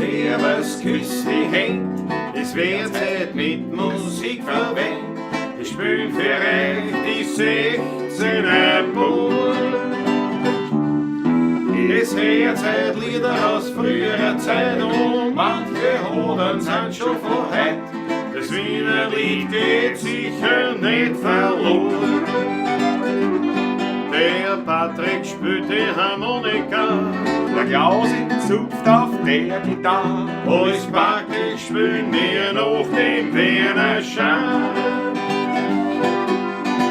Servus, küss die Händ, es wird Zeit mit Musik verwendet. Wir spielen für euch die 16er Bull. Es hört Zeit Lieder aus früherer Zeit und manche Hoden sind schon von heut. Das Wiener Lied geht sicher nicht verloren. Der Patrick spielt die Harmonika, Der Klausi zupft auf der Gitarre. Alles praktisch spielen wir noch den Wiener Schein.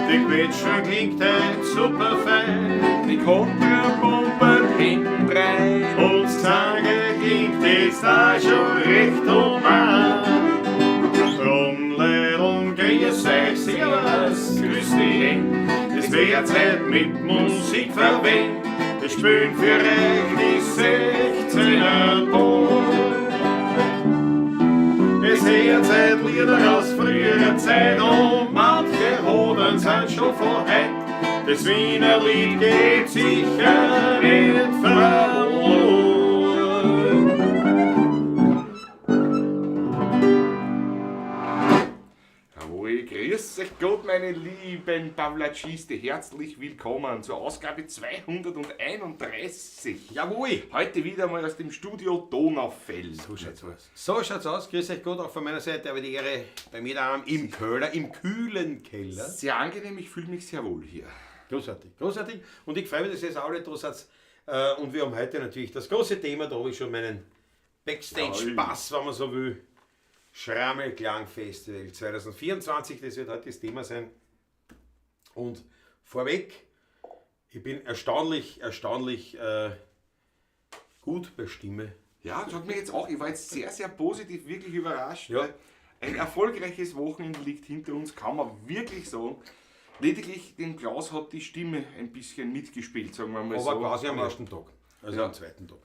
Die Quetschen klingt heut super fein Die Kontrapumpen hinten rein. und das Zange klingt jetzt auch schon recht human. Drum, Leidl, grüß euch, servus, grüß die Händ, es wird Zeit mit Musik verwendet. Wir spielen für euch die 16er Ball. Es hört Zeit Lieder aus früherer Zeit und manche Hoden sind schon von heut. Das Wiener Lied geht sicher nicht verloren. Jawohl, grüß euch Gott, meine lieben Pavlatschiste. Herzlich willkommen zur Ausgabe 231. Jawohl! Heute wieder mal aus dem Studio Donaufeld. So schaut's aus. So schaut's aus. Grüß euch Gott auch von meiner Seite, aber die Ehre bei mir daheim im Köller, im kühlen Keller. Sehr angenehm, ich fühle mich sehr wohl hier. Großartig, großartig. Und ich freue mich, dass ihr jetzt alle da seid. Und wir haben heute natürlich das große Thema, da habe ich schon meinen Backstage-Pass, wenn man so will. Schrammelklang-Festival 2024, das wird heute das Thema sein. Und vorweg, ich bin erstaunlich, erstaunlich gut bei Stimme. Ja, das hat mich jetzt auch, ich war jetzt sehr, sehr positiv, wirklich überrascht. Ja. Ein erfolgreiches Wochenende liegt hinter uns, kann man wirklich sagen. Lediglich dem Klaus hat die Stimme ein bisschen mitgespielt, sagen wir mal Aber so. quasi am ersten Tag, also Ja. am zweiten Tag.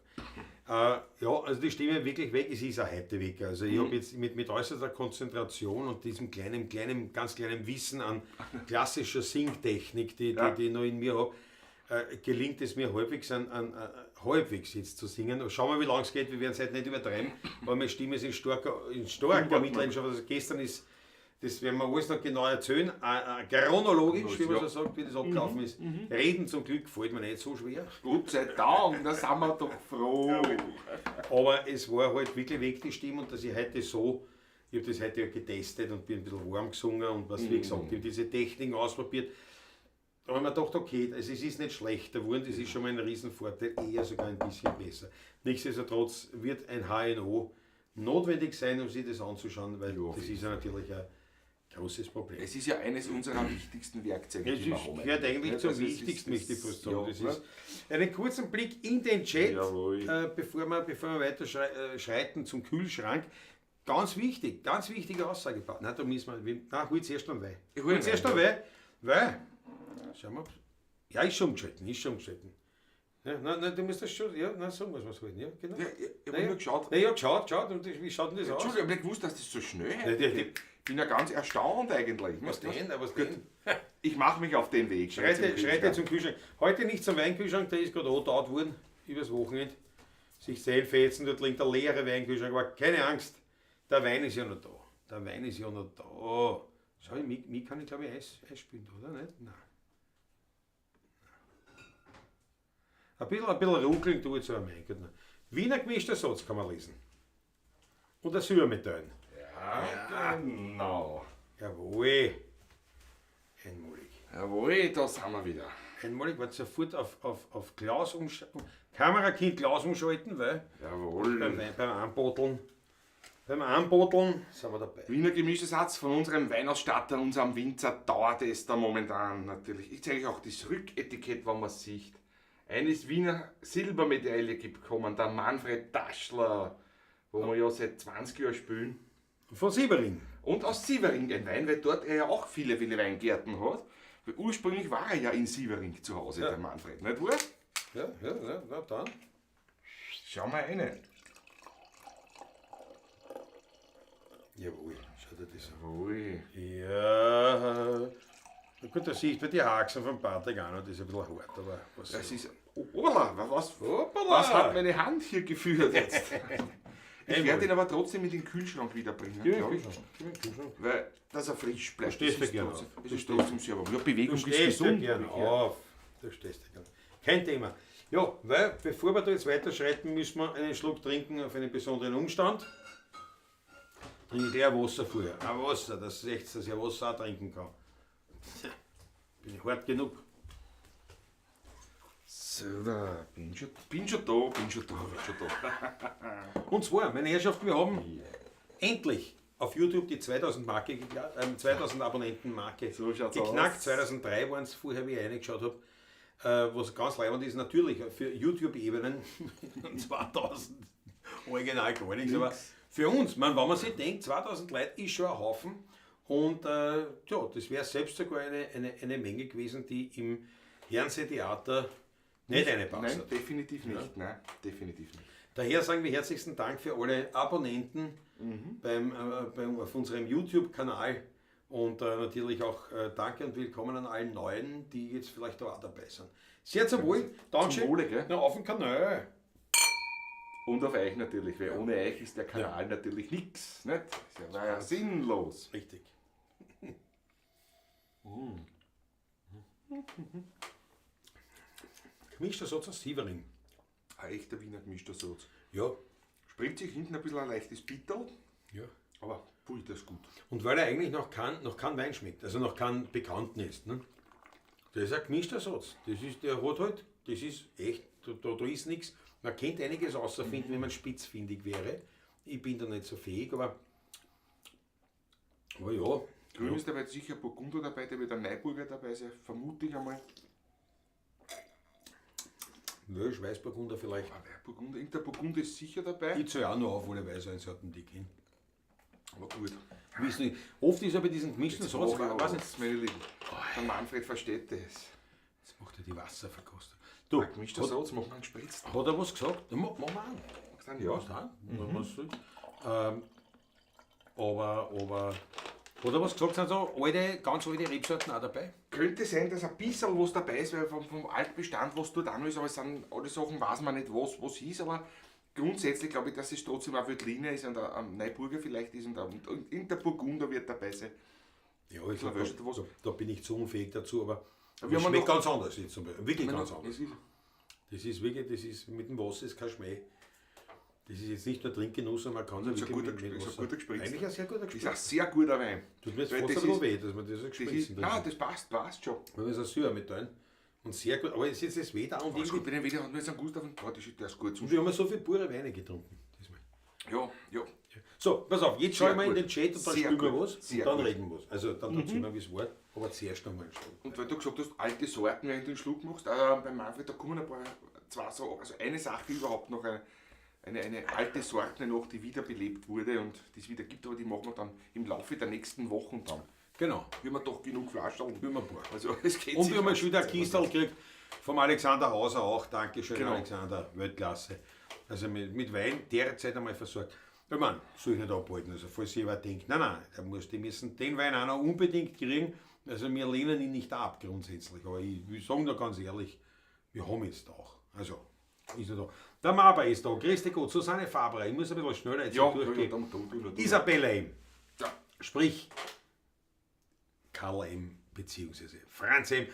Ja, also die Stimme wirklich weg, es ist auch heute weg. Also ich habe jetzt mit äußerster Konzentration und diesem kleinen, kleinen, ganz kleinen Wissen an klassischer Singtechnik, Ja. die ich noch in mir hab, gelingt es mir halbwegs, halbwegs jetzt zu singen. Schauen wir, wie lange es geht, wir werden es heute nicht übertreiben, aber meine Stimme ist in starker Mitleidenschaft. Also gestern ist, das werden wir alles noch genau erzählen, chronologisch, wie man so sagt, wie das abgelaufen ist. Reden zum Glück fällt mir nicht so schwer. Gott sei Dank, da sind wir doch froh. Aber es war halt wirklich weg, die Stimme, und dass ich heute so, ich hab das heute ja getestet und bin ein bisschen warm gesungen und was, wie gesagt, ich hab diese Techniken ausprobiert. Da hab ich mir gedacht, okay, also es ist nicht schlechter geworden, das ist schon mal ein Riesenvorteil, eher sogar ein bisschen besser. Nichtsdestotrotz wird ein HNO notwendig sein, um sich das anzuschauen, weil Ja, auf das jeden ist ja natürlich ein großes Problem. Es ist ja eines unserer wichtigsten Werkzeuge, Es die wir ist, haben. gehört eigentlich Ja, zum also es ist- Wichtigsten, möchte ich fast sagen. Ja, Das ne? ist einen kurzen Blick in den Chat, Jawohl. bevor wir weiter schreiten zum Kühlschrank. Ganz wichtig, ganz wichtige Aussage. Nein, da müssen wir, nein, hol zuerst einen Wein. Ich hol Hol zuerst einen einen Wein, weil, schau mal, ja, ist schon umgeschalten, ist schon umgeschalten. Ja, nein, nein, du musst das schon, ja, nein, so muss man's halten, ja, genau. Ja, ich hab Nein, nur geschaut. Nein, ja, geschaut, geschaut, und wie schaut denn das aus? Entschuldigung, ich hab nicht gewusst, dass das so schnell Nein, die, die, Ich bin ja ganz erstaunt eigentlich. was denn, was Gut. denn? Ich mache mich auf den Weg. Schreite, zum schreite Kühlschrank. zum Kühlschrank. Heute nicht zum Weinkühlschrank, der ist gerade angebaut worden, übers Wochenende. Sich fetzen, dort liegt der leere Weinkühlschrank, aber keine Angst, der Wein ist ja noch da. Der Wein ist ja noch da. Schau, mich kann ich glaube ich Eis spielen, oder nicht? Nein. Ein bisschen ruckeln tut es aber, mein Gott. Wiener gemischter Satz kann man lesen. Und ein Silbermedaillen. Ja, genau. Jawohl. Einmalig. Jawohl, da sind wir wieder. Einmalig, warte sofort auf Glas umschalten. Kamerakind Glas umschalten, weil Jawohl. beim Anboteln. Beim Anboteln sind wir dabei. Wiener gemischter Satz von unserem Weinausstatter, unserem Winzer, dauert es da momentan natürlich. Ich zeige euch auch das Rücketikett, wenn man es sieht. Eines Wiener Silbermedaille bekommen, der Manfred Daschler, wo wir ja seit 20 Jahren spielen. Von Sievering. Und aus Sievering ein Wein, weil dort er ja auch viele, viele Weingärten hat. Weil ursprünglich war er ja in Sievering zu Hause, der Manfred, nicht wahr? Ja, ja, ja, na dann. Schau mal rein. Jawohl, schau dir das an. Jawohl. Ja. Na gut, da sieht man die Haxen von Patrick auch noch, das ist ein bisschen hart, aber was Das ist. Hoppala, Hoppala. was hat meine Hand hier geführt jetzt? Ich werde ihn aber trotzdem in den Kühlschrank wiederbringen, Ja, glaube ich. Kühlschrank. Weil, dass er frisch bleibt. stehst Das ist du gerne trotzdem, auf. das Du ist stehst- trotzdem sehr warm. Ja, Bewegung Du ist stehst ja gesund. gern hab ich gehört. auf. Du stehst ja gern. Kein Thema. Ja, weil bevor wir da jetzt weiterschreiten, müssen wir einen Schluck trinken auf einen besonderen Umstand. Trinke ich gleich Wasser vorher. Ein Wasser, das ist echt, dass ich Wasser auch trinken kann. Bin ich hart genug. So, da bin schon da, bin schon da, bin schon da. Und zwar, meine Herrschaften, wir haben endlich auf YouTube die 2000 Marke, 2000 Abonnenten Marke So schaut's geknackt. aus. 2003 waren es vorher, wie ich reingeschaut habe. Was ganz leibend ist, natürlich für YouTube-Ebenen 2000 original gar nichts, aber für uns, man, wenn man sich denkt, 2000 Leute ist schon ein Haufen und ja, das wäre selbst sogar eine Menge gewesen, die im Fernsehtheater nicht reinpasst. Nein, definitiv nicht. Nein, definitiv nicht. Daher sagen wir herzlichsten Dank für alle Abonnenten auf unserem YouTube-Kanal und natürlich auch danke und willkommen an allen Neuen, die jetzt vielleicht da auch dabei sind. Sehr zum Wohl, Dankeschön. Zum Wohle, gell? Na, auf den Kanal. Und auf euch natürlich, weil ohne euch ist der Kanal natürlich nichts. Nicht? Das war ja sinnlos. Richtig. Gemischter Satz aus Sievering. Ein echter Wiener gemischter Satz. Ja. Springt sich hinten ein bisschen ein leichtes Bitterl, Ja. aber pui, das ist gut. Und weil er eigentlich noch kein Wein schmeckt, also noch kein Bekannten ist. Ne? Das ist ein gemischter Satz. Das ist der hat halt, das ist echt, da ist nichts. Man könnte einiges außerfinden, wenn man spitzfindig wäre. Ich bin da nicht so fähig, aber ja. Grün ist dabei sicher Burgunder dabei, der wird ein Neuburger dabei sein, vermute ich einmal. Wölsch, Weißburgunder vielleicht. Aber Burgunder, irgendein Burgunder ist sicher dabei. Ich zahle auch noch auf, alle Weißweinsorten, die ich kenne. Aber gut. Wissen nicht. Oft ist ja bei diesen gemischten Satz, Mach ich weiß was, nicht. meine Lieben. Der Manfred versteht das. Jetzt macht er die Wasserverkostung. Du, Ein gemischter Satz, machen wir einen gespritzt. hat er was gesagt? Ja, mach mal an. Magst du einen? Ja. Was da? Was soll? Aber hat er was gesagt? Sind so alte, ganz alte Rebsorten auch dabei? Könnte sein, dass ein bisschen was dabei ist, weil vom Altbestand, was dort auch noch ist, aber es sind alle Sachen, weiß man nicht, was ist, aber grundsätzlich glaube ich, dass es trotzdem auch Veltliner ist und ein Neuburger vielleicht ist und irgendein Burgunder wird dabei sein. Ja, ich glaub, glaub, da bin ich zu unfähig dazu, aber Wir es haben schmeckt noch- ganz anders jetzt zum Beispiel. Wirklich ganz anders. Es ist, Das ist wirklich, das ist mit dem Wasser ist kein Schmäh. Das ist jetzt nicht nur Trinkgenuss, sondern man kann es ist ein wirklich guter, mit ist ein Wasser. guter Gespritz. Eigentlich ein sehr guter Ist ein Gespritz. sehr guter Wein. Tut mir jetzt Weil fast das ein bisschen ist- weh, dass man das so Das gespritzt ist, nein, das passt schon. Weil wir es auch Syrer mit tun. Und sehr gut, aber es ist jetzt das Wetter und Ist gut, irgendwie. bei dem Wetter hat man jetzt einen Gustav und boah, der ist gut. Und wir haben ja so viel pure Weine getrunken. Diesmal. Ja, ja. So, pass auf, jetzt schauen wir in gut. den Chat und dann Sehr spielen wir gut. was und Sehr dann gut. reden wir was. Also dann erzählen wir, wie es war, aber zuerst nochmal einen Schluck. Und weil du gesagt hast, alte Sorten, während du einen Schluck machst, bei Manfred, da kommen ein paar, zwei so, also eine Sache überhaupt noch, eine alte Sorte noch, die wiederbelebt wurde und die es wieder gibt, aber die machen wir dann im Laufe der nächsten Wochen dann. Genau. Wir haben doch genug Flaschen. Wir haben ein paar. Also es geht Und sich wir haben aus. schon wieder ein Kistel gekriegt vom Alexander Hauser auch. Dankeschön, Genau. Alexander. Weltklasse. Also mit Wein derzeit einmal versorgt. Ich meine, soll ich nicht abhalten. Also falls jemand denkt, nein, nein, die müssen den Wein auch noch unbedingt kriegen. Also wir lehnen ihn nicht ab grundsätzlich. Aber ich will sagen da ganz ehrlich, wir haben jetzt auch. Also, ist er da. Der Maber ist da. Grüß dich Gott. Susanne Faber. Ich muss ein bisschen schneller jetzt Ja, ja, durchgehen. ja, dann, tu. Isabella M. Ja. Sprich, Karl M. beziehungsweise Franz M.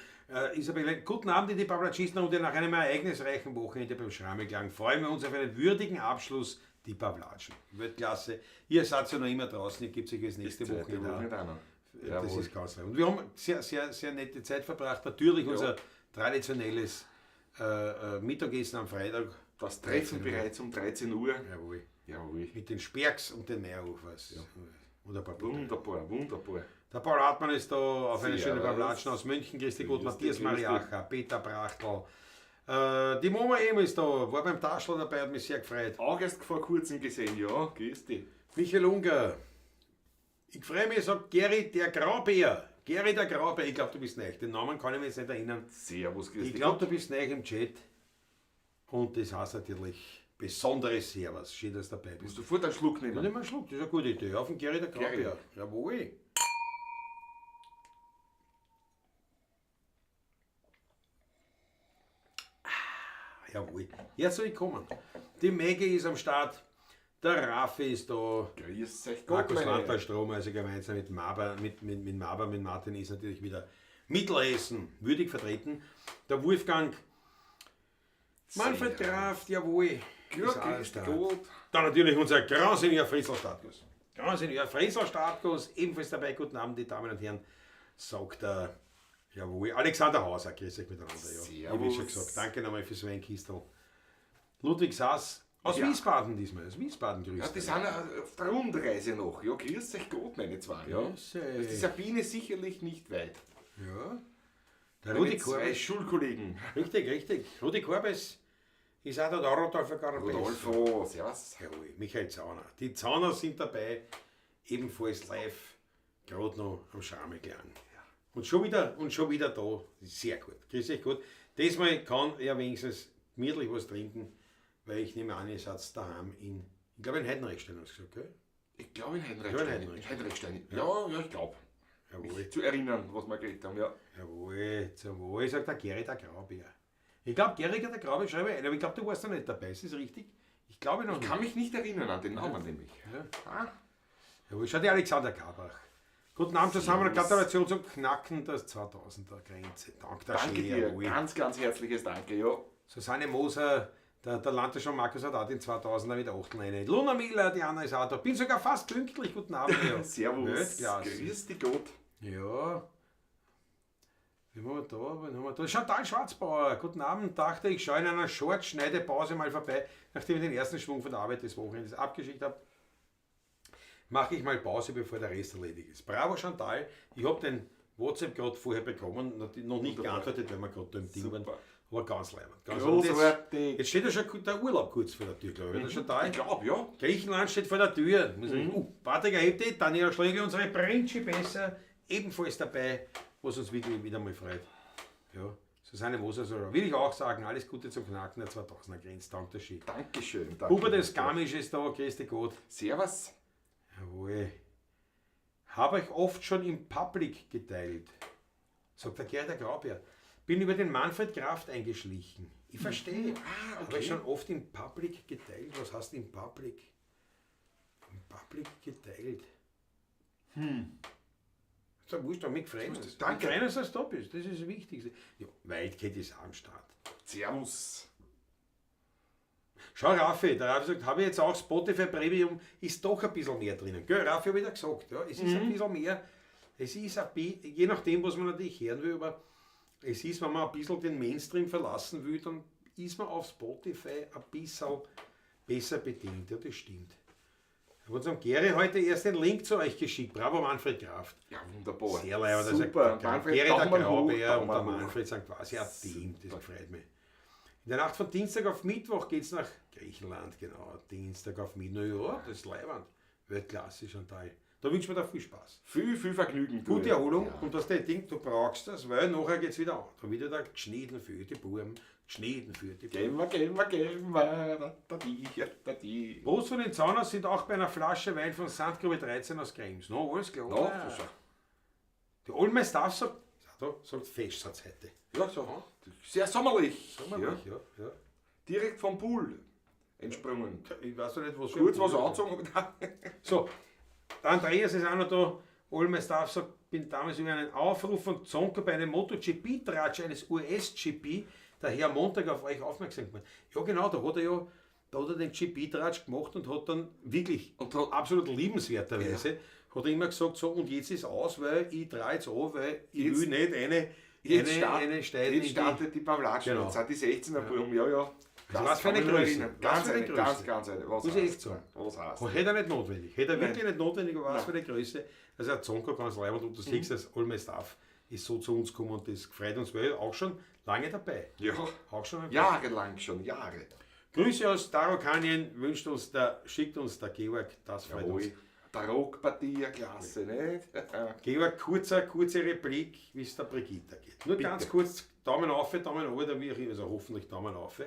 Isabella, guten Abend in die Pawlatschisten und nach einem ereignisreichen Wochenende beim Schrammeklang freuen wir uns auf einen würdigen Abschluss, die Pawlatschen. Weltklasse. Ihr seid ja noch immer draußen, ihr gebt sich das nächste Wochenende Woche auch. auch noch. Das Jawohl. ist ganz lieb. Und wir haben sehr, sehr, sehr nette Zeit verbracht. Natürlich unser traditionelles Mittagessen am Freitag. Das Treffen bereits um 13 Uhr. Jawohl. Jawohl. Mit den Sperks und den Meierhofers. Ja. Und ein paar Butter. Wunderbar, wunderbar. Der Paul Hartmann ist da auf eine schöne Servus. Pawlatschen aus München. Grüß dich Gott, Grüß dich, Matthias grüß Mariacher, Peter Brachtl. Die Mama M ist da, war beim Taschler dabei, hat mich sehr gefreut. Auch erst vor kurzem gesehen, ja. Grüß dich. Michael Unger. Ich freue mich, sagt Gary der Graubär. Gary der Graubär, ich glaube, du bist neu. Den Namen kann ich mir jetzt nicht erinnern. Servus, grüß Ich dich. glaube, du bist neu im Chat. Und das heißt natürlich besonderes Servus. Schön, dass du dabei bist. Musst du sofort einen Schluck Ja, nehmen? nimm einen Schluck, das ist eine gute Idee. Auf den Gary der Gary. Graubär. Jawohl. Ah, jawohl. Herzlich willkommen. Die Maggie ist am Start. Der Raffi ist da. Grüß euch Gott, Markus meine. Landtal-Strom, also gemeinsam mit Maber, mit Maber, mit Martin ist natürlich wieder Mittelhessen würdig vertreten. Der Wolfgang Manfred Sehr. Kraft, jawohl. Ja, Ist auch grüß dich da. Gott. Dann natürlich unser Grand Senior Friesel Startkus. Grand Senior Friesel Startkus, ebenfalls dabei. Guten Abend, die Damen und Herren, sagt er. Jawohl, Alexander Hauser, grüß euch miteinander. Ja. Ich habe schon Servus. gesagt, danke nochmal fürs Weinkistel. Ludwig Sass aus Ja. Wiesbaden diesmal, aus Wiesbaden grüßt Ja, die sind auf der Rundreise noch. Ja, grüß euch Gott, meine zwei. Ja. Grüß Da ist die euch. Sabine sicherlich nicht weit. Ja. Der Meine Rudi zwei Korbes. Schulkollegen. Richtig, richtig. Rudi Korbes ist auch der Rodolfo Garbes. Rodolfo, servus. Jawohl, Michael Zauner. Die Zauner sind dabei, ebenfalls live, gerade noch am Schameklang. Und schon wieder da. Sehr gut. Grüß euch gut. Diesmal kann er wenigstens gemütlich was trinken, weil ich nehme an, ihr seid daheim in, ich glaube in Heidenreichstein, hast du gesagt, gell? Ich glaube in Ja, in Heidenreichstein. Heidenreichstein. In Heidenreichstein. Ja, ja, ich glaube. Jawohl. Mich zu erinnern, was wir geredet haben, ja. Jawohl, zum Wohl, sagt der Gerrit der Graubär. Ich glaube, Gerrit der Graubär schreibe ich ein, aber ich glaube, du warst da nicht dabei, ist das richtig? Ich glaube noch Ich nicht. kann mich nicht erinnern an den Namen nämlich. Ja. Ah, Jawohl, schau die Alexander Karbach. Guten Abend zusammen und Servus. Gratulation zum Knacken der 2000er Grenze. Dank der danke Schee, dir. jawohl. Ganz, ganz herzliches Danke, ja. Susanne Moser, der Landesschau Markus hat auch den 2000er mit Achtel rein. Luna Miller, die Anna ist auch da. Bin sogar fast pünktlich. Guten Abend. Ja. Servus. Weltklasse. Grüß dich Gott. Ja. Wen haben wir da? Wen haben wir da? Chantal Schwarzbauer, guten Abend. Dachte ich, schaue in einer Short-Schneidepause mal vorbei, nachdem ich den ersten Schwung von der Arbeit des Wochenendes abgeschickt habe. Mache ich mal Pause, bevor der Rest erledigt ist. Bravo Chantal, ich habe den WhatsApp gerade vorher bekommen, noch nicht Wunderbar. geantwortet, weil wir gerade da im Ding waren. Super. Aber ganz leibend. Ganz leibend. Großartig. Jetzt steht ja schon der Urlaub kurz vor der Tür, glaube ich. Oder Chantal? Ich glaube, ja. Griechenland steht vor der Tür. Muss ich, Patrick Erhebte, Daniela Schlegel, unsere Principessa, ebenfalls dabei, was uns wirklich wieder mal freut. Ja, Susanne Moser, so, will ich auch sagen, alles Gute zum Knacken der 2000er Grenze. Danke, der Schick. Dankeschön. Danke. Hubert des Garmisch ist da, grüß dich Gott. Servus. Jawohl. Habe ich oft schon im Public geteilt, sagt der Gerhard der Graubär. Bin über den Manfred Kraft eingeschlichen. Ich verstehe. Ah, Habe ich schon oft im Public geteilt. Was heißt im Public? Im Public geteilt. Hm. Ist ja wurscht, aber mich freut uns. Danke. Mich freut uns, dass du da bist. Das ist das Wichtigste. Ja, Wildcat ist auch am Start. Servus. Schau, Raffi, der Raffi sagt, habe ich jetzt auch Spotify Premium, ist doch ein bisschen mehr drinnen. Gell, Raffi hat wieder gesagt, ja, es ist ein bisschen mehr. Es ist ein bisschen, je nachdem, was man natürlich hören will, aber es ist, wenn man ein bisschen den Mainstream verlassen will, dann ist man auf Spotify ein bisschen besser bedient. Ja, das stimmt. Ich habe unserem Gary heute erst den Link zu euch geschickt. Bravo, Manfred Kraft. Ja, wunderbar. Sehr leibend. Also Super. Der Manfred, Gary, der Daumen hoch, Graubär und der Daumen hoch. Manfred sind quasi ein Team. Das freut mich. In der Nacht von Dienstag auf Mittwoch geht es nach Griechenland, genau. Dienstag auf Mittwoch, ja, das ist leibend. Weltklasse, Chantal. Da wünschen wir dir viel Spaß. Viel, viel Vergnügen. du. Gute Erholung Ja. und das Ding, du brauchst das, weil nachher geht es wieder an. Da wieder da geschnitten für die Buben, geschnitten für die Buben. Gehen wir, gehen wir, gehen wir. Da, da, die, ja, da, die. Prost von den Zauners sind auch bei einer Flasche Wein von Sandgrube 13 aus Krems. No, alles klar. No, das ist ja- Die All My Stuff sagt, sagt Festsatz heute. Ja, so. Sehr sommerlich. Sommerlich, Ja. ja. Ja. Direkt vom Pool entsprungen. Ich weiß doch nicht, was für Kurz ein was Pool. angezogen. So, der Andreas ist auch noch da. All My Stuff sagt, bin damals über einen Aufruf von Zonko bei einem MotoGP-Tratsch eines US-GP daher am Montag auf euch aufmerksam gemacht. Ja genau, da hat er ja da hat er den GP-Tratsch gemacht und hat dann wirklich Und hat- absolut liebenswerterweise hat er immer gesagt, so und jetzt ist aus, weil ich drehe jetzt an, weil ich Jetzt- will nicht eine, Jetzt, eine, start, eine Steine in jetzt die- startet die Pavlatsch. Genau. Jetzt sind die 16er Buben. Ja, ja. Also was für kann eine ich mich Größe. erinnern. Was Ganz für eine eine, Größe. ganz, ganz eine. Was Muss ich heißt? echt sagen. Was heißt? Und hätte er nicht notwendig. Hätte er Nein. wirklich nicht notwendig, aber was Nein. für eine Größe. Also ein Zonko ganz leibend und du siehst, dass All My Stuff ist so zu uns gekommen und das freut uns, weil auch schon lange dabei. Ja. Auch schon dabei. Jahrelang schon, Jahre. Grüße aus Tarokanien wünscht uns der, schickt uns der Georg, das freut uns. Jawohl. Barockpartie, ja, klasse, nicht? Georg, kurze Replik, wie es der Brigitta geht. Nur Bitte. ganz kurz, Daumen auf, Daumen runter, wie auch immer, also hoffentlich Daumen auf.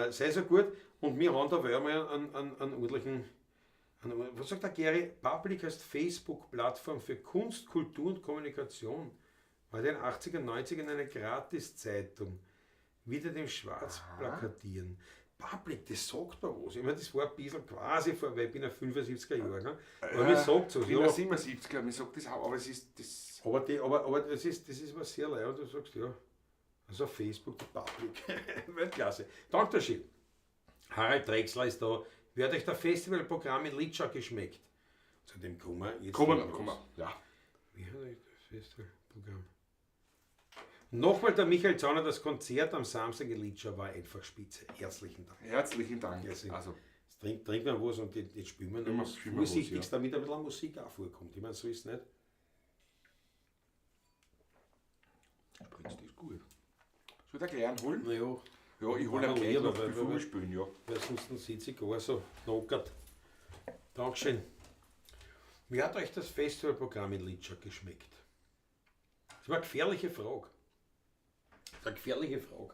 Sei so gut und wir haben da mal einen ordentlichen, was sagt der Gary? Public heißt Facebook-Plattform für Kunst, Kultur und Kommunikation. War in den 80er, 90ern eine Gratiszeitung. Wieder dem Schwarz plakatieren. Public, das sagt mir was. Ich meine, das war ein bisschen quasi vor, weil ich bin ein 75er Jahrgang. Aber mir sagt so. Ich bin ein 77er, mir sagt das auch, aber es ist das. Aber, die, aber das ist was sehr leid, du sagst, ja. Also auf Facebook, die Public. Weltklasse. Dankeschön. Harald Drechsler ist da. Wie hat euch der Festivalprogramm in Litschau geschmeckt? Zu dem kommen wir jetzt. Kommen wir, kommen wir, ja. Wie hat euch das Festivalprogramm? Nochmal der Michael Zauner, das Konzert am Samstag in Litschau war einfach spitze. Herzlichen Dank. Herzlichen Dank. Herzlichen. Also, jetzt trinkt man was und jetzt spielen wir noch was. Vorsichtig, ja, damit ein bisschen Musik auch vorkommt. Ich meine, so ist es nicht. Spritzt ist gut. Soll ich der gleich holen? Na ja. Ja, ich hole ihn gleich noch, bevor wir spielen, ja. Weil sonst sitze ich gar so knockert. Dankeschön. Wie hat euch das Festivalprogramm in Litschau geschmeckt? Das war eine gefährliche Frage. Das ist eine gefährliche Frage.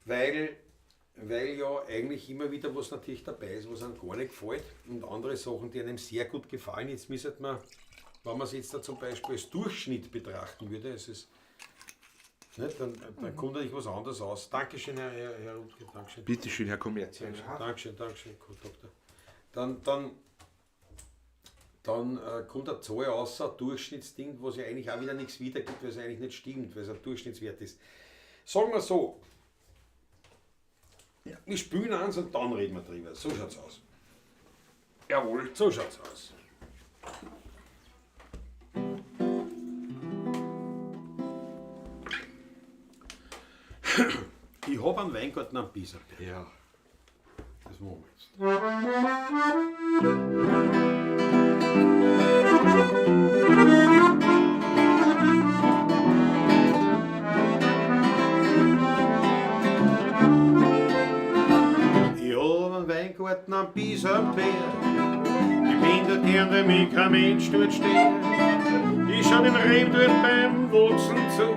Weil ja eigentlich immer wieder was natürlich dabei ist, was einem gar nicht gefällt und andere Sachen, die einem sehr gut gefallen. Jetzt müsste man, wenn man es jetzt da zum Beispiel als Durchschnitt betrachten würde, es ist, nicht, dann kommt natürlich was anderes aus. Dankeschön, Herr Rutger, Dankeschön. Bitte schön, Herr Kommerzian. Dankeschön, Dankeschön, Doktor. Dann kommt eine Zahl raus, ein Durchschnittsding, was ja eigentlich auch wieder nichts wiedergibt, weil es eigentlich nicht stimmt, weil es ein Durchschnittswert ist. Sagen wir so, ja, wir spülen eins und dann reden wir drüber. So schaut's aus. Jawohl. So schaut's aus. Ich hab einen Weingarten am Bisamberg. Ja. Das machen wir jetzt. Ich hab einen Weingarten am Bisamberg. Ich bin dort gern, weil mich kein Mensch dort steht. Ich schau den Reben dort beim Wachsen zu.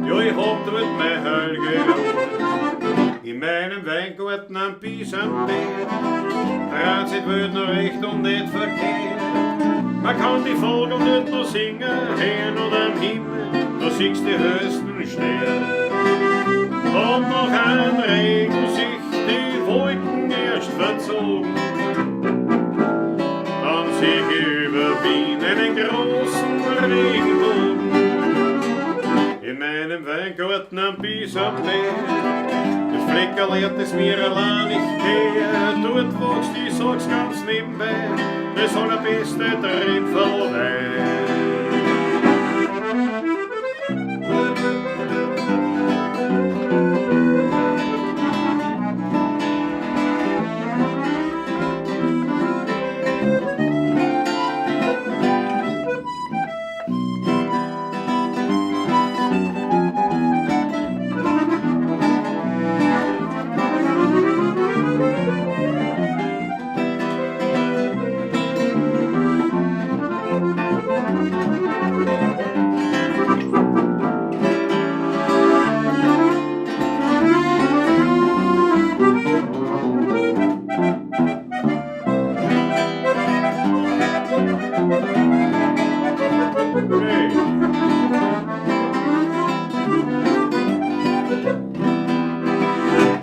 Ja, ich hab dort mein Heil geruht. In meinem Weingarten am Bisamberg dreht sich die Welt noch recht und nicht verkehrt. Man kann die Vögel dort noch singen hören und am Himmel, da siehst die höchsten Sterne. Und nach einem Regen sich die Wolken erst verzogen, dann seh ich über Wien einen großen Regenbogen. In meinem Weingarten am Bisamberg, das Fleckerl das mir allein nicht kehrt. Dort wächst, ich sag's ganz nebenbei, das allerbeste Tröpfelwein.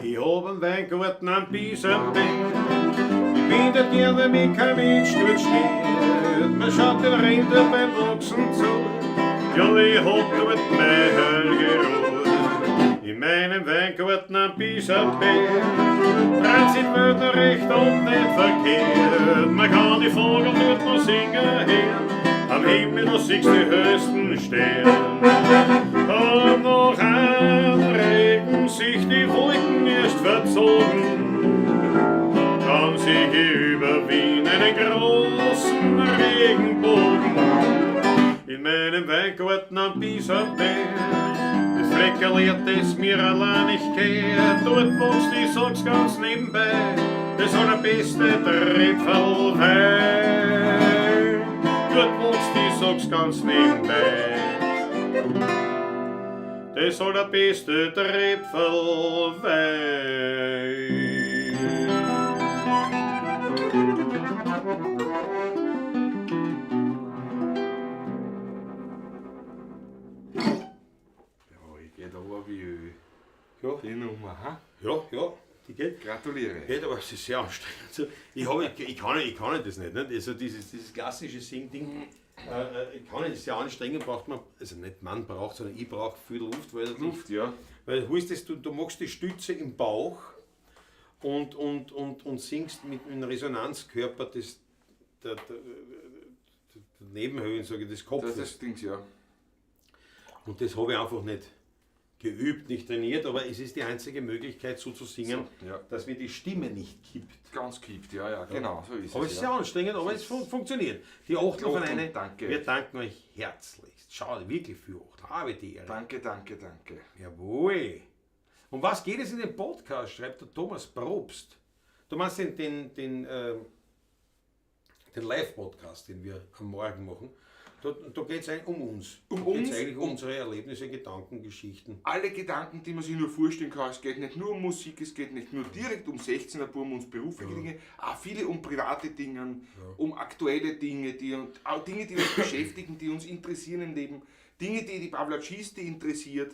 Ich hab einen Weingarten am Bisamberg. Ich bin dort gern, weil mich kein Mensch dort steht. Man schaut den Reben dort beim Wachsen zu. Ja, ich hab dort mein Heil geruht. In meinem Weingarten am Bisamberg dreht sich die Welt noch recht und nicht verkehrt. Man kann die Vögel dort noch singen hören. Am Himmel, da siehst du die höchsten Sterne. Und nach einem Regen sich die Wolken erst verzogen, dann seh ich über Wien einen großen Regenbogen. In meinem Weingarten am Bisamberg, das Fleckerl, das mir allein nicht kehrt. Dort wächst, ich sag's ganz nebenbei, das allerbeste Tröpfelwein. Dort wächst, ich sag's ganz nebenbei, das allerbeste Tröpfelwein. Ja, ich geh da aber wie Öl. Ja. Die Nummer, ha? Ja, ja, die geht. Gratuliere. Geht, aber es ist sehr anstrengend. Ich kann das nicht. Nicht? Also dieses klassische Sing-Ding, ich kann nicht, ist sehr anstrengend, braucht man, also nicht man braucht, sondern ich brauche viel Luft, weil Luft, ja. Weil heißt das, du machst die Stütze im Bauch und singst mit einem Resonanzkörper des, der Nebenhöhlen, sage ich, des Kopfes. Das ist das Ding, ja. Und das habe ich einfach nicht geübt, nicht trainiert, aber es ist die einzige Möglichkeit, so zu singen, so, ja, dass mir die Stimme nicht kippt. Ganz kippt, ja, ja, genau, so ist aber es. Es ist sehr anstrengend, aber es funktioniert. Die Achtel von einer, danke. Wir danken euch herzlichst. Schau, wirklich für Achtel, habe die Ehre. Danke, danke, danke. Jawohl. Um was geht es in dem Podcast, schreibt der Thomas Probst. Du meinst den Live-Podcast, den wir am Morgen machen. Da geht es eigentlich um uns. Um uns, geht's eigentlich um unsere Erlebnisse, Gedanken, Geschichten. Alle Gedanken, die man sich nur vorstellen kann. Es geht nicht nur um Musik, es geht nicht nur direkt um 16er Burm, um berufliche Dinge, auch viele um private Dinge, um aktuelle Dinge, auch Dinge, die uns beschäftigen, die uns interessieren im Leben, Dinge, die die Pawlatschisti interessiert.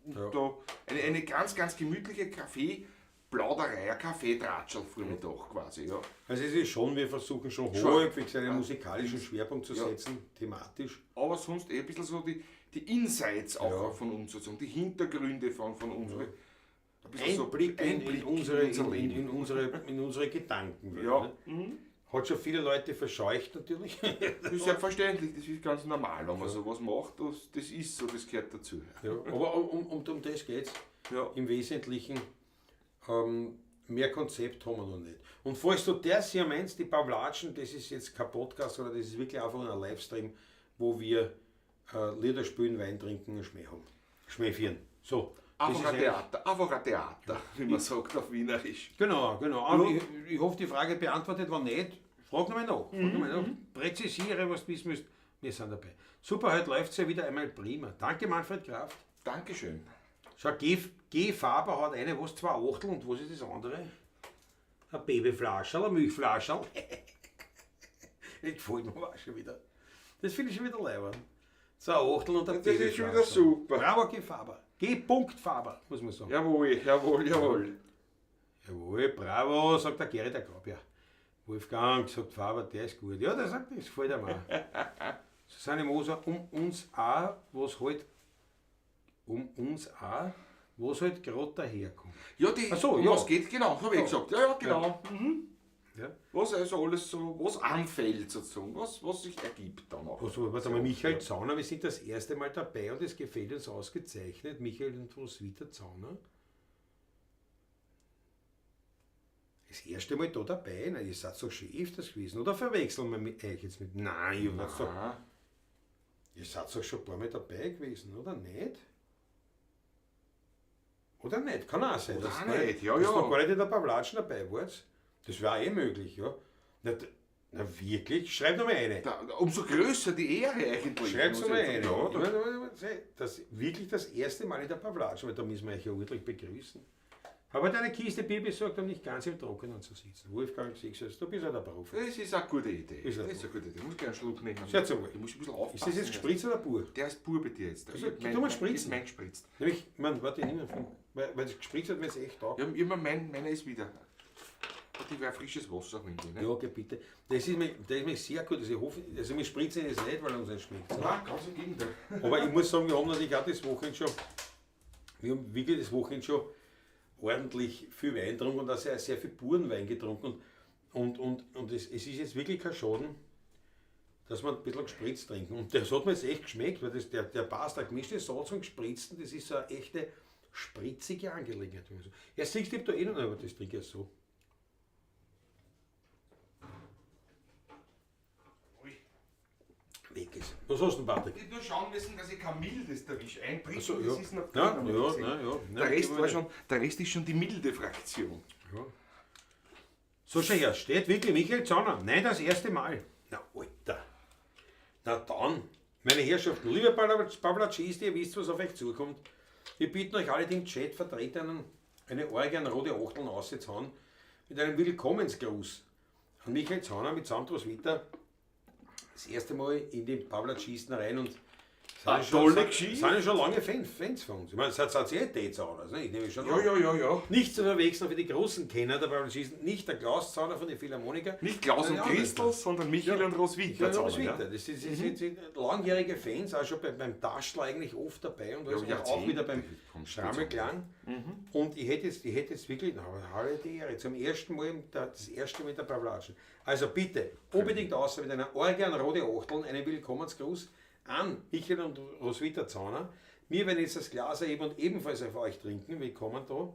Und da eine ganz, ganz gemütliche Kaffee-Plauderei, ein Kaffeetratscherl Vormittag quasi, ja. Also es ist schon, wir versuchen schon häufig einen musikalischen Schwerpunkt zu setzen, thematisch. Aber sonst eh ein bisschen so die Insights auch von uns, sozusagen, die Hintergründe von uns. Ja. Ein bisschen Einblick so Einblick in unsere Gedanken. Ja. Ne? Mhm. Hat schon viele Leute verscheucht natürlich. Das ist selbstverständlich, das ist ganz normal, wenn man sowas macht, das ist so, das gehört dazu. Ja, aber um das geht's. Ja. Im Wesentlichen. Mehr Konzept haben wir noch nicht. Und falls du das hier meinst, die Pawlatschen, das ist jetzt kein Podcast, sondern das ist wirklich einfach ein Livestream, wo wir Lieder spielen, Wein trinken und Schmäh haben. Schmäh führen. So. Einfach ein Theater, einfach ein Theater, wie man sagt auf Wienerisch. Genau, genau. Aber ja. Ich hoffe, die Frage beantwortet, wenn nicht, frag nochmal nach. Frag noch mal nach. Präzisiere, was du wissen müsst. Wir sind dabei. Super, heute läuft es ja wieder einmal prima. Danke, Manfred Kraft. Dankeschön. Schau, G. Faber hat eine, was 2 Achtel und was ist das andere? Ein Babyflascherl, ein Milchflascherl. Das gefällt mir auch schon wieder. Das finde ich schon wieder leibend. 2 Achtel und ein Das ist schon wieder super. Bravo, G. Faber. G. Faber, muss man sagen. Jawohl, jawohl, jawohl. Jawohl, bravo, sagt der Gerrit der Grab, ja. Wolfgang, sagt Faber, der ist gut. Ja, der sagt, das gefällt ihm auch. Susanne Moser, um uns auch, was halt gerade daherkommt. Ja, die, Ach so, um ja. was geht, genau, habe ich gesagt. Ja, ja, genau. Ja. Mhm. Ja. Was also alles so, was anfällt sozusagen, was sich ergibt dann auch. Also, warte mal, Michael Zauner, wir sind das erste Mal dabei und es gefällt uns ausgezeichnet. Michael und Roswitha Zauner. Das erste Mal da dabei, na, ihr seid doch schon öfters gewesen. Oder verwechseln wir mit euch jetzt mit? Nein, ihr seid doch, ihr seid doch schon ein paar Mal dabei gewesen, oder nicht? Oder nicht? Kann auch sein. Oder dass nicht, ja, dass ja. noch gar nicht in der Pawlatschen dabei wart. Das wäre eh möglich, ja. Na, wirklich? Schreib noch mal eine. Da, umso größer die Ehre eigentlich. Schreib noch mal eine. Ja, das wirklich das erste Mal in der Pawlatschen, weil da müssen wir euch ja ordentlich begrüßen. Aber deine Kiste Bier besorgt, um nicht ganz im Trockenen zu sitzen. Wolfgang Sixers, du bist ja der Profi. Das ist eine gute Idee. Das ist eine gute Idee. Ich muss gerne einen Schluck nehmen. Sehr zu wohl. Ich muss ein bisschen aufpassen. Ist das jetzt gespritzt oder pur? Der ist pur bei dir jetzt. Also, tu mal spritzen. Ist mein gespritzt. Nämlich, ich meine, warte, ich nehme von, weil das gespritzt hat, mir jetzt echt taugt. Ja, immer meiner ist wieder. Ich werde frisches Wasser holen. Ne? Ja, okay, bitte. Das ist mir sehr gut. Also ich hoffe, also wir spritzen es nicht, weil uns nicht schmeckt. Nein, ganz im Gegenteil. Aber ich muss sagen, wir haben natürlich auch das Wochenende schon, wir haben wirklich das Wochenende schon ordentlich viel Wein getrunken und auch sehr, sehr viel puren Wein getrunken. Und es ist jetzt wirklich kein Schaden, dass wir ein bisschen gespritzt trinken. Und das hat mir jetzt echt geschmeckt, weil das, der passt, der gemischte Salz und gespritzten, das ist so eine echte spritzige Angelegenheit. Ja, siehst du, ich hab da eh noch, aber das trinke ich so. Weg ist. Was hast du denn, Patrick? Ich nur schauen müssen, dass ich kein mildes erwische. Ein Drittel, so, das ja. ist noch Ja, ja, ja, ja. Der Rest ist schon die milde Fraktion. Ja. So, schau her, steht wirklich Michael Zauner. Nein, das erste Mal. Na, Alter. Na dann, meine Herrschaften, liebe Pawlatschisti, ihr wisst, was auf euch zukommt. Wir bitten euch alle, die im Chat vertreten, eine Orgel an rote Achteln auszuhauen, mit einem Willkommensgruß an Michael Zauner mit samt Roswitha. Das erste Mal in den Pawlatschisten rein und Eine tolle Geschichte. Sind ja schon lange Fans von uns. Ich meine, es hat eh Dates anders, ne? Ich nehme schon Ja, an. ja, ja, ja. Nicht zu verwechseln für die großen Kenner der Pavlatschisten, nicht der Klaus Zauner von den Philharmoniker. Nicht Klaus und sondern die Christl, anderen. sondern Michael und Roswitha Ja, Zauner. Roswitha. Ja. Das sind langjährige Fans, auch schon beim Taschl eigentlich oft dabei und, alles, Ja, und auch wieder beim kommt Schrammelklang. Und ich hätte jetzt wirklich, na, aber alle die Ehre, zum ersten Mal, das erste Mal in der Pavlatschen. Also bitte, unbedingt außer mit einer Orgel an rote Achteln, einen Willkommensgruß an Michael und Roswitha Zauner. Wir werden jetzt das Glas erheben und ebenfalls auf euch trinken. Willkommen da. Und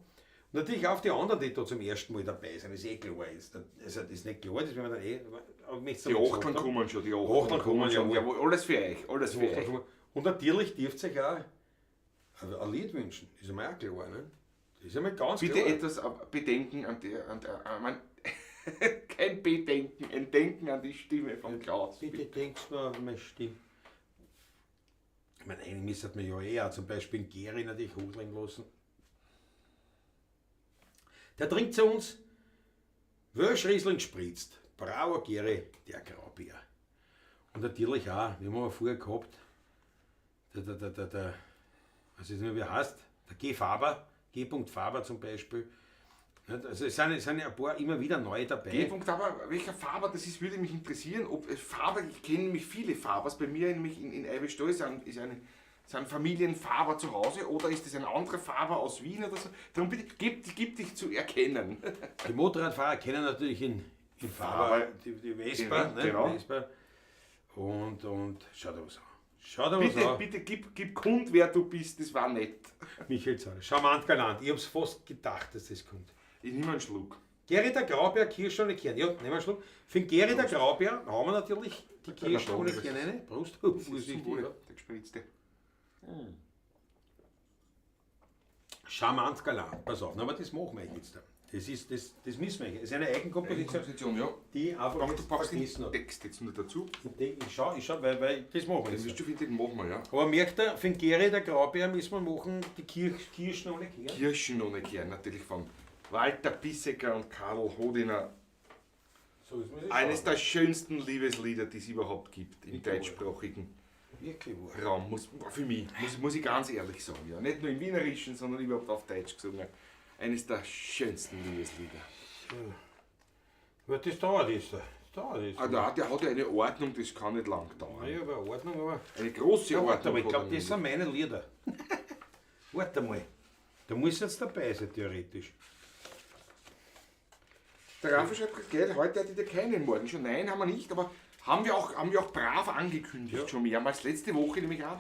natürlich auch die anderen, die da zum ersten Mal dabei sind, das ist eh klar. Ist. Also, das ist nicht klar, das werden wir dann eh. Aber ich möchte es Die noch Achteln gesagt haben. kommen schon, die Achteln kommen, schon. jawohl. Jawohl, alles für euch, alles für euch. Und natürlich dürft ihr euch auch ein Lied wünschen. Das ist einmal auch klar, ne? Das ist einmal ganz Bitte klar. etwas bedenken an die, kein Bedenken, ein Denken an die Stimme von Klaus. Bitte denkst du an meine Stimme. Ich meine, eigentlich müsste man ja eh auch zum Beispiel den Geri natürlich hochlegen lassen. Der trinkt zu uns Welschriesling gespritzt. Bravo Geri, der Graubier. Und natürlich auch, wie haben wir vorher gehabt, der, weiß ich nicht mehr, wie er heißt, der G. Faber, G. Faber zum Beispiel. Also es sind ja ein paar immer wieder neu dabei. G. Faber, welcher Faber das ist, würde mich interessieren. Ob Faber, ich kenne nämlich viele Fabers, bei mir nämlich in Eibisch-Stall sind Familien Faber zu Hause oder ist das ein anderer Faber aus Wien oder so? Darum bitte, gib dich zu erkennen. Die Motorradfahrer kennen natürlich in Faber, Faber. die Vespa, Genau, ne? genau. Vespa. Und schau dir was an. Schau dir was Bitte, an. bitte gib kund, wer du bist, das war nett. Michael Zahler. Charmant galant. Ich hab's fast gedacht, dass das kommt. Ich nehme einen Schluck. Geri der Graubeer, Kirsche ohne Kern. Ja, nehmen wir einen Schluck. Für den Geri der Graubeer haben wir natürlich die Kirsche ohne Kern rein. Prost. Vorsichtig, ja. Der gespritzte. Charmant galant. Pass auf, na, aber das machen wir jetzt. Das das müssen wir. Das ist eine Eigenkomposition, Komposition, ja. die einfach Aber du jetzt brauchst den vergessen hat. Text jetzt nur dazu. Ich schau, weil das machen wir Den jetzt. wirst du finden, den machen wir, ja. Aber merkt ihr, für den Geri der Graubeer müssen wir machen die Kirschen ohne Kern. Kirschen ohne Kern, natürlich von Walter Bissecker und Karl Hodiner. So, das muss ich Eines schauen. der schönsten Liebeslieder, die es überhaupt gibt im Wirklich wahr. deutschsprachigen Wirklich wahr. Raum. Muss, für mich, muss ich ganz ehrlich sagen. Ja. Nicht nur im Wienerischen, sondern überhaupt auf Deutsch gesungen. Eines der schönsten Liebeslieder. Ja, das dauert jetzt. Das dauert jetzt. Ah, der hat ja eine Ordnung, das kann nicht lang dauern. Ja, aber Ordnung, aber. Eine große Ja, Ordnung. warte mal, ich hat glaube, er das sind meine Lieder. Warte mal. Da muss jetzt dabei sein, theoretisch. Der Rafa schreibt, gell, heute hattet ihr keinen Morgen schon. Nein, haben wir nicht, aber haben wir auch brav angekündigt schon mehrmals. Letzte Woche nämlich auch.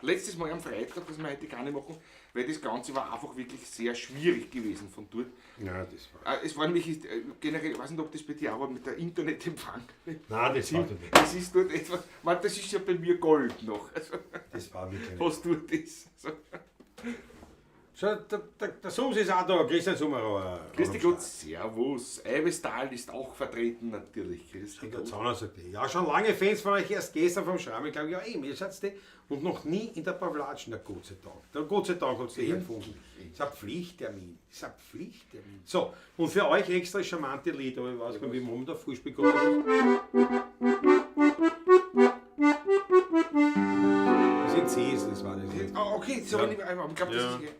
Letztes Mal am Freitag, dass wir heute keine machen, weil das Ganze war einfach wirklich sehr schwierig gewesen von dort. Ja, das war. Es war nämlich generell, ich weiß nicht, ob das bei dir auch war, mit der Internetempfang. Nein, das war nicht. Das ist dort etwas, man, das ist ja bei mir Gold noch. Also, Das war wirklich nicht. was dort ist. Also, Schau, der Sums ist auch da, Christian Summerer. Christi Gott, servus. Eibestal ist auch vertreten natürlich. Christi Der Gott. Zauner sagt, ja, schon lange Fans von euch, erst gestern vom Schramm. Ich glaube, ja, eben, ihr seid die. Und noch nie in der Pavlatschen, na Gott sei Dank. Der Gott sei Dank hat es die hergefunden. Das ist ein Pflichttermin. Das ist ein Pflichttermin. So, und für euch extra charmante Lieder, aber ich weiß gar nicht, wie man da Fußball kommt. Das sind Cs, das war das. nicht. Ah, okay, so, Ja. ich glaube, das Ja. ist.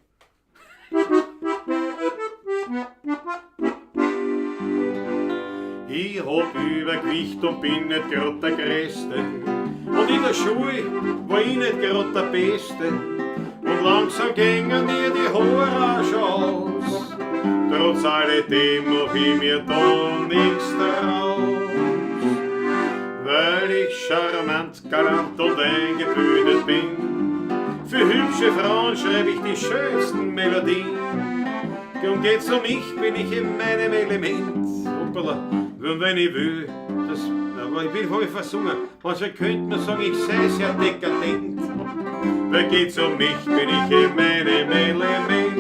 Ich hab Übergewicht und bin nicht grad der Größte. Und in der Schule war ich nicht grad der Beste. Und langsam gingen mir die Haare auch schon aus. Trotz alledem mach ich mir da nix draus. Weil ich charmant, galant und eingebildet bin. Für hübsche Frauen schreib ich die schönsten Melodien. Und geht's um mich, bin ich in meinem Element. Hoppala, und wenn ich will, das, aber ich bin voll versungen. Manchmal könnte man sagen, ich sei sehr dekadent. Weil geht's um mich, bin ich in meinem Element.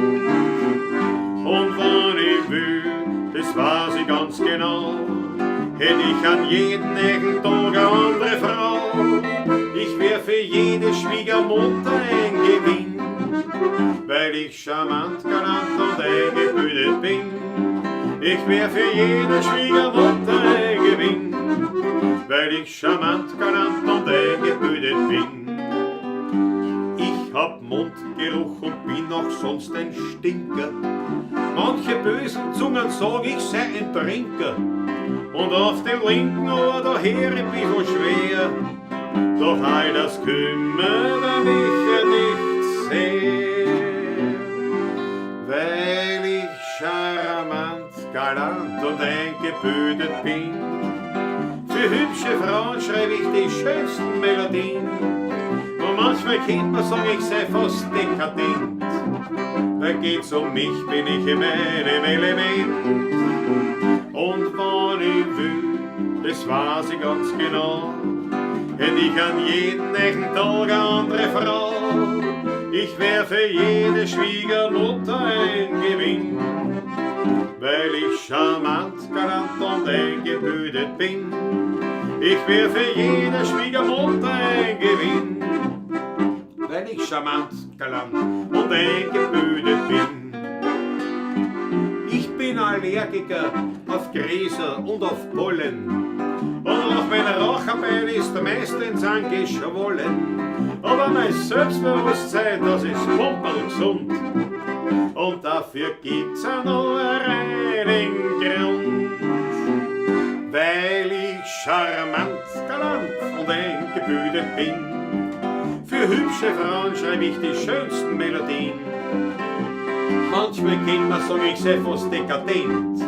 Und wann ich will, das weiß ich ganz genau, hätt ich an jedem nächsten Tag eine andere Frau. Ich wär für jede Schwiegermutter ein Gewinn, weil ich charmant, galant und eingebildet bin. Ich wär für jede Schwiegermutter ein Gewinn, weil ich charmant, galant und eingebildet bin. Mundgeruch und bin auch sonst ein Stinker. Manche bösen Zungen sagen, ich sei ein Trinker. Und auf dem linken Ohr da her ein bisschen schwer. Doch all das kümmert mich nicht sehr, weil ich charmant, galant und eingebildet bin. Für hübsche Frauen schreibe ich die schönsten Melodien. Und manchmal kennt man sagen, ich sei fast dekadent. Weil geht's um mich, bin ich in meinem Element. Und wann ich will, das weiß ich ganz genau, hätt ich an jedem echten Tag eine andere Frau. Ich wär für jede Schwiegermutter ein Gewinn, weil ich charmant, galant und eingebildet bin. Ich wär für jede Schwiegermutter ein Gewinn, weil ich charmant, galant und eingebildet bin. Ich bin Allergiker auf Gräser und auf Pollen. Und auch mein Raucherbein ist meistens angeschwollen. Aber mein Selbstbewusstsein, das ist pumperlgesund. Und dafür gibt's auch noch einen Grund. Weil ich charmant, galant und eingebildet bin. Für hübsche Frauen schreibe ich die schönsten Melodien. Manchmal kennt man sagen, ich sei fast dekadent.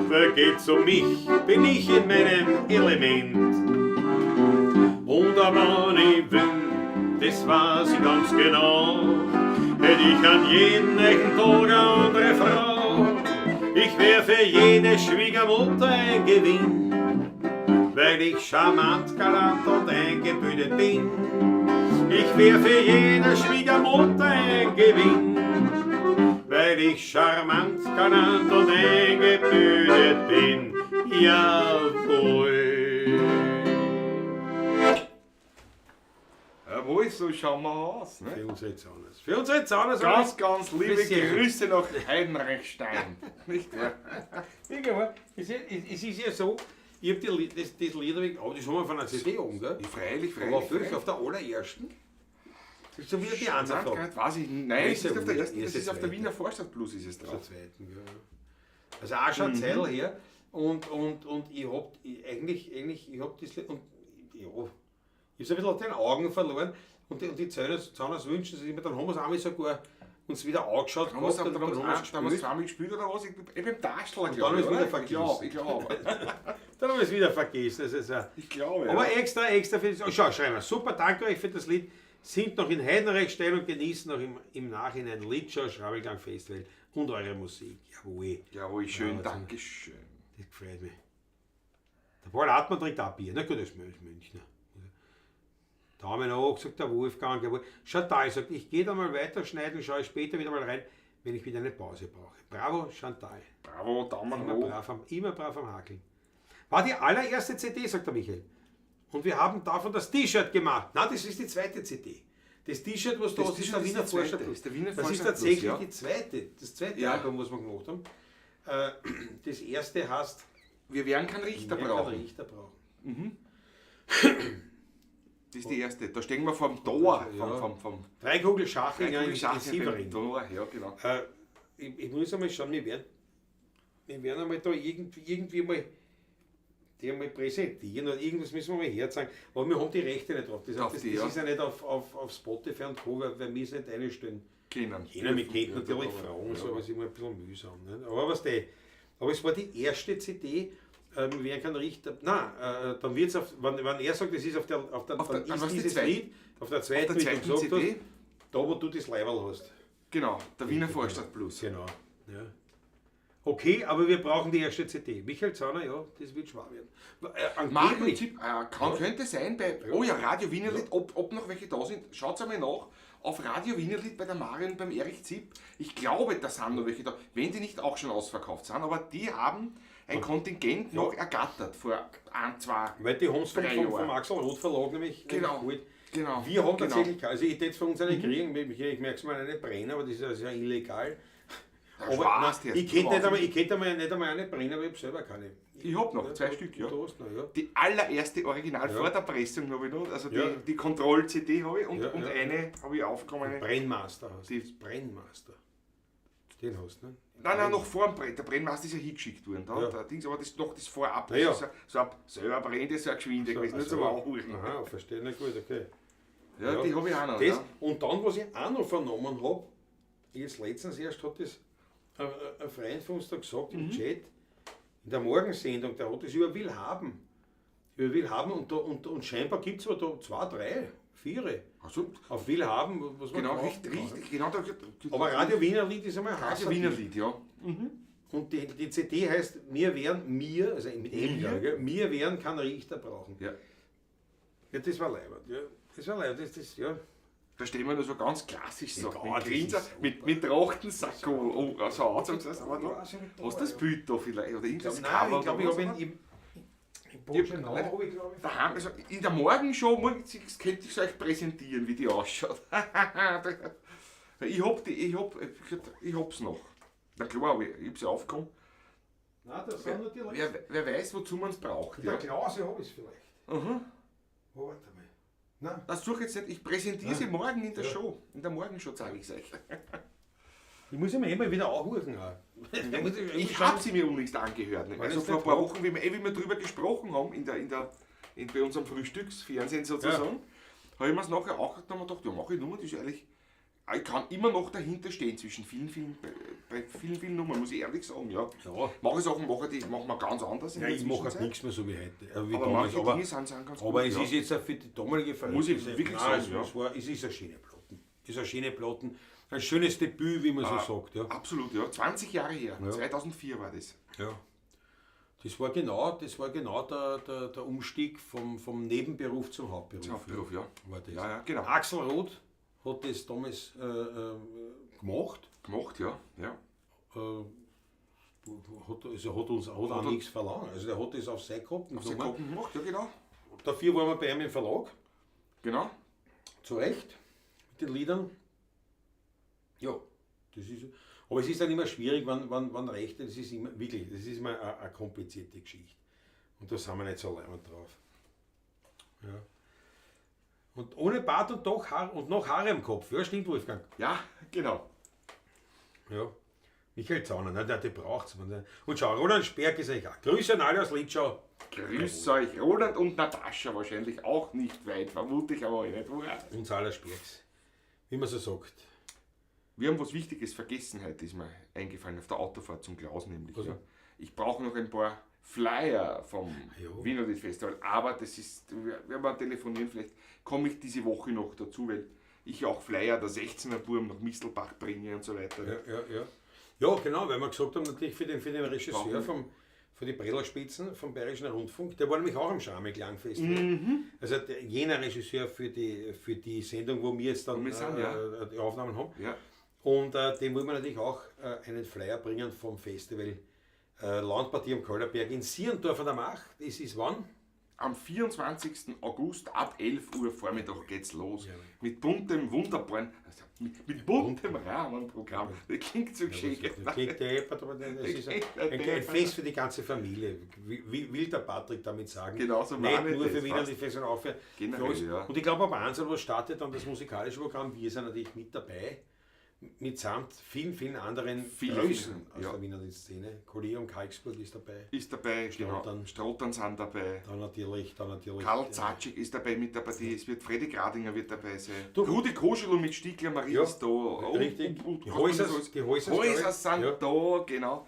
Weil geht's um mich, bin ich in meinem Element. Und wann ich will, das weiß ich ganz genau, hätt ich an jedem echten Tag eine andere Frau. Ich wär für jede Schwiegermutter ein Gewinn, weil ich charmant, galant und eingebildet bin. Ich wär für jede Schwiegermutter ein Gewinn, weil ich charmant, galant und eingebildet bin. Jawohl. Jawohl, so schauen wir aus. Ne? Für uns jetzt anders. Für uns jetzt anders. Ganz, ganz liebe Grüße nach Heidenreichstein. Nicht wahr? Es ist ja so, ich hab das Lied, aber das haben wir von einer CD oben, gell? Ja, freilich, freilich. Aber auf welcher? Auf der allerersten? Das ist so wieder die Einserfrage. Weiß ich nicht. Nein, es ist auf der ersten, das ist auf der Wiener Vorstadt Plus ist es drauf. Auf der zweiten, ja. Also auch schon eine Zeit her. Und ich hab eigentlich, ich hab das, und ja, ich hab's ein bisschen aus den Augen verloren. Und die Zahnarzt wünschen sich immer, dann haben wir es einmal sogar uns wieder angeschaut. Haben wir es zweimal gespielt oder was? Ich beim Taschler, glaube ich. Dann haben wir es wieder vergessen. Ich glaube. Dann haben wir es wieder vergessen. Das ist, ich glaube, aber ja. extra für das. Schau, schreiben wir. Super, danke euch für das Lied. Sind noch in Heidenreichstein und genießen noch im Nachhinein Lidshow, Schraubelklang Festival und eure Musik. Jawohl. Jawohl, schön, ja, danke schön. Das gefreut mich. Der Paul Hartmann trinkt auch Bier. Na gut, das ist Münchner. Daumen hoch, sagt der Wolfgang. Jawohl. Chantal sagt, ich gehe da mal weiter schneiden, schaue später wieder mal rein, wenn ich wieder eine Pause brauche. Bravo, Chantal. Bravo, Daumen hoch. Immer brav am Hakeln. War die allererste CD, sagt der Michael. Und wir haben davon das T-Shirt gemacht. Nein, das ist die zweite CD. Das T-Shirt, was da ist, ist der Wiener Vorstadt. Das ist tatsächlich ja. die zweite, das zweite ja. Album, was wir gemacht haben. Das erste heißt... Wir werden keinen Richter brauchen. Keinen Richter brauchen. Mhm. Das ist die erste. Da stehen wir vor dem Tor. Ja. Vom Dreikugel Schaching in Sievering. Tor, ja, genau. Ich muss einmal schauen, wir werden einmal da irgendwie mal die einmal präsentieren oder irgendwas müssen wir mal herzeigen. Aber wir haben die Rechte nicht drauf. Das ist ja nicht auf Spotify und Co., weil wir es nicht einstellen. Können. Wir könnten natürlich fragen, so, aber es ist immer ein bisschen mühsam. Nicht? Aber was die, aber es war die erste CD, wir werden keinen Richter. Nein, dann wird es auf, wenn er sagt, es ist auf der, dann ist dieses Lied, auf der zweiten, wie du gesagt CD, hast, da wo du das Leiberl hast. Genau, der Wiener Vorstadt Plus. Genau. Ja. Okay, aber wir brauchen die erste CD. Michael Zauner, ja, das wird schwer werden. Angeblich. Könnte sein, bei, oh ja, Radio Wienerlied, ja. Ob noch welche da sind, schaut einmal nach. Auf Radio Wienerlied bei der Marion, beim Erich Zipp. Ich glaube, da sind noch welche da, wenn die nicht auch schon ausverkauft sind, aber die haben ein Kontingent noch ergattert vor 1, 2, weil die haben es vom Axel Roth Verlag nämlich genau. Genau. Wir haben tatsächlich, also ich hätte jetzt von uns eine kriegen, ich merke es mal eine brennen, aber das ist ja illegal. Aber nein, ich könnte nicht einmal, ich könnte einmal, nicht einmal eine brennen, aber ich habe selber keine. Ich hab noch zwei Stück, ja. Du hast noch, ja. Die allererste Original Ja. vor der Pressung habe ich noch, also die, Ja. die Kontroll-CD habe ich und, Ja, und ja. eine habe ich aufgenommen. Brennmaster hast du. Die- Brennmaster. Den hast du, ne? Nein, nein, noch vor dem Brenn. Der Brennmaster ist ja hingeschickt worden. Da, Ja. der Dings, aber das noch das vorab. Ja, ja. Das ist so ein selber brennt, das ist so ein Geschwinde gewesen, nicht zum Anhören. Aha, verstehe, na gut, okay. Ja, Ja. die habe ich auch noch. Das, ja. und dann, was ich auch noch vernommen habe, jetzt letztens erst hat das ein Freund von uns da gesagt im Chat, in der Morgensendung, der hat das über Willhaben. Über Willhaben und, da, und scheinbar gibt es aber da zwei, drei, vier. Also, Auf Willhaben, was man genau, kaufen richtig, kann. richtig, genau. Da, Aber Radio Wiener Lied ist einmal Radio Hasser. Wiener Lied, ja. Und die CD heißt Mir wären, mir, also mit M, Mir? glaub ich, gell? Mir wären kann Richter brauchen. Ja. Ja, das war leibend. Ja. Das war leibend, das, ja. Da stehen wir nur so ganz klassisch so. Ja, mit das Grinser, ist super. mit Trachtensack, oh, oh, so angezogen. Aber Ja, da, ist ja nicht da, hast du das ja. Bild da vielleicht? Oder irgendwas Nein, Cover ich glaube, oder ich was? habe ihn im Bogenau, Ja, habe ich, glaube ich. Daheim, also in der Morgenshow könnte ich es euch präsentieren, wie die ausschaut. Ich hab die, ich hab, ich hab's noch. Na klar, aber ich hab's ja aufgekommen. Nein, das sind nur die Leute. Wer weiß, wozu man es braucht. Der Ja. Klause habe ich es vielleicht. Mhm. Oh, warte mal. Nein. Das suche ich jetzt nicht. Ich präsentiere sie morgen in der Ja. Show. In der Morgenshow zeige ich es euch. Ich muss ihn mir immer wieder anrufen. Auch. Ich habe sie mir unlängst angehört. Ne? Weil Also es vor ein nicht paar war. Wochen, wie wir drüber gesprochen haben, bei unserem Frühstücksfernsehen sozusagen, habe ich mir es nachher auch gedacht und hab mir gedacht, ja, mache ich Nummer, das ist eigentlich. Ich kann immer noch dahinter stehen zwischen vielen, vielen, bei vielen, vielen Nummern, muss ich ehrlich sagen, ja. Ja. Manche Sachen mache ich, die machen wir ganz anders. in Ja, der ich mache halt Zwischenzeit. nichts mehr so wie heute. Wie Aber damals, manche aber, Dinge sind ganz aber gut, es ja. ist jetzt auch für die damalige Muss ich Verhältnisse- wirklich Nein, sagen, es, ja. es ist eine schöne Platten. Es ist eine schöne Platten. Ein schönes Debüt, wie man so sagt. Ja. Absolut, ja. 20 Jahre her. Ja. 2004 war das. Ja. Das war genau, der Umstieg vom Nebenberuf zum Hauptberuf. Zum Hauptberuf, ja. War das. Ja, ja, genau. Axel Roth hat das damals gemacht. Gemacht, ja. Ja. Hat uns hat auch nichts verlangt. Also der hat das auf sein Koppen Auf seinen genommen. Koppen gemacht, ja, genau. Dafür waren wir bei ihm im Verlag. Genau. Zu Recht. Mit den Liedern. Ja, das ist. Aber es ist dann immer schwierig, wann Rechte, das ist immer, wirklich, das ist immer eine komplizierte Geschichte. Und da sind wir nicht so leibend drauf. Ja. Und ohne Bart und, doch Haar, und noch Haare im Kopf. Ja, stimmt, Wolfgang. Ja, genau. Ja. Michael Zauner, ne, der braucht's. Und schau, Roland Sperg ist eigentlich auch. Grüße an alle aus Litschau. Grüß euch, Roland und Natascha wahrscheinlich auch nicht weit, vermute ich aber nicht. Woher. Uns aller Spergs. Wie man so sagt. Wir haben was Wichtiges vergessen heute, ist mir eingefallen, auf der Autofahrt zum Klaus nämlich. Was? Ja. Ich brauche noch ein paar Flyer vom Ja. Wienerlied Festival, aber das ist, wir werden telefonieren, vielleicht komme ich diese Woche noch dazu, weil ich auch Flyer der 16er Burm nach Mistelbach bringe und so weiter. Ja, ja, ja. Ja, genau, weil wir gesagt haben, natürlich für den Regisseur Warum? von die Prellerspitzen vom Bayerischen Rundfunk, der war nämlich auch am Schramel Klangfestival. Mhm. Also jener Regisseur für die Sendung, wo wir jetzt dann Wo wir sind, ja. die Aufnahmen haben. Ja. Und dem wollen wir natürlich auch einen Flyer bringen vom Festival Landpartie am Köllerberg in Sierndorf an der Macht. Das ist wann? Am 24. August ab 11 Uhr Vormittag geht's los. Ja. Mit buntem, wunderbaren, also mit buntem Rahmenprogramm. Das klingt so geschickt. Das klingt deppert, aber das ist ein Fest für die ganze Familie. Wie will der Patrick damit sagen? Genau so Nicht meine ich nur das, für Wiener passt. die Fest, sondern auch für Generell, uns. ja. Und ich glaube, ab 1 Uhr startet dann das musikalische Programm. Wir sind natürlich mit dabei. Mitsamt vielen, vielen anderen Vielen, Größen vielen, aus ja. der Wiener Szene. Kollegium Kalksburg ist dabei. Ist dabei, genau. Strottern. Strottern sind dabei. Dann natürlich. Karl Zatschik ist dabei mit der Partie. Es wird Freddy Gradinger wird dabei sein. Du- Rudi Koschelo mit Stiegler Marie Ja, ist da. Und, richtig. Und, Die was man Häusers- so alles- die Häusers, Häusers glaub ich. sind Ja. da, genau.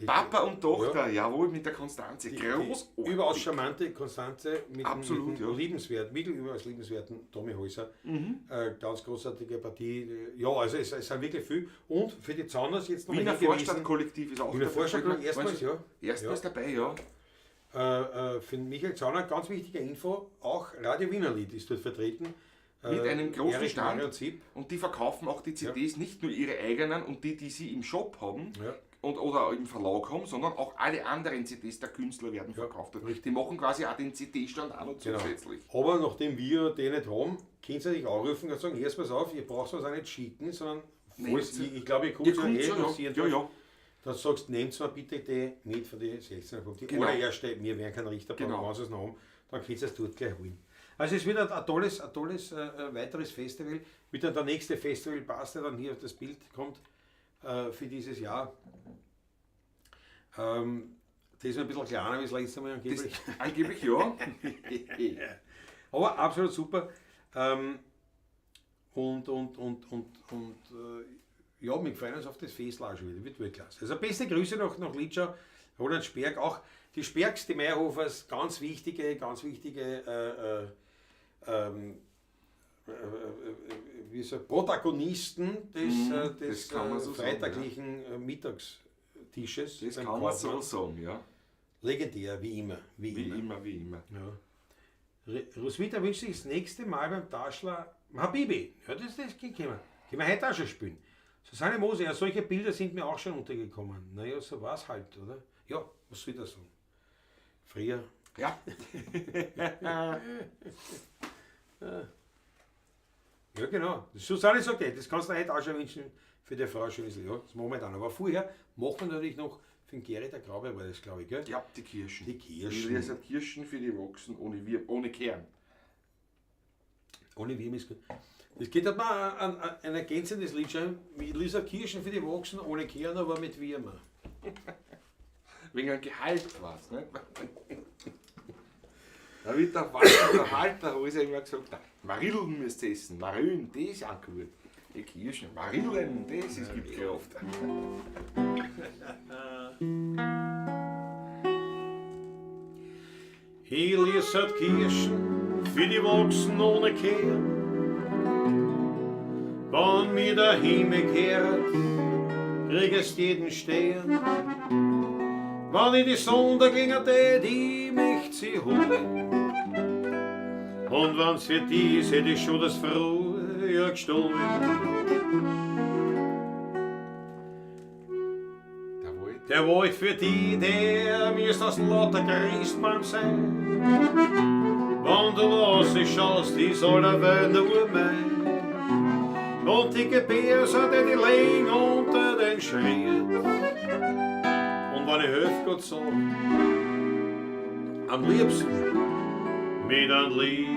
Papa und Tochter, jawohl, mit der Konstanze. Großartig. Die überaus charmante Konstanze mit, Absolut, mit dem ja. Mhm. liebenswert, mittel überaus liebenswerten Tommy Häuser. Ganz großartige Partie. Ja, also es sind wirklich viel. Und für die Zauners jetzt noch Wiener hingewiesen, Vorstadtkollektiv ist auch Wiener dabei. Vorstadtkollektiv, erstmals, ja. Erstmals dabei, ja. Für Michael Zauner, ganz wichtige Info, auch Radio Wienerlied ist dort vertreten. Mit einem großen Erich Stand. Mario Zipp. Und die verkaufen auch die CDs, nicht nur ihre eigenen und die, die sie im Shop haben Ja. und, oder im Verlag haben, sondern auch alle anderen CDs der Künstler werden verkauft. richtig. Die machen quasi auch den CD-Stand auch noch Genau. zusätzlich. Aber nachdem wir den nicht haben, könnt ihr natürlich anrufen und sagen, erst pass auf, ihr braucht uns auch nicht schicken, sondern Falls, ich glaube, ihr kommt Ihr ja kommt eh schon, nach ja. Sierndorf. Ja, ja. Dann sagst du, nehmt mir bitte die mit von den 16. Die Genau. allererste, wir werden keinen Richter brauchen, Genau. wenn sie es noch haben, dann könnt ihr es dort gleich holen. Also es wird ein tolles weiteres Festival. Wird dann der nächste Festival passt, der dann hier auf das Bild kommt für dieses Jahr. Das ist ein bisschen kleiner wie das letzte Mal angeblich. Das, angeblich ja. Aber absolut super. Ja, wir freuen uns auf das Fest auch schon wieder. Wird Weltklasse. Also beste Grüße nach Litschau, Roland Sperg. Auch die Spergs, die Meierhofers, ganz wichtige wie sagt, Protagonisten des, des das kann man so sagen, freitaglichen Mittagstisches. Das beim kann man so Kaufmann. sagen, ja. Legendär, wie immer. Wie immer. Wie immer. Ja. Roswitha wünscht sich das nächste Mal beim Taschler Habibi. Ja, das können wir. Können wir heute auch schon spielen. Susanne Mose, ja, solche Bilder sind mir auch schon untergekommen. Naja, so war es halt, oder? Ja, was soll ich da sagen? Früher. Ja. Ja, genau. Susanne sagt, ey, das kannst du heute auch schon wünschen für die Frau schönes Ja, das machen wir dann. Aber vorher machen wir natürlich noch für den Gerrit der Grabe, war das, glaube ich, gell? Ja, die Kirschen. Die Kirschen. Das sind Kirschen für die Wachsen ohne Kern. Ohne Wurm ist gut. Das geht aber ein ergänzendes Lied schon. Lisa Kirschen für die Wachsen ohne Kern, aber mit Würmer. Wegen einem Gehalt war's, ne? Da wird der Walter, hat immer gesagt, Marillen müsst ihr essen, Marillen, das ist auch gut. Die Kirschen, Marillen, das ist, gibt Kraft. Ich lese Kirschen für die Wachsen ohne Kern. Wenn mir der Himmel kehrt, krieg es jeden Stern. Wenn ich die Sonne gegen die möcht sie holen. Und wenn's für die ist, hätt ich schon das Frühjahr gestohlen. Der Wald. Der Wald für die, der müsst aus lauter Christbaum sein. Wenn du was ich schaust, die soll der Welt nur mein. Und die Gebärse, die liegen unter den Schritt. Und wenn ich helf Gott sag, am liebsten mit einem Lied.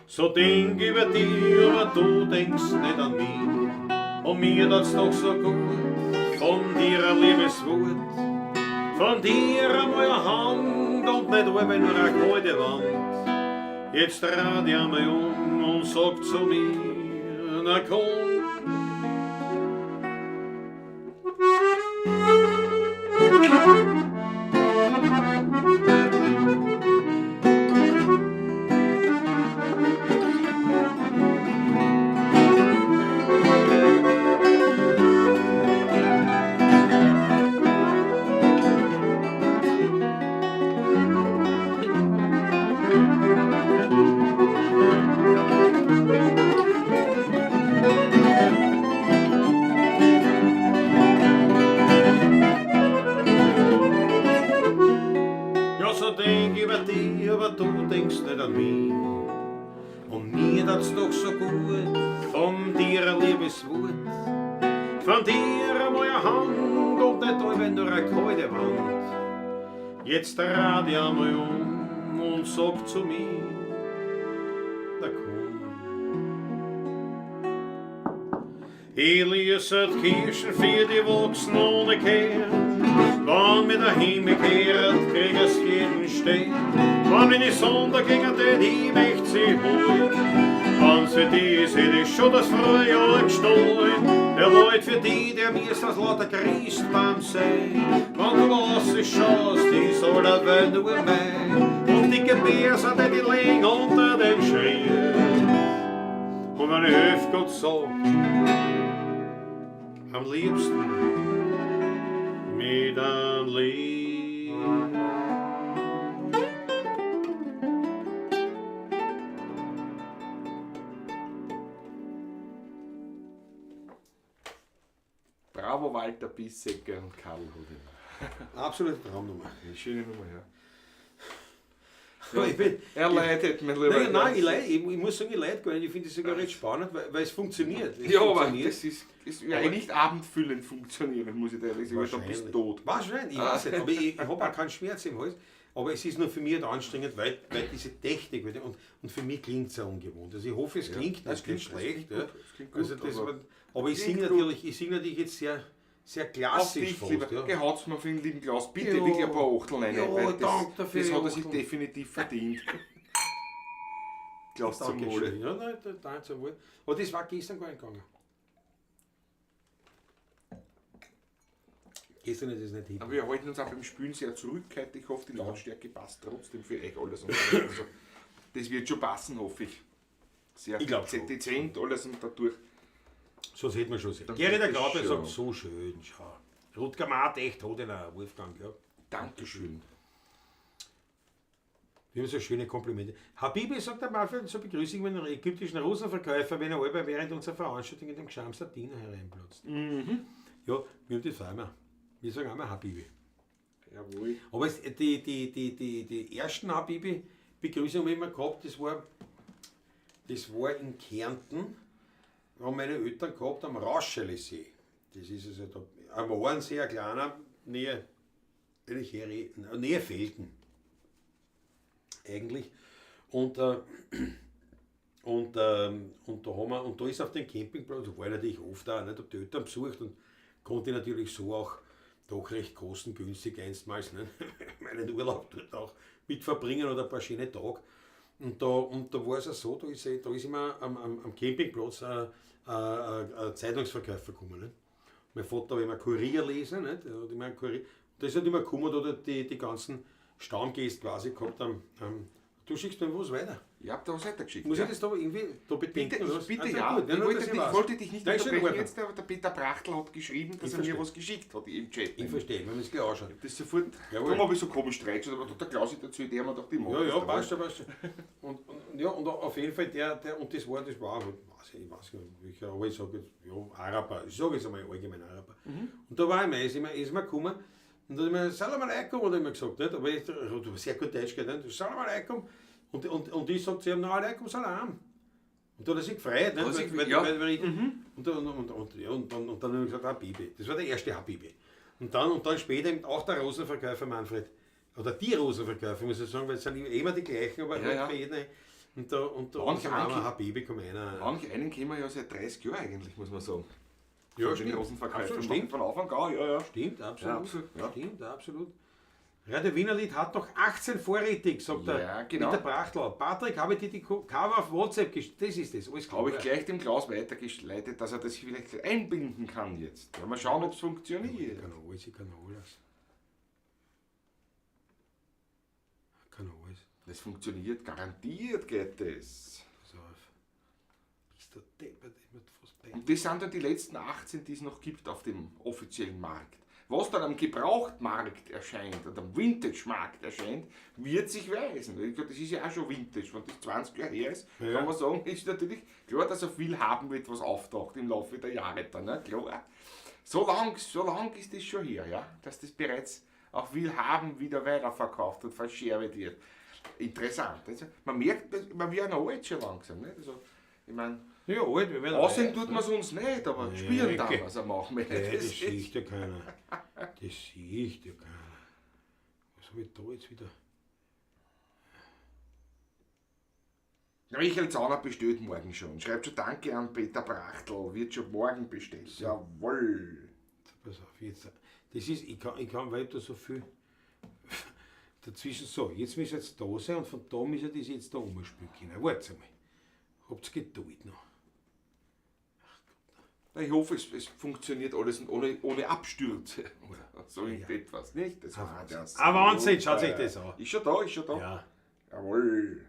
So denk über dich, aber du denkst nicht an mich. Und mir tat's doch so gut, von dir ein liebes Wort. Von dir einmal eine Hand und nicht einmal nur eine kalte Wand. Jetzt dreh dich einmal um und sag zu mir, na komm. Ja, so denk über dich, aber du denkst nicht an mich. Und mir tat's doch so gut, von dir ein liebes Wort. Von dir einmal eine Hand und nicht einmal nur eine kalte Wand. Jetzt dreh dich einmal um und sag zu mir, na komm. Ich lese die Kirschen für die Wachsen ohne Kern. Wenn mir der Himmel kehrt, krieg es jeden Stern. Wenn mir die Sonne gegen den, ich möcht sie holen. Wenn's für die ist, hätt ich schon das Frühjahr gestohlen. Der Wald für die, der mir ist das lauter Christbaum sein. Wenn du was schaust, die soll der Welt nur mein. Und die Gebärse, die liegen unter dem Schritt. Und wenn ich helf Gott sag, am liebsten mit einem Lied. Bravo Walter Bissecker und Karl Hodener. Absolute Traumnummer. Eine schöne Nummer, ja. Ich bin, Er leidet, mein Lieber. Nein, nein, ich, leid, ich muss sagen, ich leide gar nicht. Ich finde es sogar recht spannend, weil es funktioniert. Es Ja, aber funktioniert. das ist, es wird ja nicht abendfüllend funktionieren, muss ich dir ehrlich sagen. weil Dann bist du tot. Wahrscheinlich, ich weiß nicht. Aber ich habe auch keinen Schmerz im Hals. Aber es ist nur für mich halt anstrengend, weil diese Technik, und für mich klingt es ja ungewohnt. Also ich hoffe, es klingt Es nicht klingt- schlecht. es klingt ja. gut, es klingt gut, Also das, aber- aber ich Klingt singe gut. natürlich, ich sing natürlich jetzt sehr, sehr Auf klassisch dich, fast. lieber. Ja. Gehaut's mir für den lieben Klaus. Bitte Ja. wirklich ein paar Achteln rein. Ja, weil das, danke dafür, das hat er sich Achteln. definitiv verdient. Klaus zum Dankeschön. Wohle. Ja, nein, danke zum Wohl. Aber das war gestern gar nicht gegangen. Gestern ist es nicht hin. Aber wir halten uns auch beim Spülen sehr zurück heute. Ich hoffe, die Lautstärke passt trotzdem für euch alles. Und also, das wird schon passen, hoffe ich. Sehr Ich glaub schon. dezent alles und dadurch. So sieht man schon sehr. Dann Gerrit der geht das Grabe schon. sagt, so schön, schau. Rutger Maat, echt, hat ihn auch, Wolfgang, ja. Dankeschön. Wir haben so schöne Komplimente. Habibi, sagt der Manfred, so begrüße ich meinen ägyptischen Rosenverkäufer, wenn er allweil während unserer Veranstaltung in dem Gschamster Diener hereinplatzt. Ja, wir haben das auch immer. Wir sagen auch immer Habibi. Jawohl. Aber es, die ersten Habibi-Begrüßungen, die wir gehabt, das war in Kärnten, da haben meine Eltern gehabt am Rauschelesee. Das ist also da, am Ohrensee, ein kleiner, Nähe, eigentlich Nähe Felden. Eigentlich. Und da haben wir, und da ist auf dem Campingplatz, da war ich natürlich oft auch, nicht, hab die Eltern besucht und konnte natürlich so auch doch recht kostengünstig einstmals, ne, meinen Urlaub dort auch mit verbringen oder ein paar schöne Tage. Und da war es auch so, da ist immer am Campingplatz ein Zeitungsverkäufer gekommen. Ne? Mein Vater hat immer Kurier lesen, nicht? Er hat immer einen Kurier. Und da ist halt immer gekommen, da hat die ganzen Stammgäste quasi gehabt am, du schickst mir was weiter. Ich hab da was weitergeschickt. Muss ja. ich das da irgendwie da bedenken? Bitte, oder ich, was? bitte Ah, ja. gut, Ich nur, wollte, dass dich, weiß. wollte dich nicht Nein, ist schon in unterbrechen Ordnung. jetzt, aber der Peter Brachtl hat geschrieben, dass Ich er mir verstehe. was geschickt hat im Chat. Ich verstehe, wenn man es gleich anschaut. Das sofort. Jawohl. Darum habe ich so komisch reingeschaut, aber der Klaus erzählt, der mir doch die Ja, ja, passt schon, passt schon. Und ja, und auf jeden Fall der und das war, ich weiß nicht, welcher, aber ich sage jetzt, ja, Araber, ich sage jetzt einmal allgemein Araber. Und da war ich immer, ist mir gekommen und dann hat er mir, Salam alaikum, hat er immer gesagt, nicht? Aber ich habe sehr gut Deutsch geredet, nicht? Salam alaikum. Und ich sage zu ihm, na, alaikum salam. Und da hat er sich gefreut, nicht? Hat sich- Weil, ja. weil ich, und dann habe ich gesagt, Habibi. Das war der erste Habibi. Und dann später eben auch der Rosenverkäufer Manfred, oder die Rosenverkäufer, muss ich sagen, weil es sind immer die gleichen, aber Ja, halt ja. bei jedem. Und da, und da Manche und dann Anki- Habibi kommt einer. Manch einen kennen wir ja seit 30 Jahren eigentlich, muss man sagen. Ja, Von den stimmt. Rosenverkäufern. Absolut, stimmt. Von Anfang an, ja, ja. Stimmt, absolut. Ja, absolut, ja. Stimmt, absolut. Radio Wienerlied hat noch 18 vorrätig, sagt Ja, der genau. Peter Brachtl. Patrick, habe ich dir die Cover auf WhatsApp geschickt? Das ist das, alles klar. Habe ich gleich dem Klaus weitergeleitet, dass er das vielleicht einbinden kann jetzt. Ja, mal schauen, ob es Ich funktioniert. kann alles, ich kann alles. Ich kann alles. Das funktioniert, garantiert geht das. Pass auf. Bist du deppert, ich bin fast peinlich. Und das sind dann die letzten 18, die es noch gibt auf dem offiziellen Markt. Was dann am Gebrauchtmarkt erscheint und am Vintage-Markt erscheint, wird sich weisen. Ich glaub, das ist ja auch schon Vintage. Wenn das 20 Jahre her ist, Ja. kann man sagen, ist natürlich klar, dass auf viel haben wird, was auftaucht im Laufe der Jahre dann. Ne? Klar. So lang ist das schon her, ja? Dass das bereits auf Willhaben wieder weiterverkauft und verscherbt wird. Interessant. Also, man merkt, man wird ja noch alt schon langsam. Nicht? Also, ich meine, Ja, alt, wir werden aussehen alt. tut man es uns nicht, aber Nee, spüren okay. dann, was er machen möchte. Nein, Das das ist- sieht ja keiner. Das sieht ja keiner. Was habe ich da jetzt wieder? Michael Zauner bestellt morgen schon. Schreibt schon Danke an Peter Brachtl, wird schon morgen bestellt. Jawohl. So, pass auf, jetzt. Das ist, ich kann, weil ich da so viel dazwischen. So, jetzt müssen jetzt da sein und von da müssen das jetzt da umspielen können. Warte mal. Habt's Geduld noch. Ich hoffe, es funktioniert alles und ohne Abstürze oder so irgendetwas, nicht? Das war das. Ah, Wahnsinn, schaut sich das an. Ist schon da, ist schon da. Ja. Jawohl.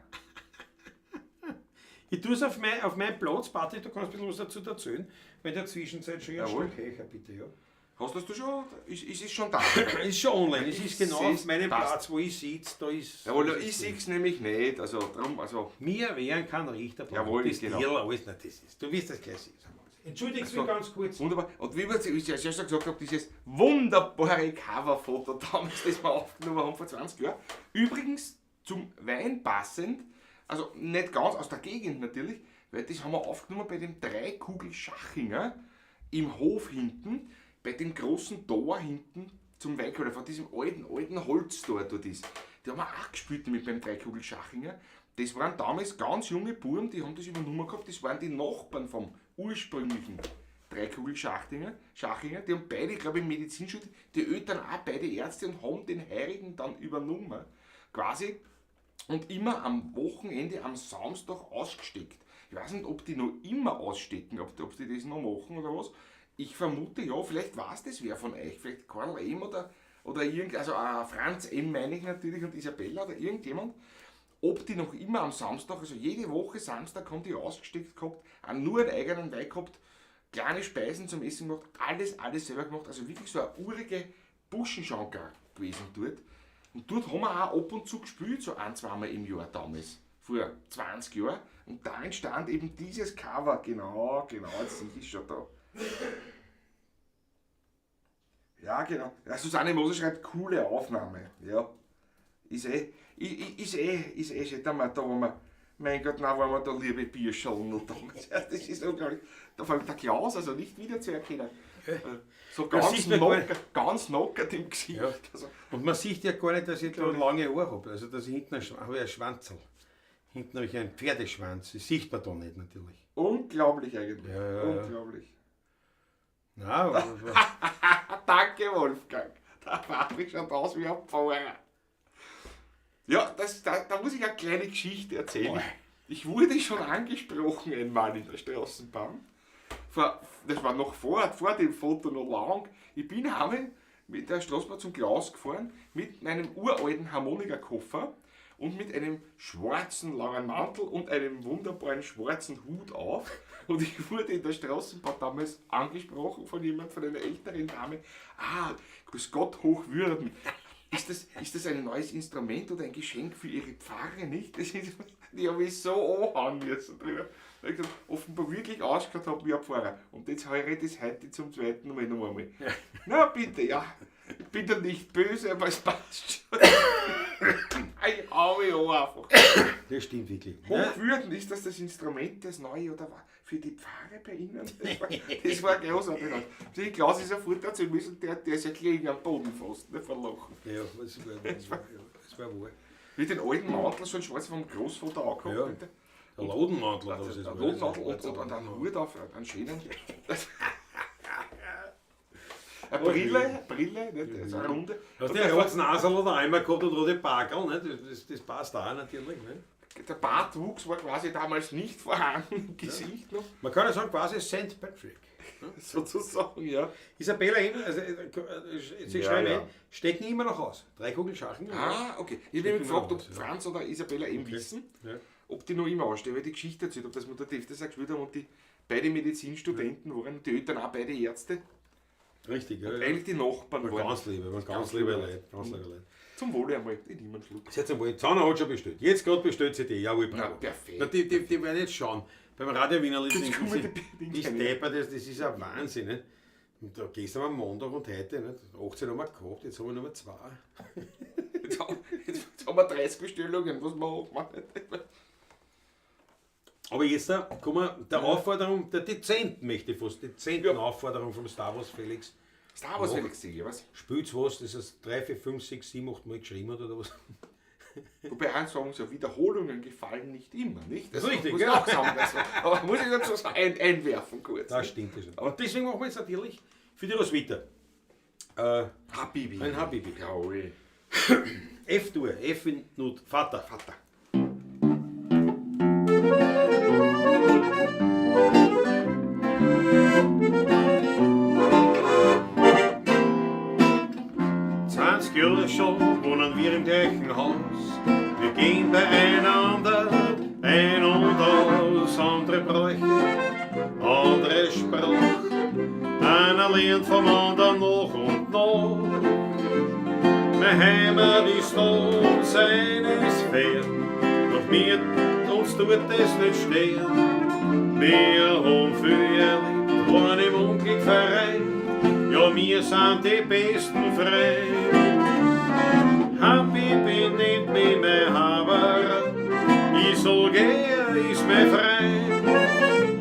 Ich tue es auf meinen Platz, Patrick, du kannst ein bisschen was dazu erzählen, weil in der Zwischenzeit schon ein Jawohl. Stück höher, bitte, ja. Hast das du schon? Ist es schon da? Ist schon online, es ist genau auf meinem passt. Platz, wo ich sitze, da ist... Jawohl, ich sehe es nämlich nicht. Also, darum, also. Mir wären kein Richter brauchen. Jawohl, das genau. Tierl, alles, nein, das ist, du wirst das gleich sehen. Entschuldigt Also, mich ganz kurz. Wunderbar. Und wie ich ja schon gesagt habe, dieses wunderbare Coverfoto damals, das wir aufgenommen haben vor 20 Jahren. Übrigens, Zum Wein passend, also nicht ganz aus der Gegend natürlich, weil das haben wir aufgenommen bei dem Dreikugel Schachinger im Hof hinten, bei dem großen Tor hinten zum Weinkeller, von diesem alten Holztor dort ist. Die haben wir auch gespielt mit beim Dreikugel Schachinger. Das waren damals ganz junge Buben, die haben das übernommen gehabt, das waren die Nachbarn vom ursprünglichen Dreikugel Schachinger. Die haben beide, glaube ich, Medizin studiert, die Eltern auch beide Ärzte und haben den Heirigen dann übernommen. Quasi. Und immer am Wochenende, am Samstag ausgesteckt. Ich weiß nicht, ob die noch immer ausstecken, ob die das noch machen oder was. Ich vermute ja, vielleicht weiß das wer von euch. Vielleicht Karl M. oder irgend, also Franz M. meine ich natürlich und Isabella oder irgendjemand. Ob die noch immer am Samstag, also jede Woche Samstag haben die ausgesteckt gehabt, auch nur einen eigenen Wein gehabt, kleine Speisen zum Essen gemacht, alles selber gemacht. Also wirklich so eine urige Buschenschanker gewesen dort. Und dort haben wir auch ab und zu gespielt, so ein, zweimal im Jahr damals, vor 20 Jahren. Und da entstand eben dieses Cover, genau, jetzt sehe ich schon da. Ja, genau. Ja, Susanne Moser schreibt, coole Aufnahme. Ja, ist eh schön, da waren wir, mein Gott, nein, waren wir da liebe Bierschalen noch damals. Das ist unglaublich. Da fängt der Klaus also nicht wieder zu erkennen. So ganz knockert im Gesicht. Ja. Also, und man sieht ja gar nicht, dass ich da lange Haare habe. Also, dass ich hinten habe ich ein Schwanzl. Hinten habe ich einen Pferdeschwanz. Das sieht man da nicht natürlich. Unglaublich eigentlich. Ja, ja. Unglaublich. Nein, aber Danke, Wolfgang. Da war ich schon aus wie ein Pfarrer. Ja, da muss ich eine kleine Geschichte erzählen. Ich wurde schon angesprochen einmal in der Straßenbahn. Das war noch vor dem Foto noch lang. Ich bin heim mit der Straßenbahn zum Klaus gefahren mit meinem uralten Harmonikakoffer und mit einem schwarzen langen Mantel und einem wunderbaren schwarzen Hut auf. Und ich wurde in der Straßenbahn damals angesprochen von jemand, von einer älteren Dame. Ah, grüß Gott, Hochwürden. Ist das ein neues Instrument oder ein Geschenk für Ihre Pfarre, nicht? Die habe ich so anhauen müssen drüber. Weil ich offenbar wirklich ausgeschaut habe wie ein Pfarrer. Und jetzt höre ich das heute zum zweiten Mal noch einmal. Ja. Na bitte, ja. Ich bin da nicht böse, aber es passt schon. Ich hau mich an einfach. Das stimmt wirklich. Hochwürden, ist das das Instrument, das neue oder was? Für die Pfarre bei Ihnen? Das war großartig. Die Klaus ist sofort erzählen müssen, der ist ja gelegen am Boden fast, ne, vor Lachen. Ja, das war wahr. Mit den alten Mantel, so ein schwarzen vom Großvater angehabt. Ja. Bitte. Der Lodenmantel. Der Lodenmantel und einen Hut auf, einen schönen. Eine Brille, nicht? Also eine runde. Hast du ein rotes Nasel oder einmal gehabt und rote Backerl, ne? Das passt auch natürlich. Ne? Der Bartwuchs war quasi damals nicht vorhanden im Gesicht noch. Man kann ja sagen, quasi St. Patrick. Ne? Sozusagen, ja. Isabella, also, sie ja, schreiben, ja. Stecken immer noch aus. 3 Kugeln Schachen. Ah, okay. Ich habe mich gefragt, ob Franz oder Isabella eben wissen, ob die noch immer ausstehen, weil die Geschichte erzählt, ob das mit der Defte gespielt haben und die beide Medizinstudenten waren, die Eltern auch beide Ärzte. Richtig, ja. Und eigentlich die Nachbarn waren. Ganz liebe, waren ganz liebe Leute. Ganz liebe Leute. Zum Wohle einmal, ich nehme einen Schluck. Jetzt einmal, Zauner hat schon bestellt. Jetzt gerade bestellt sie die, jawohl, bravo. Na, perfekt. Na, die werden jetzt schauen. Beim Radio Wienerli sind die Deppert, das ist ein Wahnsinn. Nicht? Und da gestern am Montag und heute, nicht? 18 haben wir gehabt, jetzt haben wir nur 2. Jetzt haben wir 30 Bestellungen, was machen wir? Aber jetzt kommen wir der Aufforderung, der dezenten, möchte ich fast, dezenten Aufforderung vom Star Wars Felix. Star Wars Felix, sicher, was? Spielt's was, das ist 3, 4, 5, 6, 7, 8 Mal geschrieben hat oder was? Wobei eins sagen so, Wiederholungen gefallen nicht immer, nicht? Das ist richtig, muss ja. Ich auch sagen, also, aber muss ich dazu so einwerfen kurz. Das stimmt. Das. Und deswegen machen wir jetzt natürlich für die Roswitha. Habibi. Ein Habibi. Jawohl. F-Dur, F in Not, Vater. Vater. Jahre schon wohnen wir im gleichen Haus. Wir gehen beieinander ein und aus. Andere Bräuche, andere Sprache. Einer lernt vom anderen noch und noch. Meine Heimat ist und seine ist fern. Doch mir, uns tut es nicht stehen. Wir haben viel erlebt, waren im Unglück vereint. Ja, wir sind die besten Freunde. Habibi, Habibi nennt mich mein Haber. Ich sag, er ist mein Freund.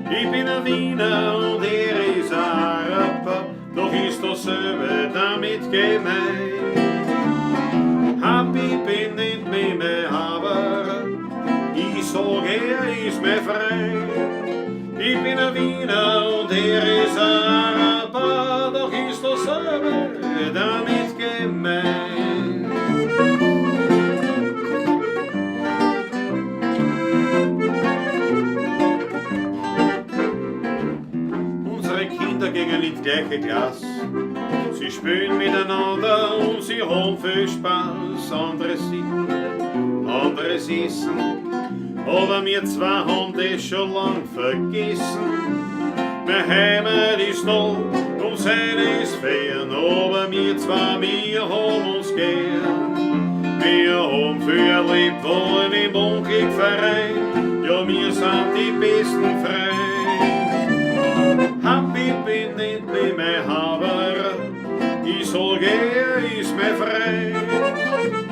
Ich bin ein Wiener und er ist ein Araber, doch ist dasselbe damit gemeint. Habibi nennt mich mein Haber, ich sag, er ist mein Freund. Ich bin ein Wiener und er ist ein Araber, doch ist dasselbe damit gemeint. Unsere Kinder gingen in die gleiche Klasse. Sie spielen miteinander und sie haben viel Spaß. Andere Sitten, anderes Essen. Aber wir zwei haben das schon lang vergessen. Meine Heimat ist da und seine ist fern. Aber wir zwei, wir haben uns gern. Wir haben viel erlebt, wollen im Unglück vereint. Ja, wir sind die besten Freunde. Habibi nennt mich mein Haber, ich sag, er ist mein Freund.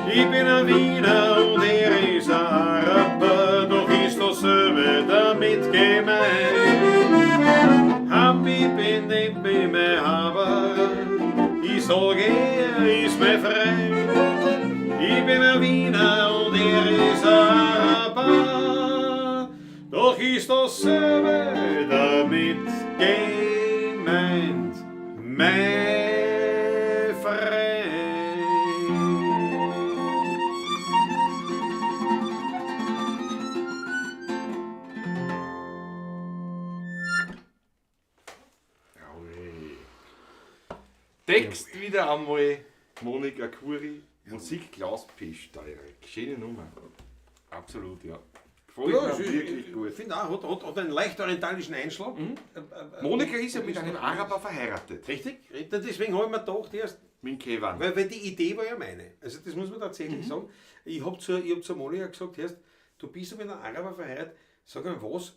Ich bin ein Wiener und er ist ein Araber, doch ist dasselbe damit gemeint. Habibi nennt mich mein Haber, ich sag, er ist mein Freund. Ich bin ein Wiener und er ist ein Araber, doch ist dasselbe damit gemeint, mein Freund. Jawohl. Text wieder einmal Monika Kuri, Musik Klaus Pesch-Steyrek. Schöne Nummer. Absolut, ja. Gefällt Ja, mir wirklich gut. Ich finde auch, hat einen leicht orientalischen Einschlag. Monika ist ja mit einem Araber verheiratet. Richtig? Deswegen habe ich mir gedacht, erst, Mit Kevan. weil die Idee war ja meine. Also das muss man tatsächlich sagen. Ich habe zu Monika gesagt, erst, du bist ja mit einem Araber verheiratet, sag mal, was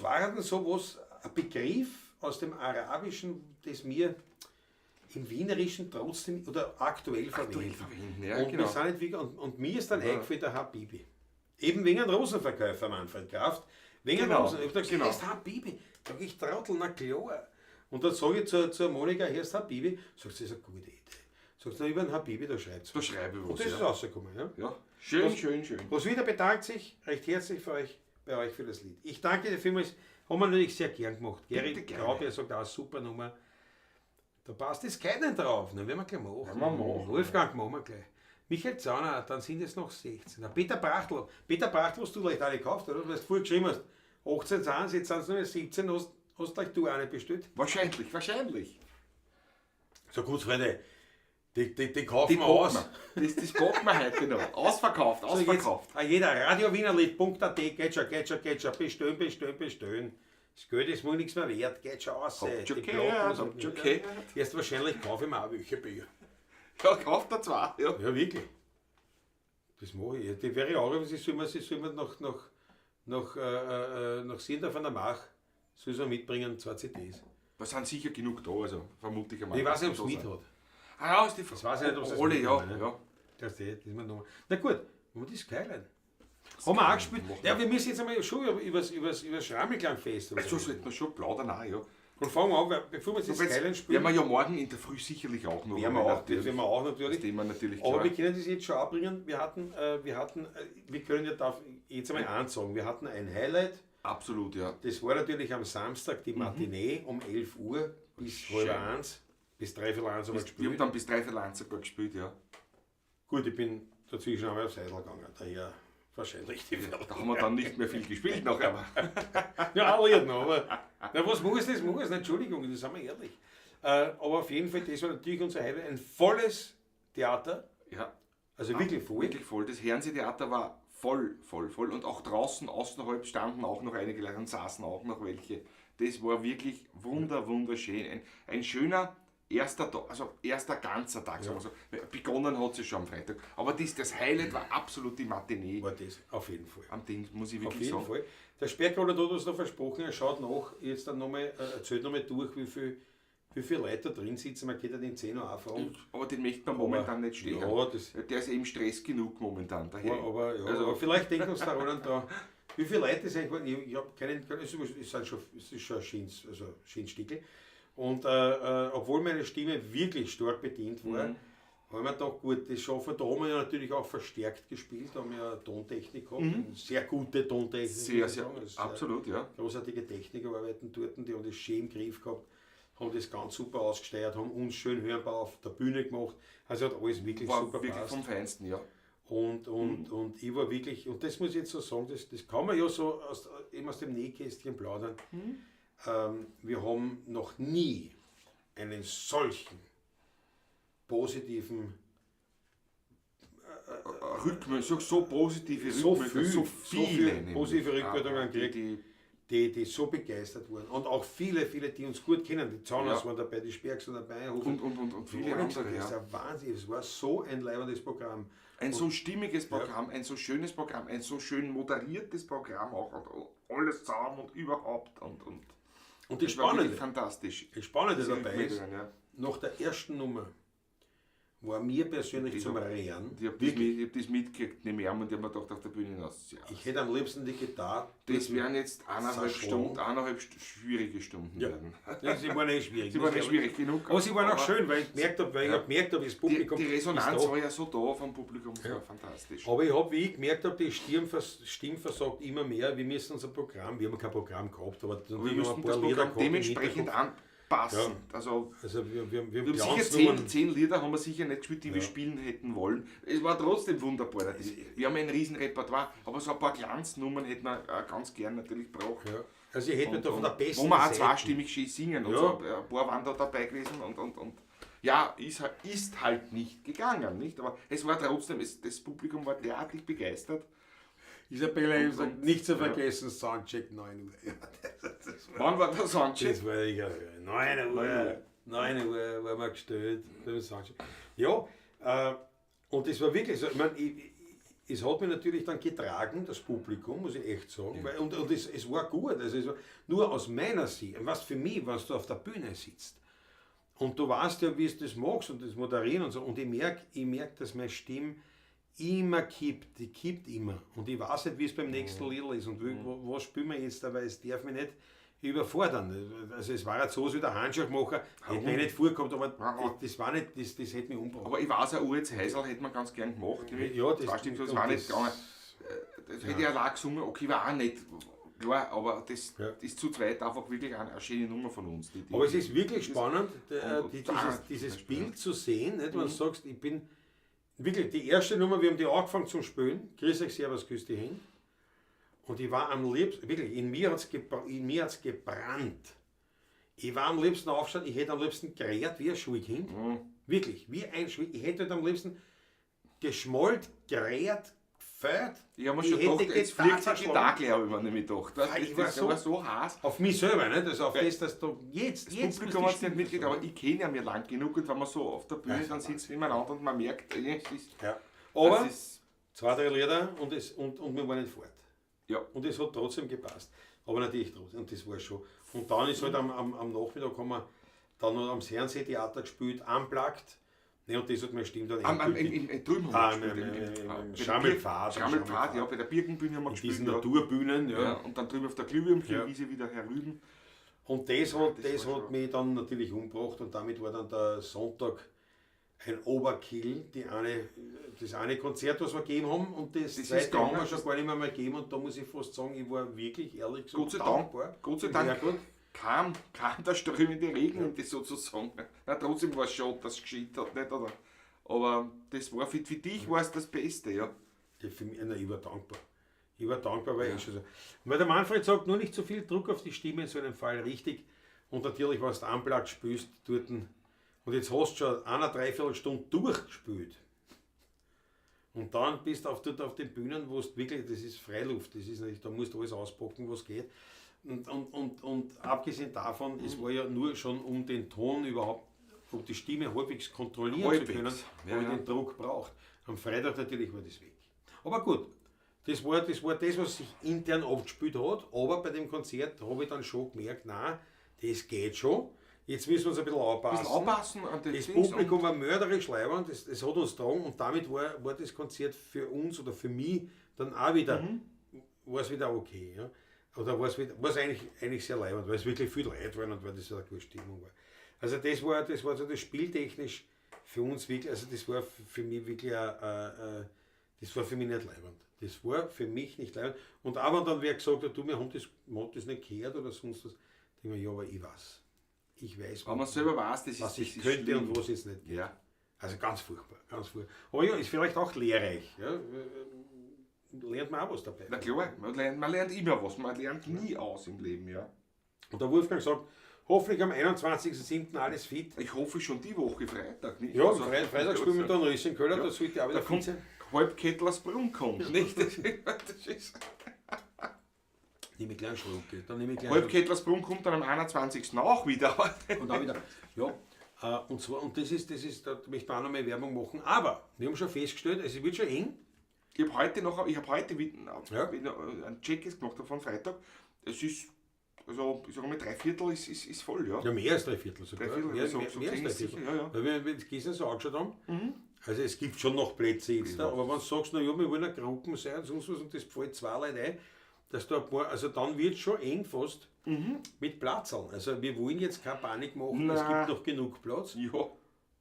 war denn so was, ein Begriff aus dem Arabischen, das mir im Wienerischen trotzdem oder aktuell verwenden. Aktuell verwenden, ja, Und, genau. wir sind nicht wirklich, und mir ist dann eingefallen der Habibi. Eben wegen einem Rosenverkäufer, Manfred Kraft. Wegen einem Rosen. Ich hab gesagt, das ist Habibi. Sag ich, Trottel, na klar. Und dann sage ich zur Monika, hier ist Habibi. Sagt sie, das ist eine gute Idee. Sagt sie, über den Habibi, da schreibt sie. Da schreibe ich was. Und das ist rausgekommen. Ja. Ja. Schön, schön, schön. Roswitha bedankt sich recht herzlich für euch, bei euch für das Lied. Ich danke dir vielmals. Haben wir natürlich sehr gern gemacht. Gary Graubier sagt auch, super Nummer. Da passt es keinen drauf. Ne? Werden wir gleich machen. Werden wir machen. Wolfgang machen wir gleich. Michael Zauner, dann sind es noch 16. Na, Peter Brachtl. Peter Brachtl hast du vielleicht alle gekauft, oder? Weil du vorher geschrieben hast, 18 sind es, jetzt sind es nur 17, hast vielleicht du eine bestellt? Wahrscheinlich, wahrscheinlich. So gut, Freunde, die kaufen Die wir aus. Das packen wir heute noch. Ausverkauft, So, jetzt, ausverkauft. jeder, radiowienerlied.at, geht schon, geht schon, geht schon, bestellen, bestellen, bestellen. Das Geld ist mir nichts mehr wert, geht schon aus. Habt schon Die gehört, Platten habt sind- schon gehört. Erst wahrscheinlich kaufe ich mir auch welche Bücher. Ja, kauft er zwei. Ja. Ja, wirklich. Das mache ich. Die wäre auch, sie soll mir nach Sender von der Mach, soll sie mitbringen, 2 CDs. Da sind sicher genug da, also vermute ich einmal. Ich weiß nicht, ob es mit hat. Ah ja, ist die Frage. Das weiß ich nicht, ob es Alle, mit ja, hat, ne? ja. Das ist mir noch. Na gut, haben wir die Skyline. Haben wir auch gespielt. Ja, wir müssen jetzt einmal schon über das Schrammelklangfest. So sollte man schon plaudern auch, ja. Und fangen wir an, weil bevor wir jetzt die Skyline spielen. Werden wir ja morgen in der Früh sicherlich auch noch. Werden wir auch, das werden wir auch natürlich. Das Thema natürlich. Aber klar. wir können das jetzt schon abbringen. Wir können ja da jetzt einmal eins sagen. Wir hatten ein Highlight. Absolut, ja. Das war natürlich am Samstag die Matinee um 11 Uhr bis 12:30, bis 12:45 haben wir gespielt. Wir haben dann bis 12:45 sogar gespielt, ja. Gut, ich bin dazwischen einmal aufs Seidel gegangen, daher wahrscheinlich die Ja, da haben wir dann nicht mehr viel gespielt noch, aber. Ja, alle noch, aber. Na, was muss das, muss, Entschuldigung, das sind wir ehrlich. Aber auf jeden Fall, das war natürlich unser Highlight, ein volles Theater. Ja. Also wirklich voll. Wirklich voll. Das Herrenseetheater war voll, voll, voll. Und auch draußen, außerhalb standen auch noch einige Leute und saßen auch noch welche. Das war wirklich wunderschön. Ein schöner erster Tag, also erster ganzer Tag, sagen wir so. Begonnen hat es schon am Freitag. Aber das Highlight war absolut die Matinee. War das, auf jeden Fall. Am Ding, muss ich wirklich Auf jeden sagen. Fall. Der Sperrkoller hat uns noch versprochen, er schaut nach, jetzt dann nochmal, erzählt nochmal durch, wie wie viele Leute da drin sitzen, man könnte den Zeno auch fragen. Aber den möchte man momentan nicht stehen. Ja, das, Der ist eben Stress genug momentan. Daher. Ja, aber, ja, Also- aber vielleicht denken uns der Roland da, wie viele Leute es eigentlich waren. Ich habe keinen, es ist schon ein schönes, also ein schönes Stickel. Und obwohl meine Stimme wirklich stark bedient war, habe ich mir gedacht, gut, das schaffen wir. Da haben wir ja natürlich auch verstärkt gespielt, da haben wir ja Tontechnik gehabt, eine sehr gute Tontechnik. Sehr, muss ich sehr, sagen. Also sehr absolut, ja. großartige Techniker arbeiten dort, die haben das schön im Griff gehabt, haben das ganz super ausgesteuert, haben uns schön hörbar auf der Bühne gemacht. Also hat alles wirklich War super wirklich gepasst. vom Feinsten, ja. Und ich war wirklich, und das muss ich jetzt so sagen, das kann man ja so eben aus dem Nähkästchen plaudern. Wir haben noch nie einen solchen positiven, Rückmeldung, so positive So Rückmeldungen, viel, so so viele viel nämlich. positive Rückmeldungen die, gekriegt. die, die so begeistert wurden. Und auch viele, viele, die uns gut kennen. Die Zauners Ja. waren dabei, die Spergs waren dabei, und viele Alle gesagt, andere, Das ist ja. ein Wahnsinn, es war so ein leibendes Programm. Ein so stimmiges Programm, ein so schönes Programm, ein so schön moderiertes Programm auch und alles zusammen und überhaupt und Und das das war wirklich Spannende, fantastisch. das Spannende Diese dabei ist, Rückmeldungen, ja. nach der ersten Nummer war mir persönlich Ich zum hab- Rehren. Ich habe das, hab das mitgekriegt, nehme ich an, und ich hab mir gedacht, auf der Bühne hinaus. Ja, Ich hätte am liebsten die Gitarre. das wären jetzt eineinhalb Zerschlagen. Stunden, eineinhalb schwierige Stunden Ja. werden. Ja, sie waren eh schwierig. Sie waren eh schwierig genug. Aber sie waren auch schön, weil ich gemerkt habe, das Die, Publikum die Resonanz ist da. war ja so da vom Publikum, das war fantastisch. Aber ich habe, wie ich gemerkt habe, die Stimme versagt immer mehr. Wir müssen unser Programm, wir haben kein Programm gehabt, aber Wir natürlich haben wir müssten ein paar das Lieder Programm gehabt im dementsprechend Hinterkopf. anpassen. Ja. Also, Also wir wir haben sicher Glanznummern. 10 Lieder haben wir sicher nicht gespielt, die wir spielen hätten wollen. Es war trotzdem wunderbar. Wir haben ein riesen Repertoire, aber so ein paar Glanznummern hätten wir ganz gern natürlich gebraucht. Ja. Also ich hätte mir da von der besten Wo wir auch Seite- zweistimmig schön singen und Ja. so. Ein paar waren da dabei gewesen und ja, ist halt nicht gegangen, nicht? Aber es war trotzdem, das Publikum war derartig begeistert. Isabella hat gesagt, nicht zu ja. vergessen, Soundcheck 9 Uhr. Ja, das war, Wann war der Soundcheck? das war ja, 9 Uhr. 9 Uhr waren wir gestellt beim Soundcheck. Ja, und das war wirklich so. Ich meine, es hat mich natürlich dann getragen, das Publikum, muss ich echt sagen. Weil, und es war gut. Also es war, nur aus meiner Sicht, was für mich, wenn du auf der Bühne sitzt und du weißt ja, wie du das magst und das Moderieren und so. Und ich merk, dass meine Stimme immer kippt, die kippt immer. Und ich weiß nicht, wie es beim nächsten Lied ist und was spielen wir jetzt, aber es darf mich nicht überfordern. Also es war jetzt so, wie der Handschuhmacher, hätte mir nicht vorgekommen, aber das war nicht, das hätte mich umgebracht. Aber ich weiß auch, Uritz Heisel hätte man ganz gern gemacht. Ja, das- das, stimmt, das und war nicht das- gegangen. Das hätte ich allein gesungen, okay, war auch nicht klar, aber das ist zu zweit einfach wirklich eine schöne Nummer von uns. Aber es ist wirklich spannend, und da- dieses Bild zu sehen, nicht, wenn du sagst, ich bin wirklich die erste Nummer, wir haben die angefangen zum Spielen, grüß euch, servus, küss die Hände. Und ich war am liebsten, wirklich, in mir hat's gebrannt. Ich war am liebsten aufgestanden, ich hätte am liebsten gerät wie ein Schulkind. Wirklich, wie ein Schulkind. Ich hätte halt am liebsten geschmollt, gerät, gefällt. Ich habe mir schon gedacht, jetzt fliegt die Gitarre gleich, habe ich mir nämlich gedacht. Weißt, Ich das war das so- war so heiß. Auf mich selber, nicht? Also auf das, dass du jetzt, Das jetzt Publikum muss hat die es nicht mitgekriegt, Stimme aber ich kenne ja mir lang genug und wenn man so auf der Bühne Ja, dann sitzt nebeneinander und man merkt, es ist. Ja. Aber das ist, 2, 3 Lieder und wir waren nicht fort. ja. Und es hat trotzdem gepasst. Aber natürlich trotzdem, und das war schon. Und dann ist halt am Nachmittag haben wir dann noch am Fernsehtheater gespielt, unplugged. Ne, und das hat meine Stimme dann endgültig- Drüben Ah, haben wir gespielt. im bei der Schrammelpfad, am Schrammelpfad, Schrammelpfad. ja, bei der Birkenbühne haben wir In gespielt. diesen ja. Naturbühnen, ja. Ja, und dann drüben auf der Glühwürmchenwiese wieder herüben. Und das hat, das das war hat schon- mich dann natürlich umgebracht und damit war dann der Sonntag ein Overkill, das eine Konzert, was wir gegeben haben, und das, Das ist zweite haben wir gegangen. schon gar nicht mehr gegeben und da muss ich fast sagen, ich war wirklich ehrlich gesagt Gott sei Dank, dankbar. Gott sei Dem Dank Herrgott. kam der strömende Regen und das sozusagen. Na, trotzdem war es schon, dass es geschieht hat, nicht? Oder? Aber das war für dich war es das Beste, ja. Ja, für mich, nein, ich war dankbar. Ich war dankbar, weil ich schon so. Weil der Manfred sagt, nur nicht zu viel Druck auf die Stimme in so einem Fall, richtig. Und natürlich, wenn du unplugged spielst, dort. Und jetzt hast du schon eine Dreiviertelstunde durchgespielt. Und dann bist du dort auf den Bühnen, wo es wirklich, das ist Freiluft, das ist nicht, da musst du alles auspacken, was geht. Und abgesehen davon, es war ja nur schon um den Ton überhaupt, um die Stimme halbwegs kontrollieren zu Halbwegs, können, ja, habe ich ja. den Druck braucht. Am Freitag natürlich war das weg. Aber gut, das war das, was sich intern abgespielt hat, aber bei dem Konzert habe ich dann schon gemerkt, nein, das geht schon. jetzt müssen wir uns ein bisschen Ein anpassen. bisschen anpassen an die Das Dings Publikum war mörderisch leiwand, das hat uns getragen und damit war das Konzert für uns oder für mich dann auch wieder, war es wieder okay. Ja? Oder war es wieder, war es eigentlich sehr leiwand, weil es wirklich viel Leute waren und weil das eine gute Stimmung war. Also das war so das spieltechnisch für uns wirklich, also das war für mich wirklich das war für mich nicht leiwand. Das war für mich nicht leiwand. Und auch wenn dann wer gesagt hat, du, wir haben das nicht gehört oder sonst was, denke ich mir, ja, aber ich weiß. Ich weiß, Wenn man selber weiß, das was ist, ich das ist könnte schlimm. und was jetzt nicht geht. Ja. Also ganz furchtbar, ganz furchtbar. Aber ja, ist vielleicht auch lehrreich. Ja? Lernt man auch was dabei. Na klar, man lernt immer was, man lernt nie aus im Leben, ja. Und der Wolfgang sagt, hoffentlich am 21.07. alles fit. Ich hoffe schon die Woche, Freitag, nicht? Ja, Also, Freitag spielen wir dann Riss in Köller, Ja. da sollte auch wieder Da fit kommt sein. Halbkettlersbrunn kommt, nicht? Das ist Nehme ich gleich einen Schluck. Dann nehme ich gleich einen Schluck. Halbkettlersbrunn kommt dann am 21. auch wieder. Und auch wieder. Ja, und zwar, und das ist, da möchte man auch noch mal Werbung machen. Aber wir haben schon festgestellt, es wird schon eng. Ich habe heute noch, ich habe heute wieder, Ja. wieder einen Check gemacht von Freitag. Es ist, also ich sage mal, 3/4 ist voll, ja. Ja, mehr als 3/4 sogar. 3/4, mehr, so, mehr, so mehr als zehn ist 3/4. sicher, ja, ja. Weil wir das gestern so angeschaut haben, also es gibt schon noch Plätze jetzt, da, aber wenn du sagst, na ja, wir wollen eine Gruppen sein und sonst was und das fällt 2 Leute ein, dass da ein paar, also dann wird es schon eng fast mit Platzln. Also wir wollen jetzt keine Panik machen, es Nein. gibt noch genug Platz, Ja.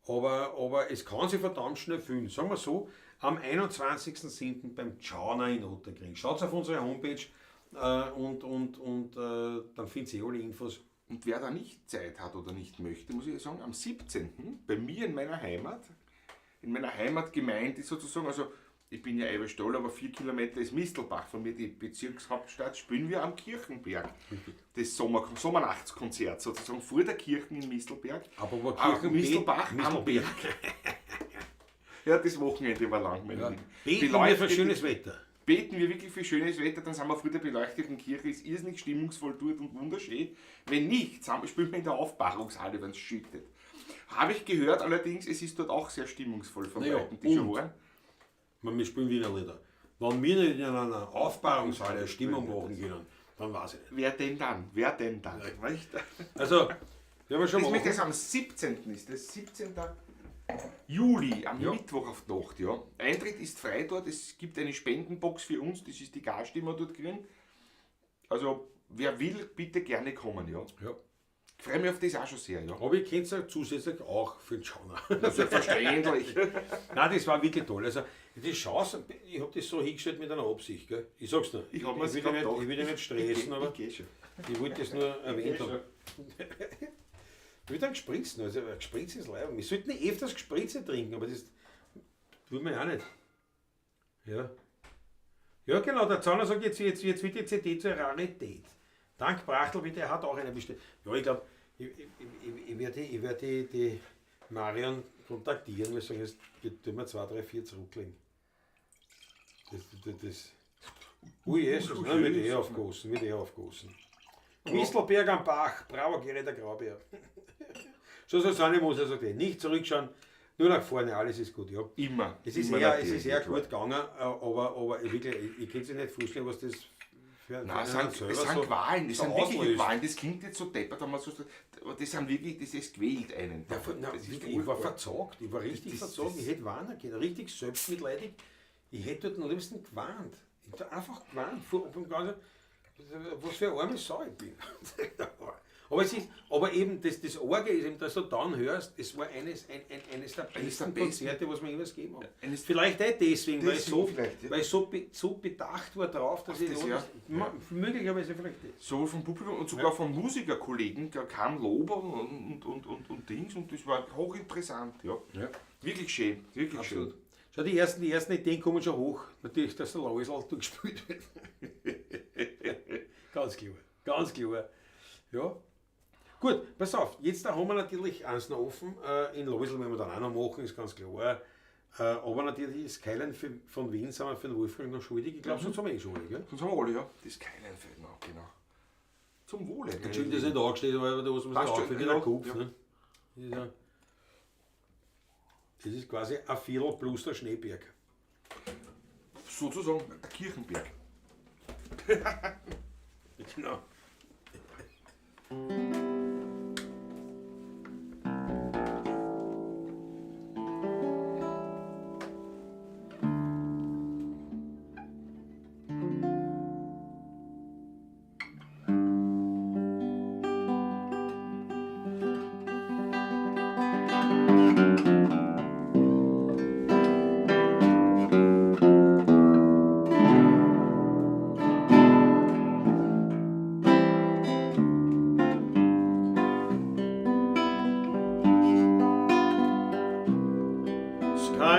aber es kann sich verdammt schnell fühlen. Sagen wir so, am 21.07. beim Tschauner in Ottakring. Schaut auf unsere Homepage und dann findet ihr alle Infos. Und wer da nicht Zeit hat oder nicht möchte, muss ich sagen, am 17. bei mir in meiner Heimat, in meiner Heimatgemeinde sozusagen, also ich bin ja Eiberstoll, aber 4 Kilometer ist Mistelbach von mir, die Bezirkshauptstadt, spielen wir am Kirchenberg. Das Sommernachtskonzert sozusagen vor der Kirche in Mistelberg. Aber wo Ah, Kirchen Mistelbach am Mistelberg. Berg. Ja, das Wochenende war lang, meine Ja. Lieben. Beten wir für Beleuchtete- schönes Wetter. Beten wir wirklich für schönes Wetter, dann sind wir vor der beleuchteten Kirche, ist irrsinnig stimmungsvoll dort und wunderschön. Wenn nicht, spielen wir in der Aufbahrungshalle, wenn es schüttet. Habe ich gehört allerdings, es ist dort auch sehr stimmungsvoll von Naja, Leuten, die schon und? waren. Wir spielen Wiener Lieder. Wenn wir nicht in einer Aufbahrungshalle eine Stimmung machen können, dann weiß ich nicht. Wer denn dann? Wer denn dann? Nicht? Also, wir haben schon Das mal. möchte ich sagen, am 17. ist das 17. Juli, am Ja. Mittwoch auf die Nacht, ja. Eintritt ist frei dort, es gibt eine Spendenbox für uns, das ist die Gage, die wir dort kriegen. Also, wer will, bitte gerne kommen, ja. Ja. Ich freue mich auf das auch schon sehr, ja. Aber ich kenne es ja zusätzlich auch für den Schauner. Selbstverständlich. Nein, das war wirklich toll. Also, die Chance, ich habe das so hingestellt mit einer Absicht, gell? Ich sag's nur. Ich hab ich mir's will ja grad nicht, gedacht. ich will ja nicht stressen, aber Ich geh schon. ich wollte das nur erwähnt geh haben. Wird dann gespritzt, also gespritzt ist leid. Wir sollten nicht öfters Gespritze trinken, aber das tun wir ja auch nicht. Ja. Ja, genau, der Zauner sagt, jetzt wird die CD zur Rarität. Dank Brachtl, bitte, er hat auch eine bestellt. Ja, ich glaube, ich werde ich werd die Marion kontaktieren, wir sagen, jetzt tun wir 2, 3, 4 zurücklegen. Das. Ui, Jesus, ne, wird eh aufgegossen, wird eh aufgegossen. Mistelberg am Bach, bravo Gerrit der Graubär. So soll es sein, muss er sagt, nicht zurückschauen, nur nach vorne, alles ist gut. Ja. Immer. Es ist immer eher, es natürlich, ist eher klar. gut gegangen, aber wirklich, ich kann sich nicht vorstellen, was das für Nein, es einen sind, selber es sind so- Qualen, das so sind wirklich auslöst. Qualen. Das klingt jetzt so deppert, wenn man so sagt, aber das sind wirklich, das ist quält einen. Ja, na, das ist wirklich, ich war furchtbar. verzagt, ich war richtig verzagt, ich hätte warnen können, richtig selbstmitleidig. Ich hätte dort am liebsten gewarnt. Ich hätte einfach gewarnt, vor, vom ganzen, was für eine arme Sau ich bin. Aber, es ist, aber eben das Orge ist eben, dass du dann hörst, es war eines der Eines der besten besten. Konzerte, was wir jemals gegeben haben. Eines- Vielleicht auch deswegen, weil ich Deswegen so, vielleicht, ja. weil ich so bedacht war drauf, dass Auf ich das, das, ja. möglicherweise vielleicht das. Sowohl vom Publikum und sogar von Musikerkollegen, da kam Lob und Dings und das war hochinteressant. Ja. Ja. Wirklich schön, wirklich Absolut. schön. Schau, die ersten Ideen kommen schon hoch. Natürlich, dass der Loisl gespielt wird. Ganz klar, ganz klar. Ja. Gut, pass auf, jetzt da haben wir natürlich eins noch offen. In Loisl werden wir dann auch noch machen, ist ganz klar. Aber natürlich ist Skyline von Wien sind wir für den Wolfgang noch schuldig. Ich glaube, sonst haben wir eh schon alle, gell? Sonst haben wir alle, ja. Das ist kein genau, genau. Zum Wohle. Entschuldigung, dass ich nicht angestellt habe, aber da muss man sich Passt schon, aufhören, ja, der Kopf. ja. Ne? Das ist ja, das ist quasi ein Viertel plus der Schneeberg. Sozusagen der Kirchenberg. Genau.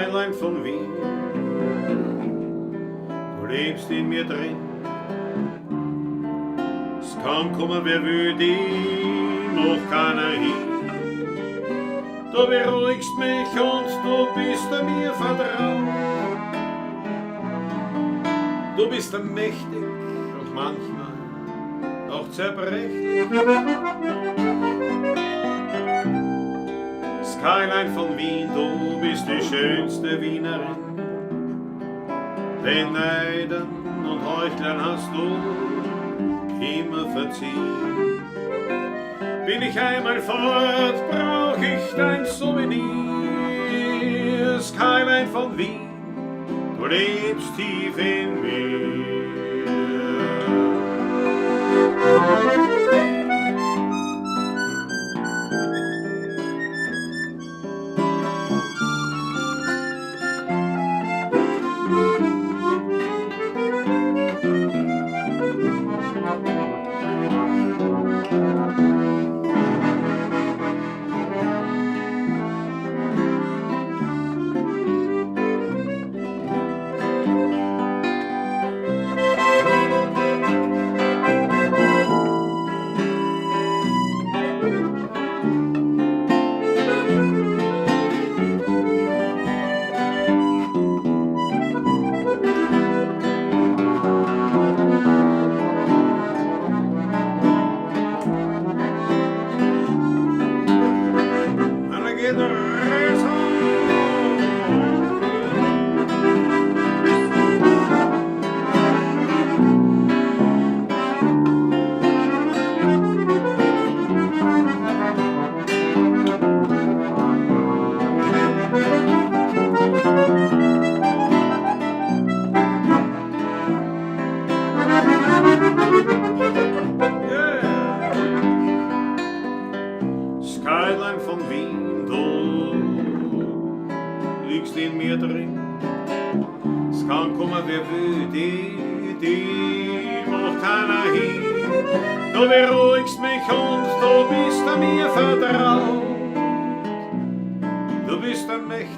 Skyline von Wien, du lebst in mir drin. Es kann kommen, wer will, die macht keiner hin. Du beruhigst mich und du bist mir vertraut. Du bist mächtig und manchmal auch zerbrechlich. Skyline von Wien, du bist die schönste Wienerin. Den Neidern und Heuchlern hast du immer verziehen. Bin ich einmal fort, brauch ich dein Souvenir. Skyline von Wien, du lebst tief in mir. Yeah. Skyline von Wien, du liegst in mir drin. Es kann kommen, wer will, die macht keiner hin. Du beruhigst mich und du bist an mir vertraut. Du bist mächtig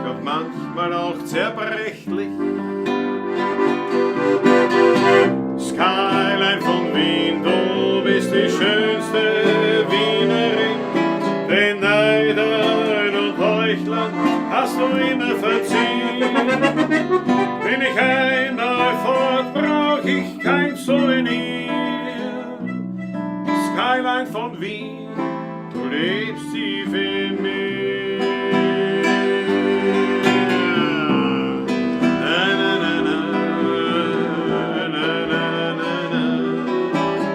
und manchmal auch zerbrechlich. Skyline von Wien, du bist die schönste Wienerin. Den Neidern und Heuchlern hast du immer verziehen. Bin ich einmal fort, brauch ich kein Souvenir. Skyline von Wien, du lebst tief in mir. Na, na, na, na, na, na, na, na.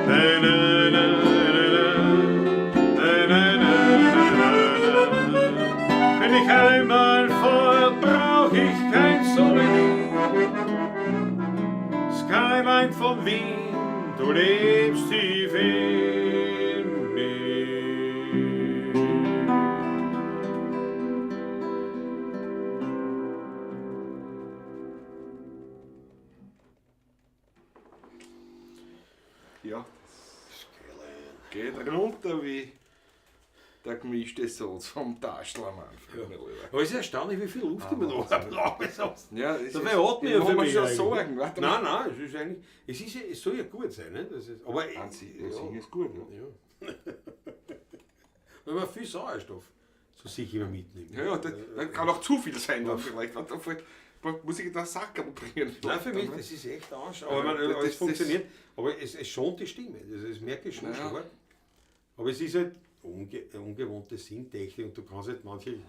Na, na, na, na, na, na, na, na, na. Bin ich einmal fort, brauch ich kein Souvenir. Skyline von Wien, du lebst tief in mir. Ja, geht runter wie der gemischte Satz vom Taschler, Manfred. Ja. Aber es ist erstaunlich, wie viel Luft ich mir noch habe. Ja, es Dabei atme ich ja ich für mach mir mich schon eigentlich. Sorgen. Warte Nein, mal. nein, es ist eigentlich, es soll ja gut sein, ne? Das ist, aber An sich, ja. singen ist gut, ja. Ja. Weil man viel Sauerstoff zu sich immer mitnimmt. Ja, ja, das kann auch zu viel sein dann vielleicht. Warte, vielleicht muss ich da Sackerl bringen. Nein, für mich, das ist echt anstrengend. Aber Ja, man, es funktioniert. Aber es schont die Stimme. Das merke ich schon Ja. stark. Aber es ist halt ungewohnte Singtechnik und du kannst halt manche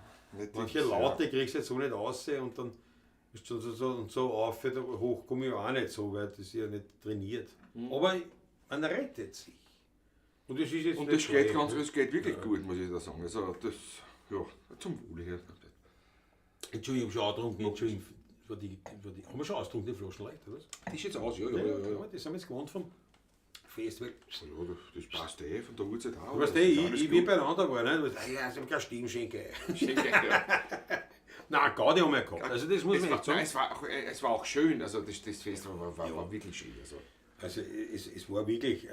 Laute kriegst du halt so nicht raus und dann ist schon so und so auf, da hoch komme ich auch nicht so, weil das ist ja nicht trainiert. Mhm. Aber man rettet sich. Und das ist jetzt Und nicht das geht schlecht, ganz, ne? es geht wirklich gut, muss ich da sagen. Also das, ja, zum Wohle hier. Entschuldigung, ich habe schon angetrunken, Entschuldigung. Haben wir schon ausgetrunken, die Flaschen leicht, oder was? Das ist jetzt aus, ja, ja, ja, ja. Ja, das haben wir jetzt gewohnt vom Festival. Ja, das passt eh von der Uhrzeit auch. Du weißt Das eh, ist alles ich wie gut. beieinander war, ne? Du weißt, ja, ich hab kein Stimmschenke. Schenke, ja. Nein, Gaudi haben wir gehabt. Also das muss Es man war, echt sagen. nein, es war auch schön, also das Festival war wirklich schön. Also. Also es war wirklich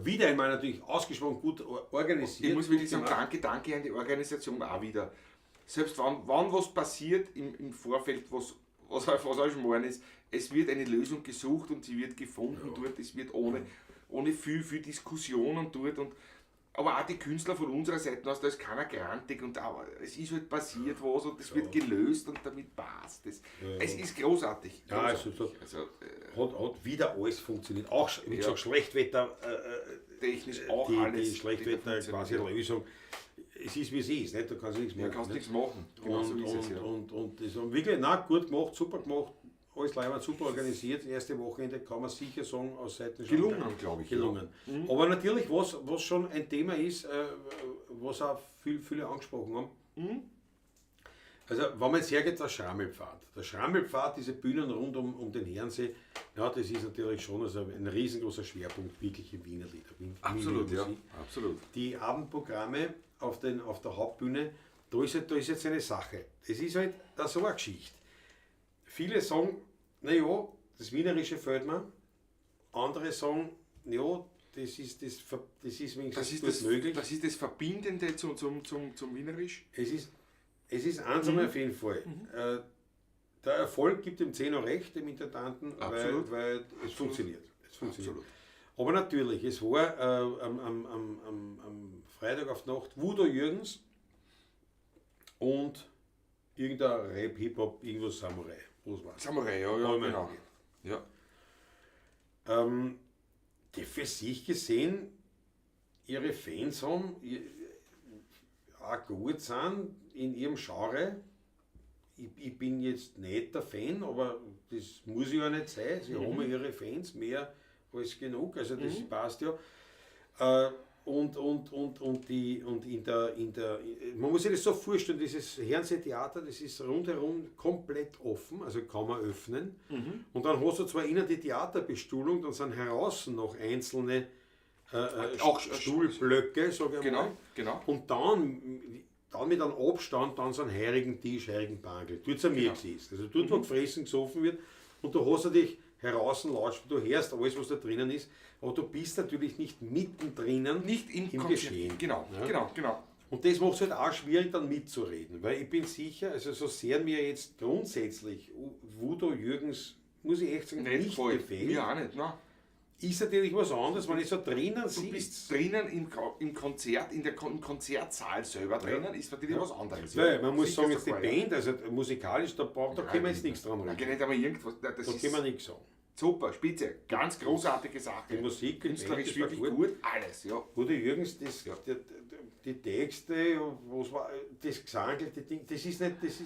wieder einmal natürlich ausgesprochen gut organisiert. Ich muss wirklich sagen, gemacht. danke an die Organisation auch wieder. Selbst wenn was passiert im Vorfeld, was auch Schmarrn ist, es wird eine Lösung gesucht und sie wird gefunden dort, es wird ohne viel, viel Diskussionen dort. Und, aber auch die Künstler von unserer Seite aus, da ist keiner grantig und aber es ist halt passiert was und es wird gelöst und damit passt es. Es ist großartig. Ja, großartig. Also, hat wieder alles funktioniert. Auch, wie gesagt, Schlechtwetter, technisch auch alles. Die Schlechtwetter quasi Lösung. Es ist wie es ist, nicht? Da kannst du nichts machen. Da kannst du nichts machen. Genau, so ist es, ja. Und das haben wirklich, na, gut gemacht, super gemacht, alles leibend, super organisiert. Das erste Wochenende kann man sicher sagen, aus Seiten schon gelungen, glaube ich. Gelungen. Ja. Mhm. Aber natürlich, was schon ein Thema ist, was auch viele angesprochen haben. Mhm. Also, wenn man jetzt hergeht, der Schrammelpfad. Der Schrammelpfad, diese Bühnen rund um den Herrensee, ja, das ist natürlich schon also ein riesengroßer Schwerpunkt, wirklich im Wiener Lieder. Absolut, ja. Absolut. Die Abendprogramme auf der Hauptbühne, da ist jetzt eine Sache. Es ist halt da so eine Geschichte. Viele sagen, naja, das Wienerische fehlt mir. Andere sagen, ja, das ist wenigstens das gut möglich. Das ist das Verbindende zum Wienerisch? Es ist eins einmal auf jeden Fall. Mhm. Der Erfolg gibt dem Zeno recht, dem Intendanten, weil es funktioniert. Es funktioniert. Absolut. Aber natürlich, es war am Freitag auf die Nacht Wudo Jürgens und irgendein Rap, Hip-Hop, irgendwas Samurai. Was war's? Samurai, ja, genau. Ja. Die für sich gesehen ihre Fans haben, auch gut sind in ihrem Genre. Ich bin jetzt nicht der Fan, aber das muss ja nicht sein. Sie haben ja ihre Fans mehr als genug, also das passt ja. Und man muss sich das so vorstellen, dieses Herrensee-Theater, das ist rundherum komplett offen, also kann man öffnen. Mhm. Und dann hast du zwar innen die Theaterbestuhlung, dann sind heraus noch einzelne auch Stuhlblöcke, sage ich mal. Genau. Und dann mit einem Abstand, dann so einen heurigen Tisch, heurigen Bankel. Dort sind wir gesessen. Also dort, wo gefressen, gesoffen wird, und du hast natürlich heraus laut, du hörst alles, was da drinnen ist, aber du bist natürlich nicht mittendrin, nicht im Geschehen. Genau, ja? Genau. Und das macht es halt auch schwierig, dann mitzureden, weil ich bin sicher, also so sehr mir jetzt grundsätzlich Wudo Jürgens, muss ich echt sagen, nicht gefällt. Mir auch nicht, nein. Ist natürlich was anderes, wenn ich so drinnen sitze. Du bist drinnen im Konzert, im Konzertsaal selber drinnen, ist natürlich was anderes. Weil man muss sagen, jetzt die Band, also musikalisch, da können wir jetzt nichts dran reden. Da kann nicht aber irgendwas, da können wir nichts sagen. Super, spitze, ganz großartige Sache. Die Musik, künstlerisch wirklich gut, alles, ja. Wudo Jürgens, die Texte, was war, das Gesang, die Dinge, das ist nicht, das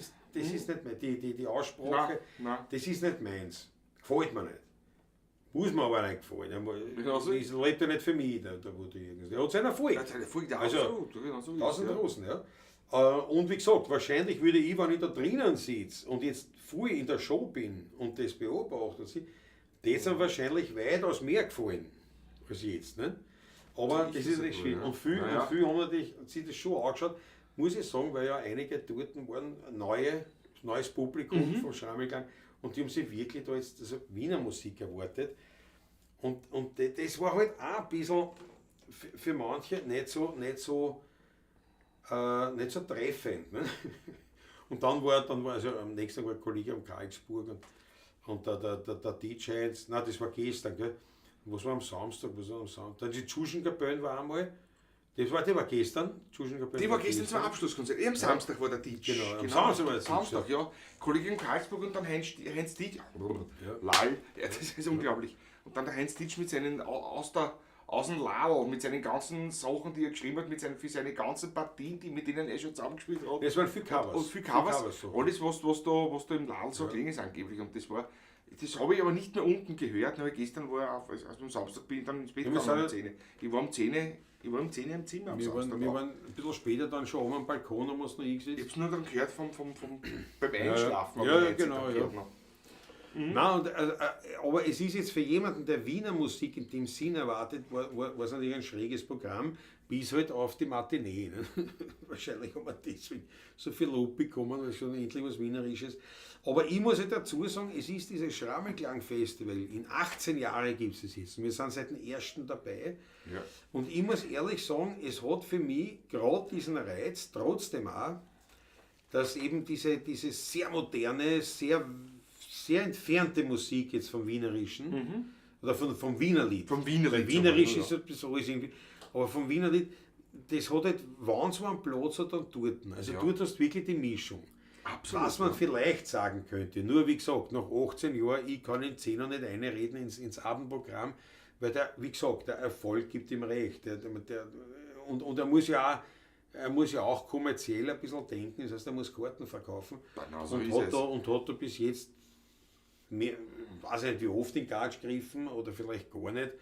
ist nicht mein, die Aussprache, nein. Das ist nicht meins. Gefällt mir nicht. Muss mir aber nicht gefallen. Das lebt ja nicht für mich, der Wudo Jürgens. Der hat seinen Erfolg. Der hat seinen Erfolg, der also, absolut. Genau so 1000 Rosen, ja. Und wie gesagt, wahrscheinlich würde ich, wenn ich da drinnen sitze und jetzt voll in der Show bin und das beobachte, das sind wahrscheinlich weitaus mehr gefallen als jetzt. Ne? Aber das ist nicht schwierig. Und viel haben natürlich sich das schon angeschaut, muss ich sagen, weil ja einige dort waren, neues Publikum vom Schrammelklang, und die haben sich wirklich da jetzt also Wiener Musik erwartet. Und das war halt auch ein bisschen für manche nicht so treffend. Ne? Und dann war also am nächsten Tag war ein Kollege am Karlsburg und der DJ, jetzt, nein, das war gestern, gell? Was war am Samstag? Dann die Tschuschenkapelle war einmal. Die war gestern. Die war gestern zum Abschlusskonzert. Am Samstag war der DJ. Genau, am Samstag war der Samstag, ja. Kollege in Karlsburg und dann Heinz Ditsch. Ja. Lal. Ja, das ist unglaublich. Und dann der Heinz Ditsch mit seinen aus dem Ladl, mit seinen ganzen Sachen, die er geschrieben hat, für seine ganzen Partien, mit denen er schon zusammengespielt hat. Das waren viel Covers. Und viel Covers. So. Alles, was da im Ladl so gelegen ist angeblich. Und das war. Das habe ich aber nicht mehr unten gehört, weil gestern war ich also am Samstag bin ich dann ins Bett gegangen um 10. Ich war um 10 im Zimmer am Samstag. Wir waren ein bisschen später dann schon oben am Balkon, haben wir uns noch eingesetzt. Ich habe es nur dann gehört beim Einschlafen. Ja, genau. Ja. Mhm. Nein, und, aber es ist jetzt für jemanden, der Wiener Musik in dem Sinn erwartet, war es natürlich ein schräges Programm, bis halt auf die Matinee. Ne? Wahrscheinlich haben wir deswegen so viel Lob bekommen, weil schon endlich was Wienerisches. Aber ich muss halt dazu sagen, es ist dieses Schrammelklang-Festival. In 18 Jahren gibt es jetzt. Wir sind seit dem ersten dabei. Ja. Und ich muss ehrlich sagen, es hat für mich gerade diesen Reiz, trotzdem auch, dass eben diese sehr moderne, sehr, sehr entfernte Musik jetzt vom Wienerischen, oder vom Wienerlied. Vom Wienerlied. Weil Wienerisch ist das alles irgendwie, aber vom Wienerlied, das hat halt, wenn es einen Platz hat, dann dort. Also dort hast du wirklich die Mischung. Absolut, Was man vielleicht sagen könnte, nur wie gesagt, nach 18 Jahren, ich kann in 10 noch nicht einreden ins Abendprogramm, weil der, wie gesagt, der Erfolg gibt ihm recht. Und er muss ja auch kommerziell ein bisschen denken, das heißt, er muss Karten verkaufen. Genau so und, ist hat es. da bis jetzt, mehr, weiß ich nicht, wie oft in Gatsch gegriffen oder vielleicht gar nicht,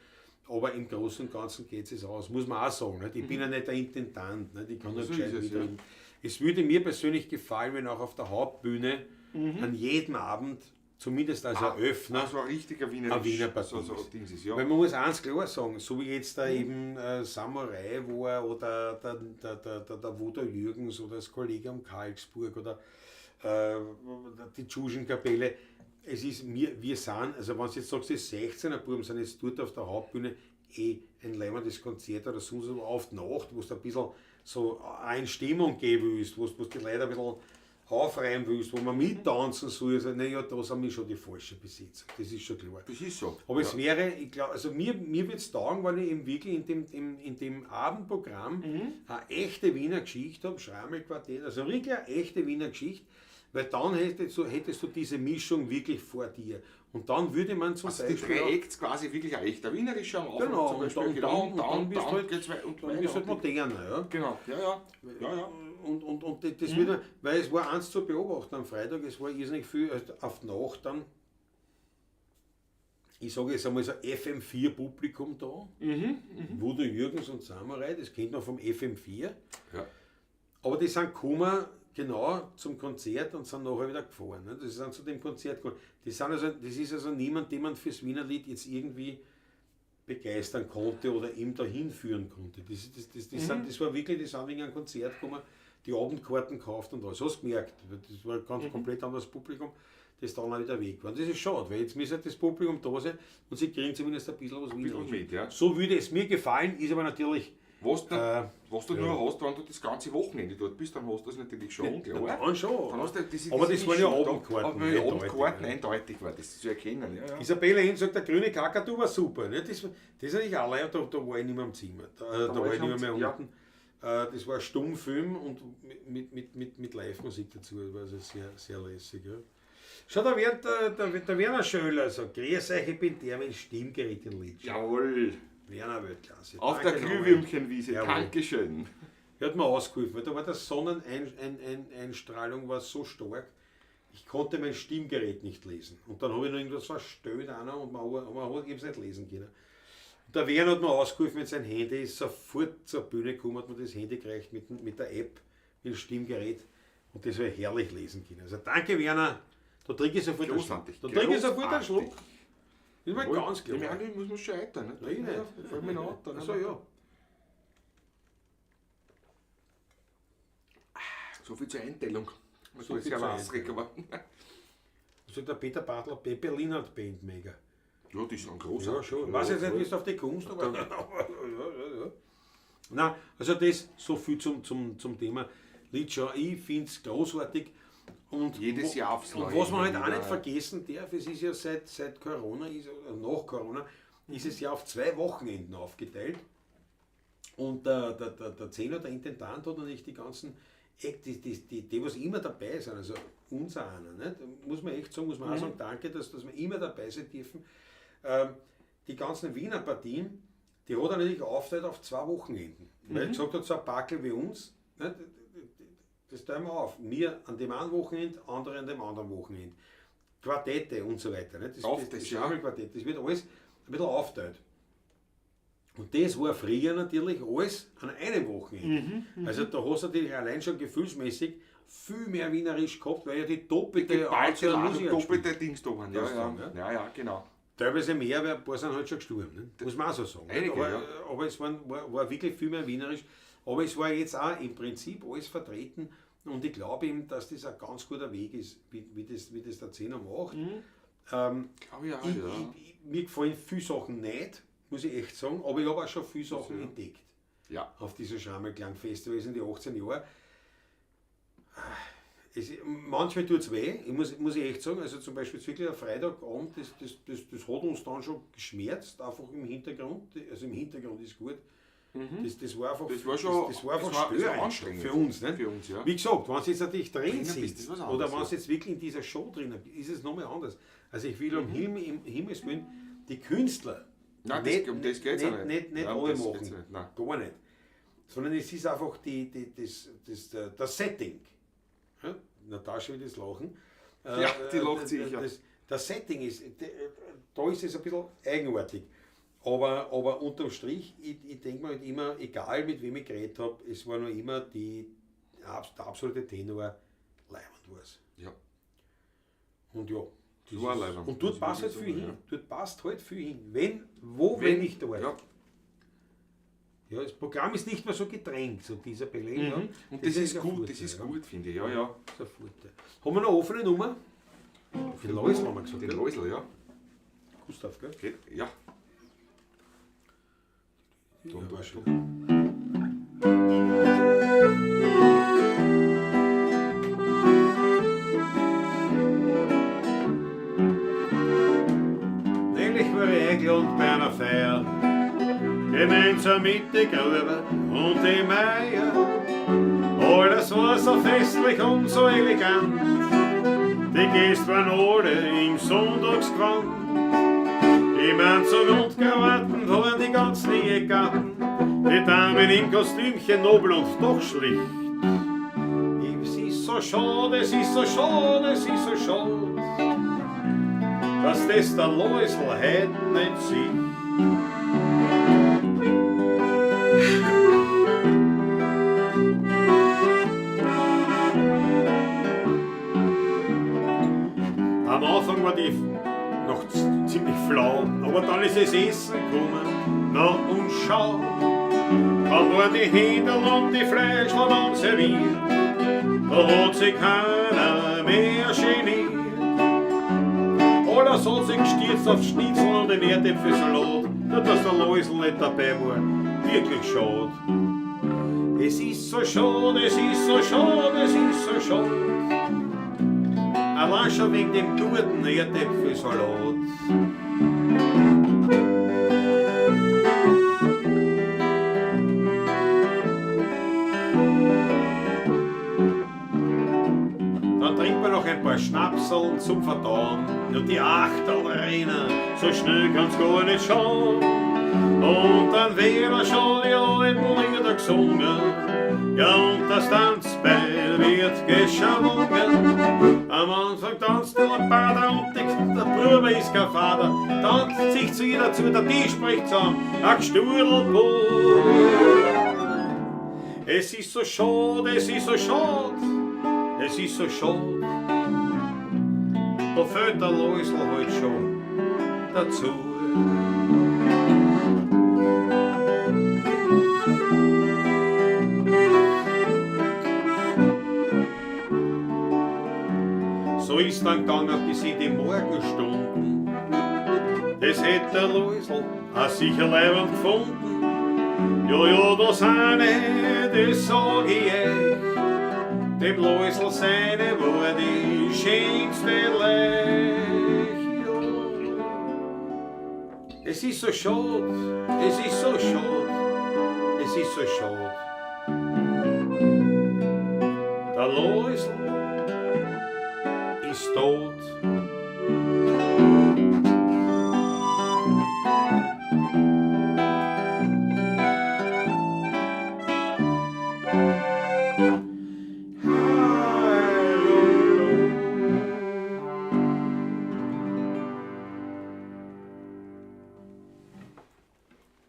aber im Großen und Ganzen geht es aus, muss man auch sagen. Nicht? Ich bin ja nicht der Intendant, nicht? Ich kann nicht So gescheit ist es, mitreden. Ja. Es würde mir persönlich gefallen, wenn auch auf der Hauptbühne an jedem Abend, zumindest als Eröffner, Also ein richtiger Wiener, ein Wiener Partie so, ist. Dings ist, ja. Weil man muss eins klar sagen, so wie jetzt da eben Samurai war oder der Wodo Jürgens oder das Kollegium Karlsburg oder die Tschuschenkapelle, es ist, wir sind, also wenn du jetzt sagst, die 16er Buben sind jetzt dort auf der Hauptbühne ein leibendes Konzert oder sonst so auf die Nacht, wo es ein bisschen so eine Stimmung geben willst, wo du die Leute ein bisschen aufreihen willst, wo man mittanzen soll, also, naja, da sind wir schon die falsche Besetzung, das ist schon klar. Das ist so. Aber es wäre, ich glaube, also mir würde es taugen, weil ich eben wirklich in dem Abendprogramm eine echte Wiener Geschichte habe, Schrammelquartett, also wirklich eine echte Wiener Geschichte, weil dann hättest du diese Mischung wirklich vor dir. Und dann würde man zum also die Beispiel drei Acts quasi wirklich ein echter wienerischer am Anfang genau, zum Beispiel. Und dann bist du halt moderner. Ja. Genau, ja. Und das wieder, weil es war eins zu beobachten am Freitag, es war irrsinnig viel, also auf die Nacht dann, ich sage jetzt einmal so FM4-Publikum da, Wodo Jürgens und Samurai, das kennt man vom FM4. Ja. Aber die sind gekommen, genau zum Konzert und sind nachher wieder gefahren. Ne? Das sind zu dem Konzert gekommen. Das ist also niemand, den man fürs Wienerlied jetzt irgendwie begeistern konnte oder ihm dahin führen konnte. Das war wirklich, die sind wegen einem Konzert gekommen, die Abendkarten gekauft und alles. Hast du gemerkt? Das war ein ganz komplett anderes Publikum, das dann auch wieder weg war. Und das ist schade, weil jetzt müsste das Publikum da sein und sie kriegen zumindest ein bisschen was Wiener. Mit, ja. So würde es mir gefallen, ist aber natürlich. Was du nur hast, wenn du das ganze Wochenende dort bist, dann hast du das natürlich schon, klar. Dann schon. Dann hast du aber das waren ja Abendkarten. Aber Abendkarten eindeutig war das zu erkennen. Ja, ja. Isabella Hin sagt, der grüne Kakadu war super. Ne? Das ist natürlich allein, da war ich nicht mehr im Zimmer. Da war ich nicht mehr unten. Das war ein Stummfilm und mit Live-Musik dazu. Das war also sehr, sehr lässig. Ja. Schau, da wird der Werner Schöller sagt, grüß euch, ich bin der mit dem Stimmgerät in Litsch. Jawohl. Werner Weltklasse. Auf der Glühwürmchenwiese, Dankeschön. Er hat mir ausgeholfen, weil da war der Sonneneinstrahlung war so stark, ich konnte mein Stimmgerät nicht lesen. Und dann habe ich noch irgendwas verstellt einer und man hat es nicht lesen können. Und der Werner hat mir ausgeholfen mit seinem Handy, ist sofort zur Bühne gekommen, hat mir das Handy gereicht mit der App, mit dem Stimmgerät und das habe ich herrlich lesen können. Also danke Werner, da trinke ich sofort einen Schluck. Da trinke ich sofort einen Schluck. Das ist mir ganz klar. Ja, muss man scheitern. Ne? Nein, nicht. Fällt mir noch an. Achso, ja. So viel zur Einteilung. So ist ja wasserig geworden. Also der Peter Bartler, Pepe Linard Band mega. Ja, die sind großartig. Ja, schon. Ich weiß jetzt nicht, wie du auf die kommst, aber. Ja. Nein, also das so viel zum Thema Litschau. Ich finde es großartig. Und jedes Jahr aufs Neue. Und was man halt auch nicht vergessen darf, es ist ja seit Corona, nach Corona, ist es ja auf 2 Wochenenden aufgeteilt. Und der Zehner, der Intendant, hat natürlich die ganzen, die was immer dabei sind, also unser einer, nicht? Muss man echt sagen, muss man auch sagen, danke, dass wir immer dabei sein dürfen. Die ganzen Wiener Partien, die hat er natürlich aufgeteilt auf 2 Wochenenden. Weil er gesagt hat, so ein Packel wie uns, nicht? Das teilen wir auf. Wir an dem einen Wochenende, andere an dem anderen Wochenende. Quartette und so weiter. Nicht? Das Schrammelquartett, das wird alles ein bisschen aufgeteilt. Und das war früher natürlich alles an einem Wochenende. Also da hast du natürlich allein schon gefühlsmäßig viel mehr Wienerisch gehabt, weil ja die doppelte Anzahl Musiker doppelte Dings da waren. Ja, ja, genau. Teilweise mehr, weil ein paar sind halt schon gestorben. Ne? Muss man auch so sagen. Einige, aber, ja. Aber es war wirklich viel mehr Wienerisch. Aber es war jetzt auch im Prinzip alles vertreten. Und ich glaube eben, dass das ein ganz guter Weg ist, wie das der Zehner macht. Glaube ich auch, ja. Mir gefallen viele Sachen nicht, muss ich echt sagen, aber ich habe auch schon viele Sachen entdeckt. Ja. Auf diesem Schrammelklang-Festival in die 18 Jahren. Manchmal tut es weh, muss ich echt sagen. Also zum Beispiel jetzt wirklich am Freitagabend, das hat uns dann schon geschmerzt, einfach im Hintergrund. Also im Hintergrund ist gut. Das war einfach, Das war schon- das war einfach das war störend anstrengend. für uns. Nicht? Für uns, ja. Wie gesagt, wenn sie jetzt natürlich drin Drinnen sind bist, das ist was oder anderes, wenn ja. sie jetzt wirklich in dieser Show drin bist, ist es nochmal anders. Also ich will um im Himmels Willen die Künstler Nein, das, um das geht's auch nicht. nicht Nein, um alle das machen. geht's nicht, nein. Gar nicht. Sondern es ist einfach das Setting. Ja? Natascha will das lachen. Ja, die lacht sicher. Das Setting ist, da ist es ein bisschen eigenartig. Aber unterm Strich, ich denke mir halt immer, egal mit wem ich geredet habe, es war noch immer der absolute Tenor, leiwand war's. Ja. Und ja. Das War ist- leiwand. Und dort Das passt würde halt ich viel sagen, hin. Dort passt halt viel hin. Wenn nicht dort. Ja. Ja, das Programm ist nicht mehr so gedrängt, so dieser Beleg. Ja. Und das ist ein gut, Vorteil, das ist ja. gut, finde ich. Ja, ja. Das ist ein Vorteil. Haben wir noch offene Nummer? Den Loisl haben wir gesagt. Den gell? Loisl, ja. Gustav, gell? Geht, ja. Ja, war schon. Neulich war ich eingeladen bei einer Feier, gemeinsam mit den Gruber und dem Meier. Alles war so festlich und so elegant, die Gäste waren alle im Sonntagsgewand. Im Anzug und Krawatten waren die ganzen Ehegatten, die Damen im Kostümchen nobel und doch schlicht. Es ist so schade, es ist so schade, es ist so schade, dass das der Loisl heut nicht sieht. Am Anfang war die noch ziemlich flau, aber dann ist es Essen gekommen. Na und schau, dann war die Händel und die Fleischl dann serviert. Da hat sich keiner mehr geniert. Alles hat sich gestürzt auf Schnitzel und den Erdäpfelsalat, nur dass der Loisl nicht dabei war. Wirklich schade. Es ist so schade, es ist so schade, es ist so schade. Allein schon wegen dem guten Erdäpfelsalat. Dann trinkt man noch ein paar Schnapseln zum Verdauen. Nur die Achterl rennen, so schnell kann's gar nicht schauen. Und dann werden schon die alten Lieder gesungen. Ja, und das Tanzbein wird geschwungen. Am Anfang tanzt der Lampada und der Bruder ist kein Vater. Tanzt sich zu jeder zu, der Tisch spricht zusammen, ein Gstudelbrot. Es ist so schade, es ist so schade, es ist so schade. Da fehlt der Loisl halt schon dazu. So ist dann gegangen bis in die Morgenstunden. Das hätt der Loisl auch sicher leibend gefunden. Ja, ja, das eine, das sag ich euch. Dem Loisl seine war die schönste Lech. Ja. Es ist so schade, es ist so schade, es ist so schade. Der Loisl ist tot.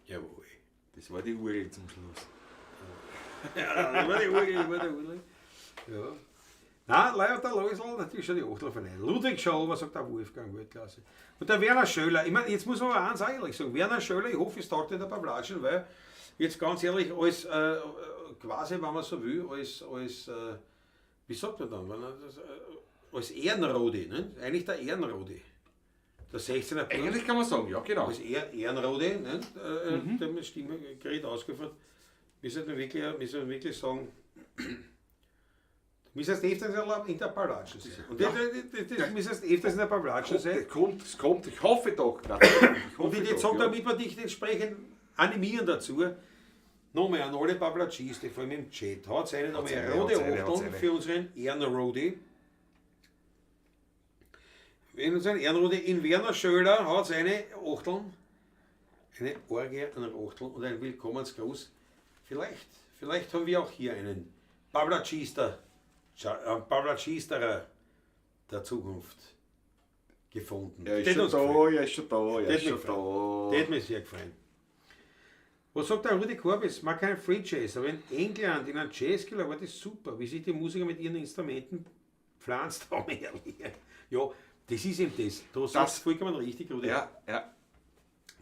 Jawohl. Das war die Urgel zum Schluss. Ja, das war die Urgel, das war die Urgel. Ja. Nein, leider der Loisl, natürlich schon die Achtel von ein. Ludwig Schalber sagt auch Wolfgang Weltklasse. Und der Werner Schöller, ich meine, jetzt muss man aber eins auch ehrlich sagen, Werner Schöller, ich hoffe, es taugt nicht ein paar Platschen, weil jetzt ganz ehrlich, als quasi, wenn man so will, als wie sagt man dann, wenn er das, als Ehrenrodi, ne? Eigentlich der Ehrenrodi. Der 16er Bund. Eigentlich kann man sagen, ja genau. Als Ehrenrodi, ne? Der mit Stimme Gerät ausgeführt. Wir sollten wirklich sagen, Du müsstest öfters in der Pavlatschen sein. Und das müsstest öfters in der Pavlatschen sein. Kommt, es kommt, ich hoffe doch. Ich Und ich jetzt sage, damit wir dich entsprechend animieren dazu, nochmal an alle Pavlatschis, die vor allem im Chat, hat eine nochmal rote Achtung für unseren Ehrenrodi. In unseren Ehrenrodi in Werner Schöler hat eine Achteln, eine Orgie, eine Achteln und ein Willkommensgruß. Vielleicht haben wir auch hier einen Pavlatschista der Zukunft gefunden. Er ist schon da, er ist schon da, er ist schon da. Das hat mich sehr gefreut. Was sagt der Rudi Korbis? Man kein Free Jazz, aber in England, in einem Jazzkeller war das super, wie sich die Musiker mit ihren Instrumenten pflanzt haben, ehrlich. Ja, das ist eben das. Da sagst du vollkommen richtig, Rudi. Ja, ja.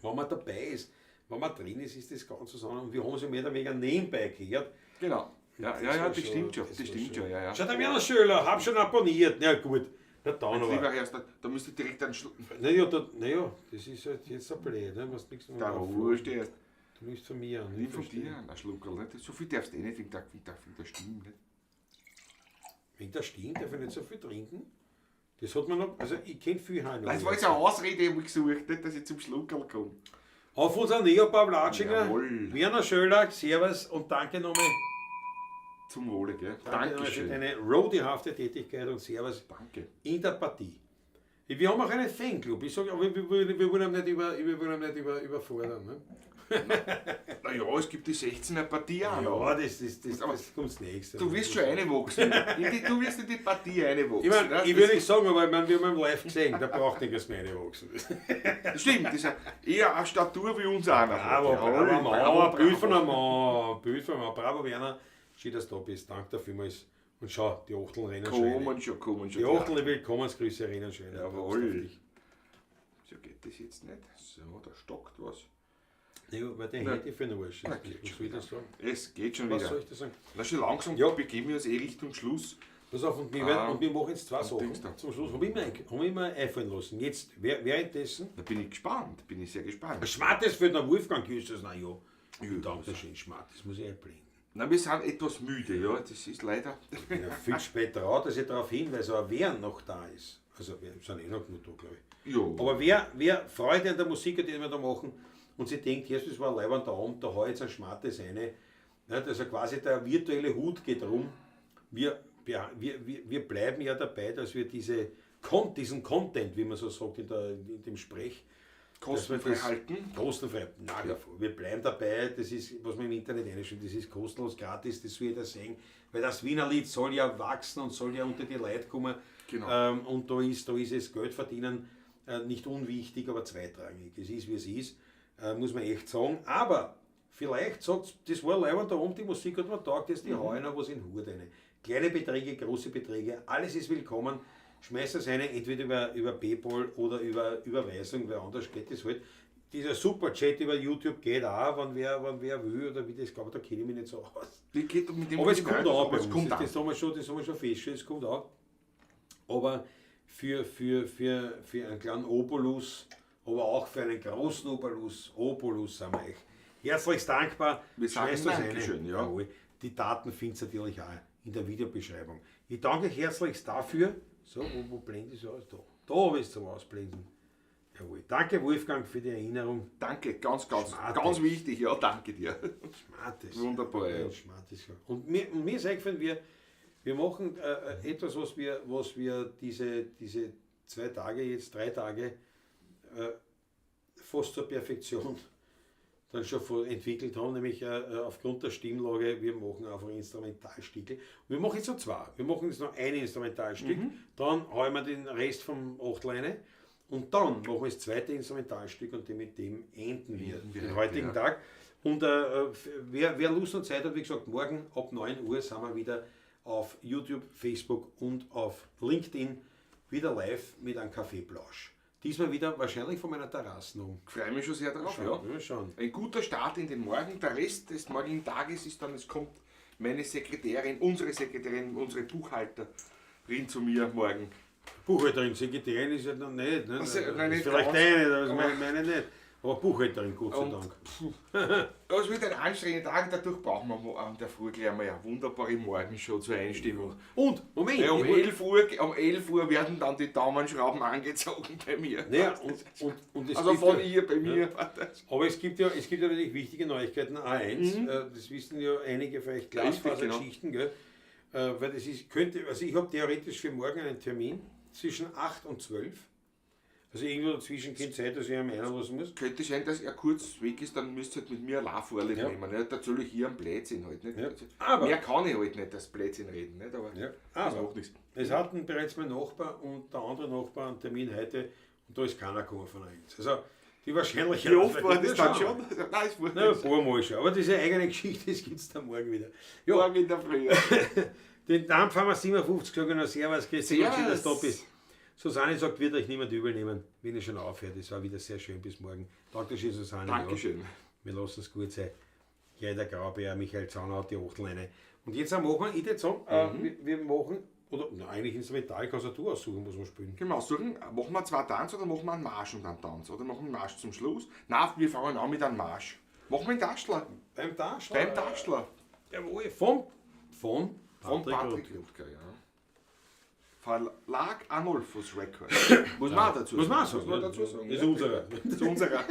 Wenn man dabei ist, wenn man drin ist, ist das ganz so. Und wir haben es ja mehr oder weniger nebenbei gehört. Genau. Ja, ja, ja, das stimmt schon. Das stimmt schon, ja, ja. Schaut, der Werner Schöler, hab schon abonniert. Na gut. Na dann aber. Lieber Herr, da müsst ihr direkt einen Schluck. Naja, das ist halt jetzt ein blöd, ne? Was nix da wurscht erst. Du nimmst von mir an. Nimm von dir an, ein Schluckerl. Nicht? So viel darfst du eh nicht wegen der Stimme. Nicht? Wegen der Stimme darf ich nicht so viel trinken. Das hat man noch, also ich kenne viel Heim. Das war jetzt eine Ausrede, die ich gesucht, nicht, dass ich zum Schluckerl komme. Auf unseren Neo Pavlatschinger, Werner Schöler, Servus und danke nochmal. Zum Wohle, gell? Danke für deine roadihafte Tätigkeit und Servus. Danke. In der Partie. Wir haben auch einen Fanclub. Ich sage, aber wir wollen ihn nicht, überfordern. Ne? Naja, es gibt die 16er Partie auch noch. Ja, das kommt das nächste. Du wirst schon reinwachsen. Du wirst in die Partie reinwachsen. Ich meine, ich würde nicht sagen, aber ich mein, wir haben live gesehen, da braucht nichts mehr reinwachsen. Stimmt, das ist eher eine Statur wie uns auch noch. Bravo, bravo, bravo, Bild von einem Mann, Bild von einem Mann. Bravo, Werner, schön, dass du da bist. Danke dir vielmals. Und schau, die Achteln rennen schön. Kommen schon. Die Achteln, Willkommensgrüße rennen schön. Jawohl. So geht das jetzt nicht. So, da stockt was. Ja, weil den hätte ich für den Arsch. Was soll ich das sagen? Es geht schon wieder. Was soll ich das sagen? Na, schon langsam ja. Begeben wir uns eh Richtung Schluss. Pass auf, und wir machen jetzt zwei Sachen. Zum Schluss habe ich mir einfallen lassen. Jetzt, währenddessen. Da bin ich gespannt, bin ich sehr gespannt. Schmattes für den Wolfgang ist das, na ja. Danke schön, Schmattes, muss ich einblenden. Na, wir sind etwas müde, ja, das ist leider. Ich bin ja viel später auch, dass ich darauf hinweise, aber wer noch da ist. Also, wir sind eh noch genug da, glaube ich. Ja. Aber wer Freude an der Musik hat, die wir da machen, und sie denkt, Jesus, das war leibender Abend, da hau ich jetzt ein Schmattes rein. Also quasi der virtuelle Hut geht rum. Wir bleiben ja dabei, dass wir diesen Content, wie man so sagt in dem Sprech, kostenfrei halten. Kostenfrei. Nein, ja. Wir bleiben dabei, das ist, was man im Internet einschreibt, das ist kostenlos, gratis, das soll jeder sehen. Weil das Wienerlied soll ja wachsen und soll ja unter die Leute kommen. Genau. Und da ist es Geld verdienen nicht unwichtig, aber zweitrangig. Es ist, wie es ist. Muss man echt sagen. Aber vielleicht sagt, das war leibend da oben, die Musik hat mir taugt, jetzt die hauen noch was in den Hut rein. Kleine Beträge, große Beträge, alles ist willkommen. Schmeißt das rein, entweder über PayPal oder über Überweisung, weil anders geht das halt. Dieser Super-Chat über YouTube geht auch, wenn wer will oder wie das geht, aber da kenne ich mich nicht so aus. Die geht mit dem aber es kommt auch bei uns. Das haben wir schon festgestellt, es kommt auch. Aber für einen kleinen Obolus, aber auch für einen großen Obolus sind wir euch herzlichst dankbar. Wir sagen Dankeschön, ja. Die Daten findet ihr natürlich auch in der Videobeschreibung. Ich danke euch herzlichst dafür. So, wo blende ich es aus? Da. Da habe ich es zum Ausblenden. Jawohl. Danke, Wolfgang, für die Erinnerung. Danke, ganz, ganz, ganz wichtig. Ja, danke dir. Schmattes. Wunderbar, ja. Schmattes. Und mir ist eingefallen, wir machen etwas, was wir diese 2 Tage, jetzt 3 Tage, fast zur Perfektion dann schon entwickelt haben, nämlich aufgrund der Stimmlage, wir machen einfach Instrumentalstücke. Wir machen jetzt noch 2. Wir machen jetzt noch ein Instrumentalstück, dann hauen wir den Rest vom Achtel rein und dann machen wir das zweite Instrumentalstück und mit dem enden wir den heutigen Tag. Und wer Lust und Zeit hat, wie gesagt, morgen ab 9 Uhr sind wir wieder auf YouTube, Facebook und auf LinkedIn wieder live mit einem Kaffeeplausch. Diesmal wieder wahrscheinlich von meiner Terrasse um. Ich freue mich schon sehr darauf. Schauen, ja. Schauen. Ein guter Start in den Morgen. Der Rest des morgigen Tages ist dann, es kommt meine Sekretärin, unsere Buchhalterin zu mir morgen. Buchhalterin, Sekretärin ist ja noch nicht. Ne? Also, nein, nicht vielleicht eine, aber meine nicht. Aber Buchhalterin, Gott sei Und- Dank. Ja, es wird ein anstrengender Tag, dadurch brauchen wir an der Früh gleich einmal eine wunderbare Morgenshow zur Einstimmung. Und, Moment, Ja, um, ich wollt- 11 Uhr, um 11 Uhr werden dann die Daumenschrauben angezogen bei mir. Naja, und es also gibt von ja, ihr bei mir. Aber es gibt ja natürlich wichtige Neuigkeiten. A1, das wissen ja einige vielleicht, Mhm. Richtig, genau. Glasfasergeschichten, gell? Weil das ist, könnte, also ich habe theoretisch für morgen einen Termin zwischen 8 und 12. Also irgendwo dazwischen könnte sein, dass ich am einlassen muss. Könnte sein, dass er kurz weg ist, dann müsst ihr halt mit mir allein Vorlieb nehmen. Nicht? Natürlich hier am Blödsinn halt. Nicht? Ja. Also, Aber- mehr kann ich halt nicht, das Blödsinn reden. Nicht? Aber Ja, das aber macht nichts. es hatten bereits mein Nachbar und der andere Nachbar einen Termin heute und da ist keiner gekommen von 1. Also die Wahrscheinlichkeit. Wie oft war das dann Schauen schon? wir. Nein, ist wurscht. Na, ein paar Mal schon. Aber das ist eine eigene Geschichte, das gibt es dann morgen wieder. Ja, Morgen in der Früh. den Dampfhammer 57 sage ich noch Servus, Christi, Servus. schön, dass du da bist. Susanne sagt, wird euch niemand übel nehmen, wenn ihr schon aufhört. Es war wieder sehr schön. Bis morgen. Dankeschön, Susanne. Dankeschön. Ja, wir lassen es gut sein. Gleich der Graubär, Michael Zauner hat die Achtel. Und jetzt machen wir, ich würde sagen, wir machen, oder na, eigentlich Instrumental kannst du aussuchen, was wir spielen. Können wir aussuchen, machen wir zwei Tanz oder machen wir einen Marsch und einen Tanz? Oder machen wir einen Marsch zum Schluss? Nein, wir fangen an mit einem Marsch. Machen wir einen Taschler. Beim Taschler. Beim Taschler. Jawohl, von Von Patrick Patrick Roth. Rutger, ja. Verlag Arnolfus Records. Muss man auch dazu Muss man auch sagen. sagen. Muss man dazu sagen. Ist ja. unserer. Ist unserer.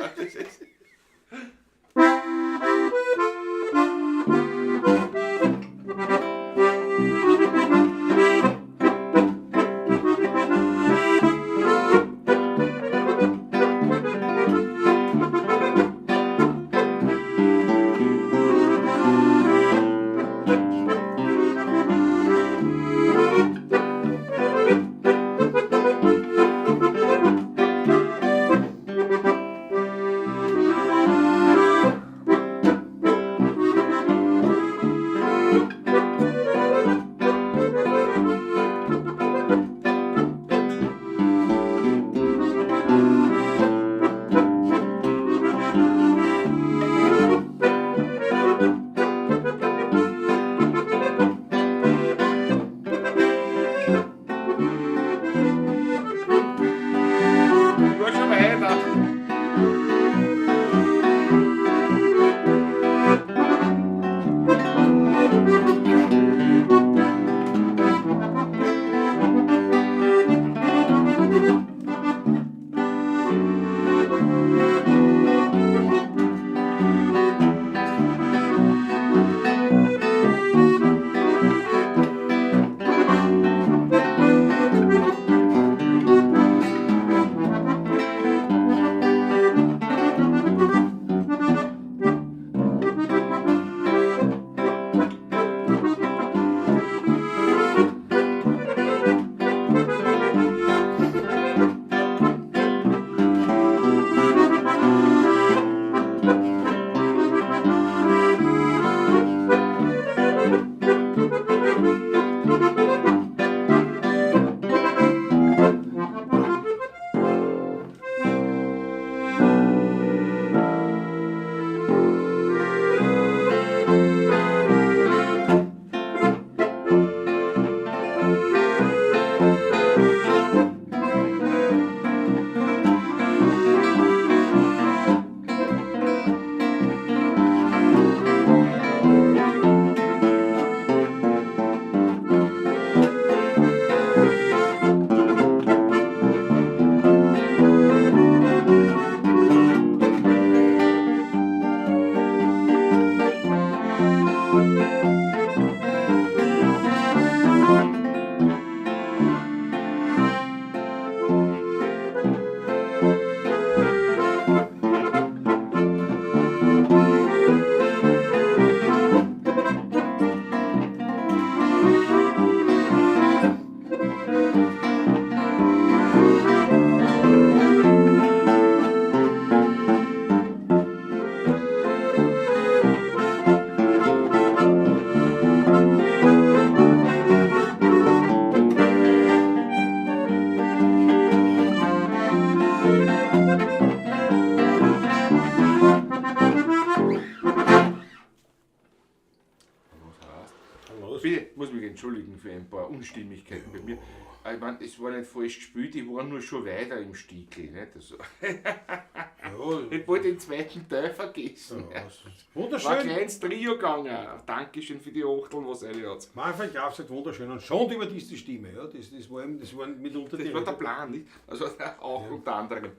entschuldigen für ein paar Unstimmigkeiten bei mir. Aber ich meine, es war nicht falsch gespielt, ich war nur schon weiter im Stiegel. Nicht? Also, Ja, ich wollte den zweiten Teil vergessen. ja, das ist War ein wunderschön. kleines Trio gegangen. Dankeschön für die Achteln, was eine hat. Manfred Graf sagt wunderschön und schon über diese Stimme. Ja, das war eben, das waren mitunter Das die war der Plan, nicht? Also auch unter anderem.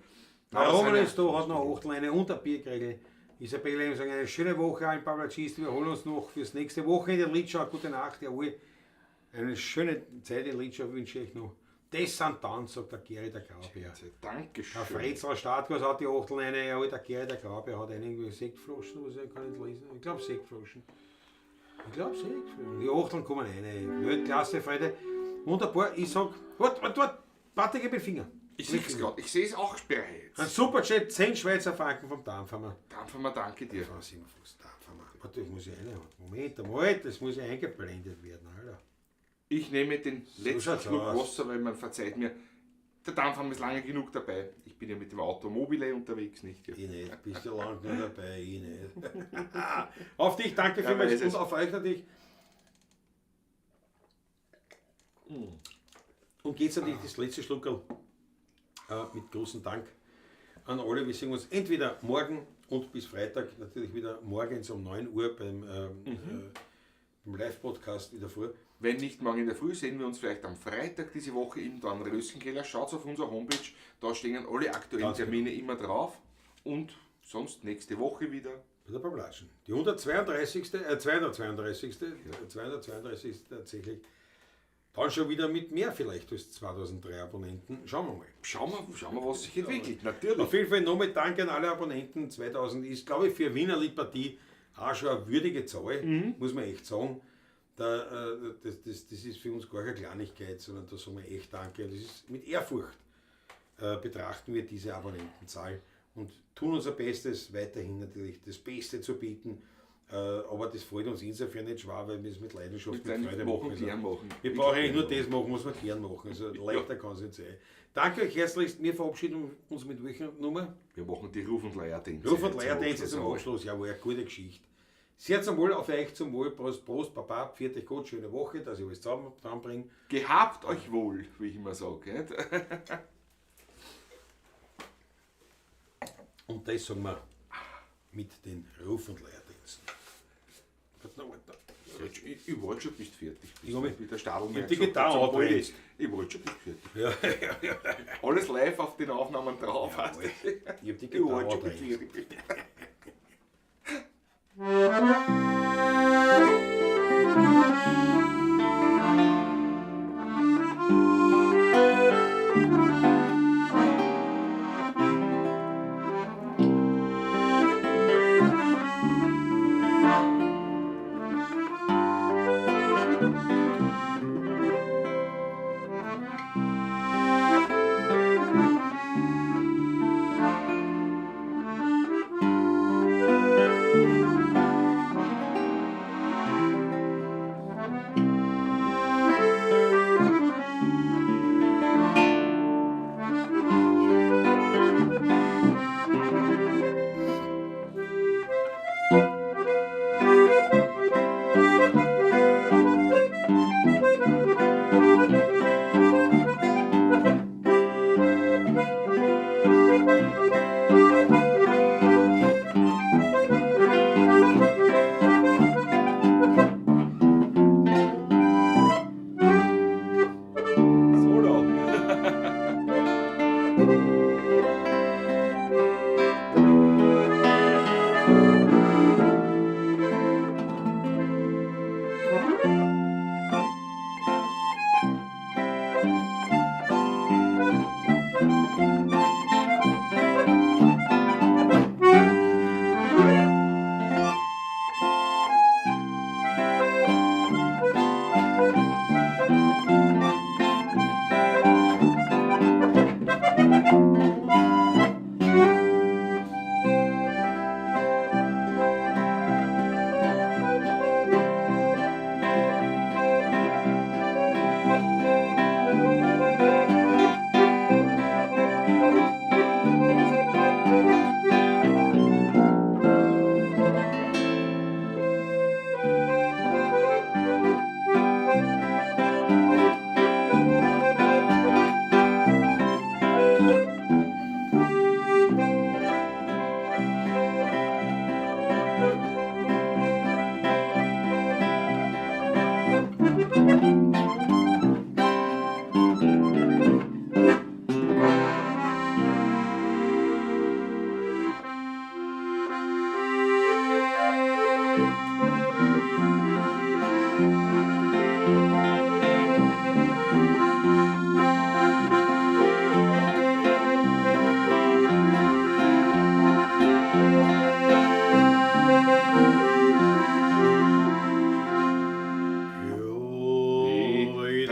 Der Aber Roman seine- ist da, hat noch Achtel eine und ein Bierkriegel. Isabella, ich sagen, eine schöne Woche allen Pavlatschisten. Wir holen uns noch fürs nächste Wochenende in Litschau. Gute Nacht, jawohl. Eine schöne Zeit in Litschau wünsche ich euch noch. Das sind dann, sagt der Geri der Graubeer. Dankeschön. Der Fretzel Startglas hat die Achtel eine, jawohl, der Geri der Graubeer hat eine irgendwie Sektflaschen, was ich kann nicht lesen. Ich glaube Sektflaschen. Ich glaube Sektflaschen. Die Achteln kommen rein. Weltklasse, Freude. Wunderbar. Ich sag, warte, warte, warte, warte, gib mir den Finger. Ich sehe es gerade, ich sehe es auch bereits. Ein Superchat, 10 Schweizer Franken vom Dampfermann. Dampfermann, danke dir. 57 Dampfermann. Warte, das muss ich reinhauen. Moment einmal, das muss ja eingeblendet werden, Alter. Ich nehme den letzten schaut's Schluck aus. Wasser, weil man verzeiht mir, der Dampfhammer ist lange genug dabei. Ich bin ja mit dem Automobile unterwegs, nicht? Ja. Ich nicht, bist ja lang genug dabei, ich nicht. Auf dich, danke Ja, vielmals weiß es. und auf euch natürlich. Und geht's natürlich das letzte Schluckerl mit großem Dank an alle. Wir sehen uns entweder morgen und bis Freitag natürlich wieder morgens um 9 Uhr beim, beim Live-Podcast wieder vor. Wenn nicht morgen in der Früh, sehen wir uns vielleicht am Freitag diese Woche im Dornröschenkeller. Schaut auf unserer Homepage, da stehen alle aktuellen Ganz genau. Termine immer drauf. Und sonst nächste Woche wieder. Bei der Pavlatschen. Die 132., 232., 232. Tatsächlich. Dann schon wieder mit mehr vielleicht als 2003 Abonnenten. Schauen wir mal. Schauen wir, was sich entwickelt. Natürlich. Auf jeden Fall nochmal Danke an alle Abonnenten. 2000 ist, glaube ich, für Wiener Liedpartie auch schon eine würdige Zahl, muss man echt sagen. Da, das ist für uns gar keine Kleinigkeit, sondern da sagen wir echt Danke. Und das ist mit Ehrfurcht betrachten wir diese Abonnentenzahl und tun unser Bestes, weiterhin natürlich das Beste zu bieten. Aber das fällt uns insofern nicht schwer, weil wir es mit Leidenschaft, Mit mit Freude machen, machen. Also, gern machen. wir brauchen eigentlich nur das machen, was wir gern machen. Also leichter kann es nicht sein. Danke euch herzlichst. Wir verabschieden uns mit welcher Nummer? Wir machen die Ruf- und Leiertänze. Ruf- und Zum Leiertänze Abschluss zum einmal. Abschluss. Jawohl, eine gute Geschichte. Sehr zum Wohl, auf euch zum Wohl. Prost, Prost, Papa, pfiat euch Gott, schöne Woche, dass ich alles zusammenbringe. Gehabt euch wohl, wie ich immer sage. Nicht? Und das sagen wir mit den Ruf- und Leiertänzen. Warte noch, warte. Ich wollte schon, bist fertig. Ich hab mich- Mit der Stadl ich hab die Gitarre abbremst. Ich wollte schon, bist fertig. Ja, ja, ja. Alles live auf den Aufnahmen drauf. Jawohl. Ich hab die Ich Gitarre wollte schon, bist abbremst. fertig. Thank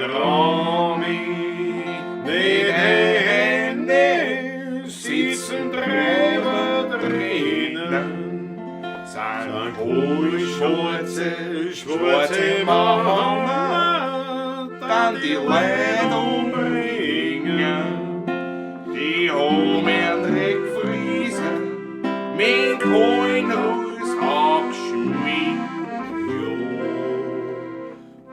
trau mich nicht rein, sitzen Treiber drinnen. Sind hohe schwarze, schwarze Männer, dann die Leute umbringen. Die haben ihren Dreckfriesen mit Kohlenruß angeschmiert. Ja,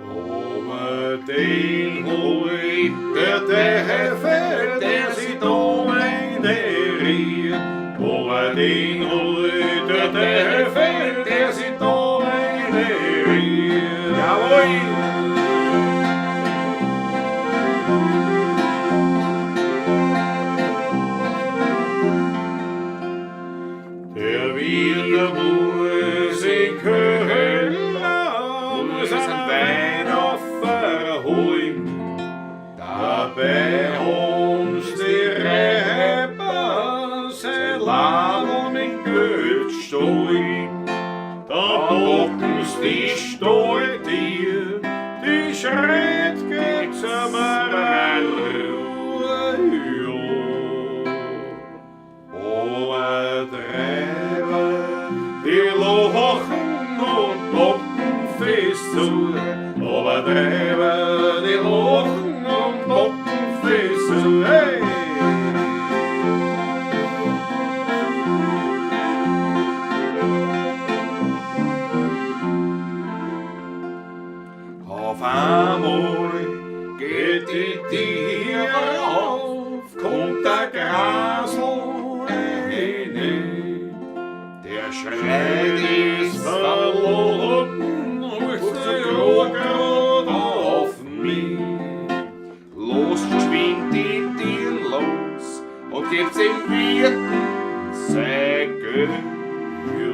aber den holt der Teufel, der sich da reinriert. Aber den holt der Teufel, der sich da reinriert. Jawohl! Der Wiener muss in Köln, muss einen Weinoffer holen. Dabei haben's die Räber sein Ladl mit Geld gestohlen. Da packen's die Stahltier, die schreit, geht's einmal Ruhe, ja. Aber Treiber, die lachen und packen fest zu. Aber Treiber, die lachen und packen fest zu. Hey! Auf einmal geht die Tür auf, kommt der Grasl rein. Der schreit ist verloren, ruft der grad auf mich. Los, geschwind die Tür los und gebt's dem Wirten sein Geld. Ja,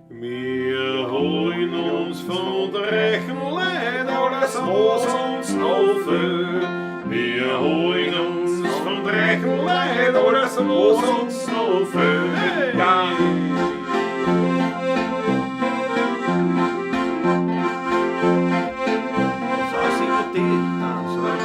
wir holen uns von reichen Leid alles, was uns noch fehlt. Wir holen uns von reichen Leid alles, was uns noch fehlt. Ja. Das ist auch Sympathie-Tanz, oder?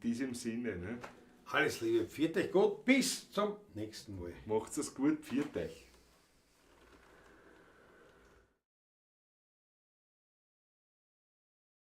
Diesem Sinne, ne? Alles Liebe, pfiat euch gut, bis zum nächsten Mal. Macht's es gut, pfiat euch.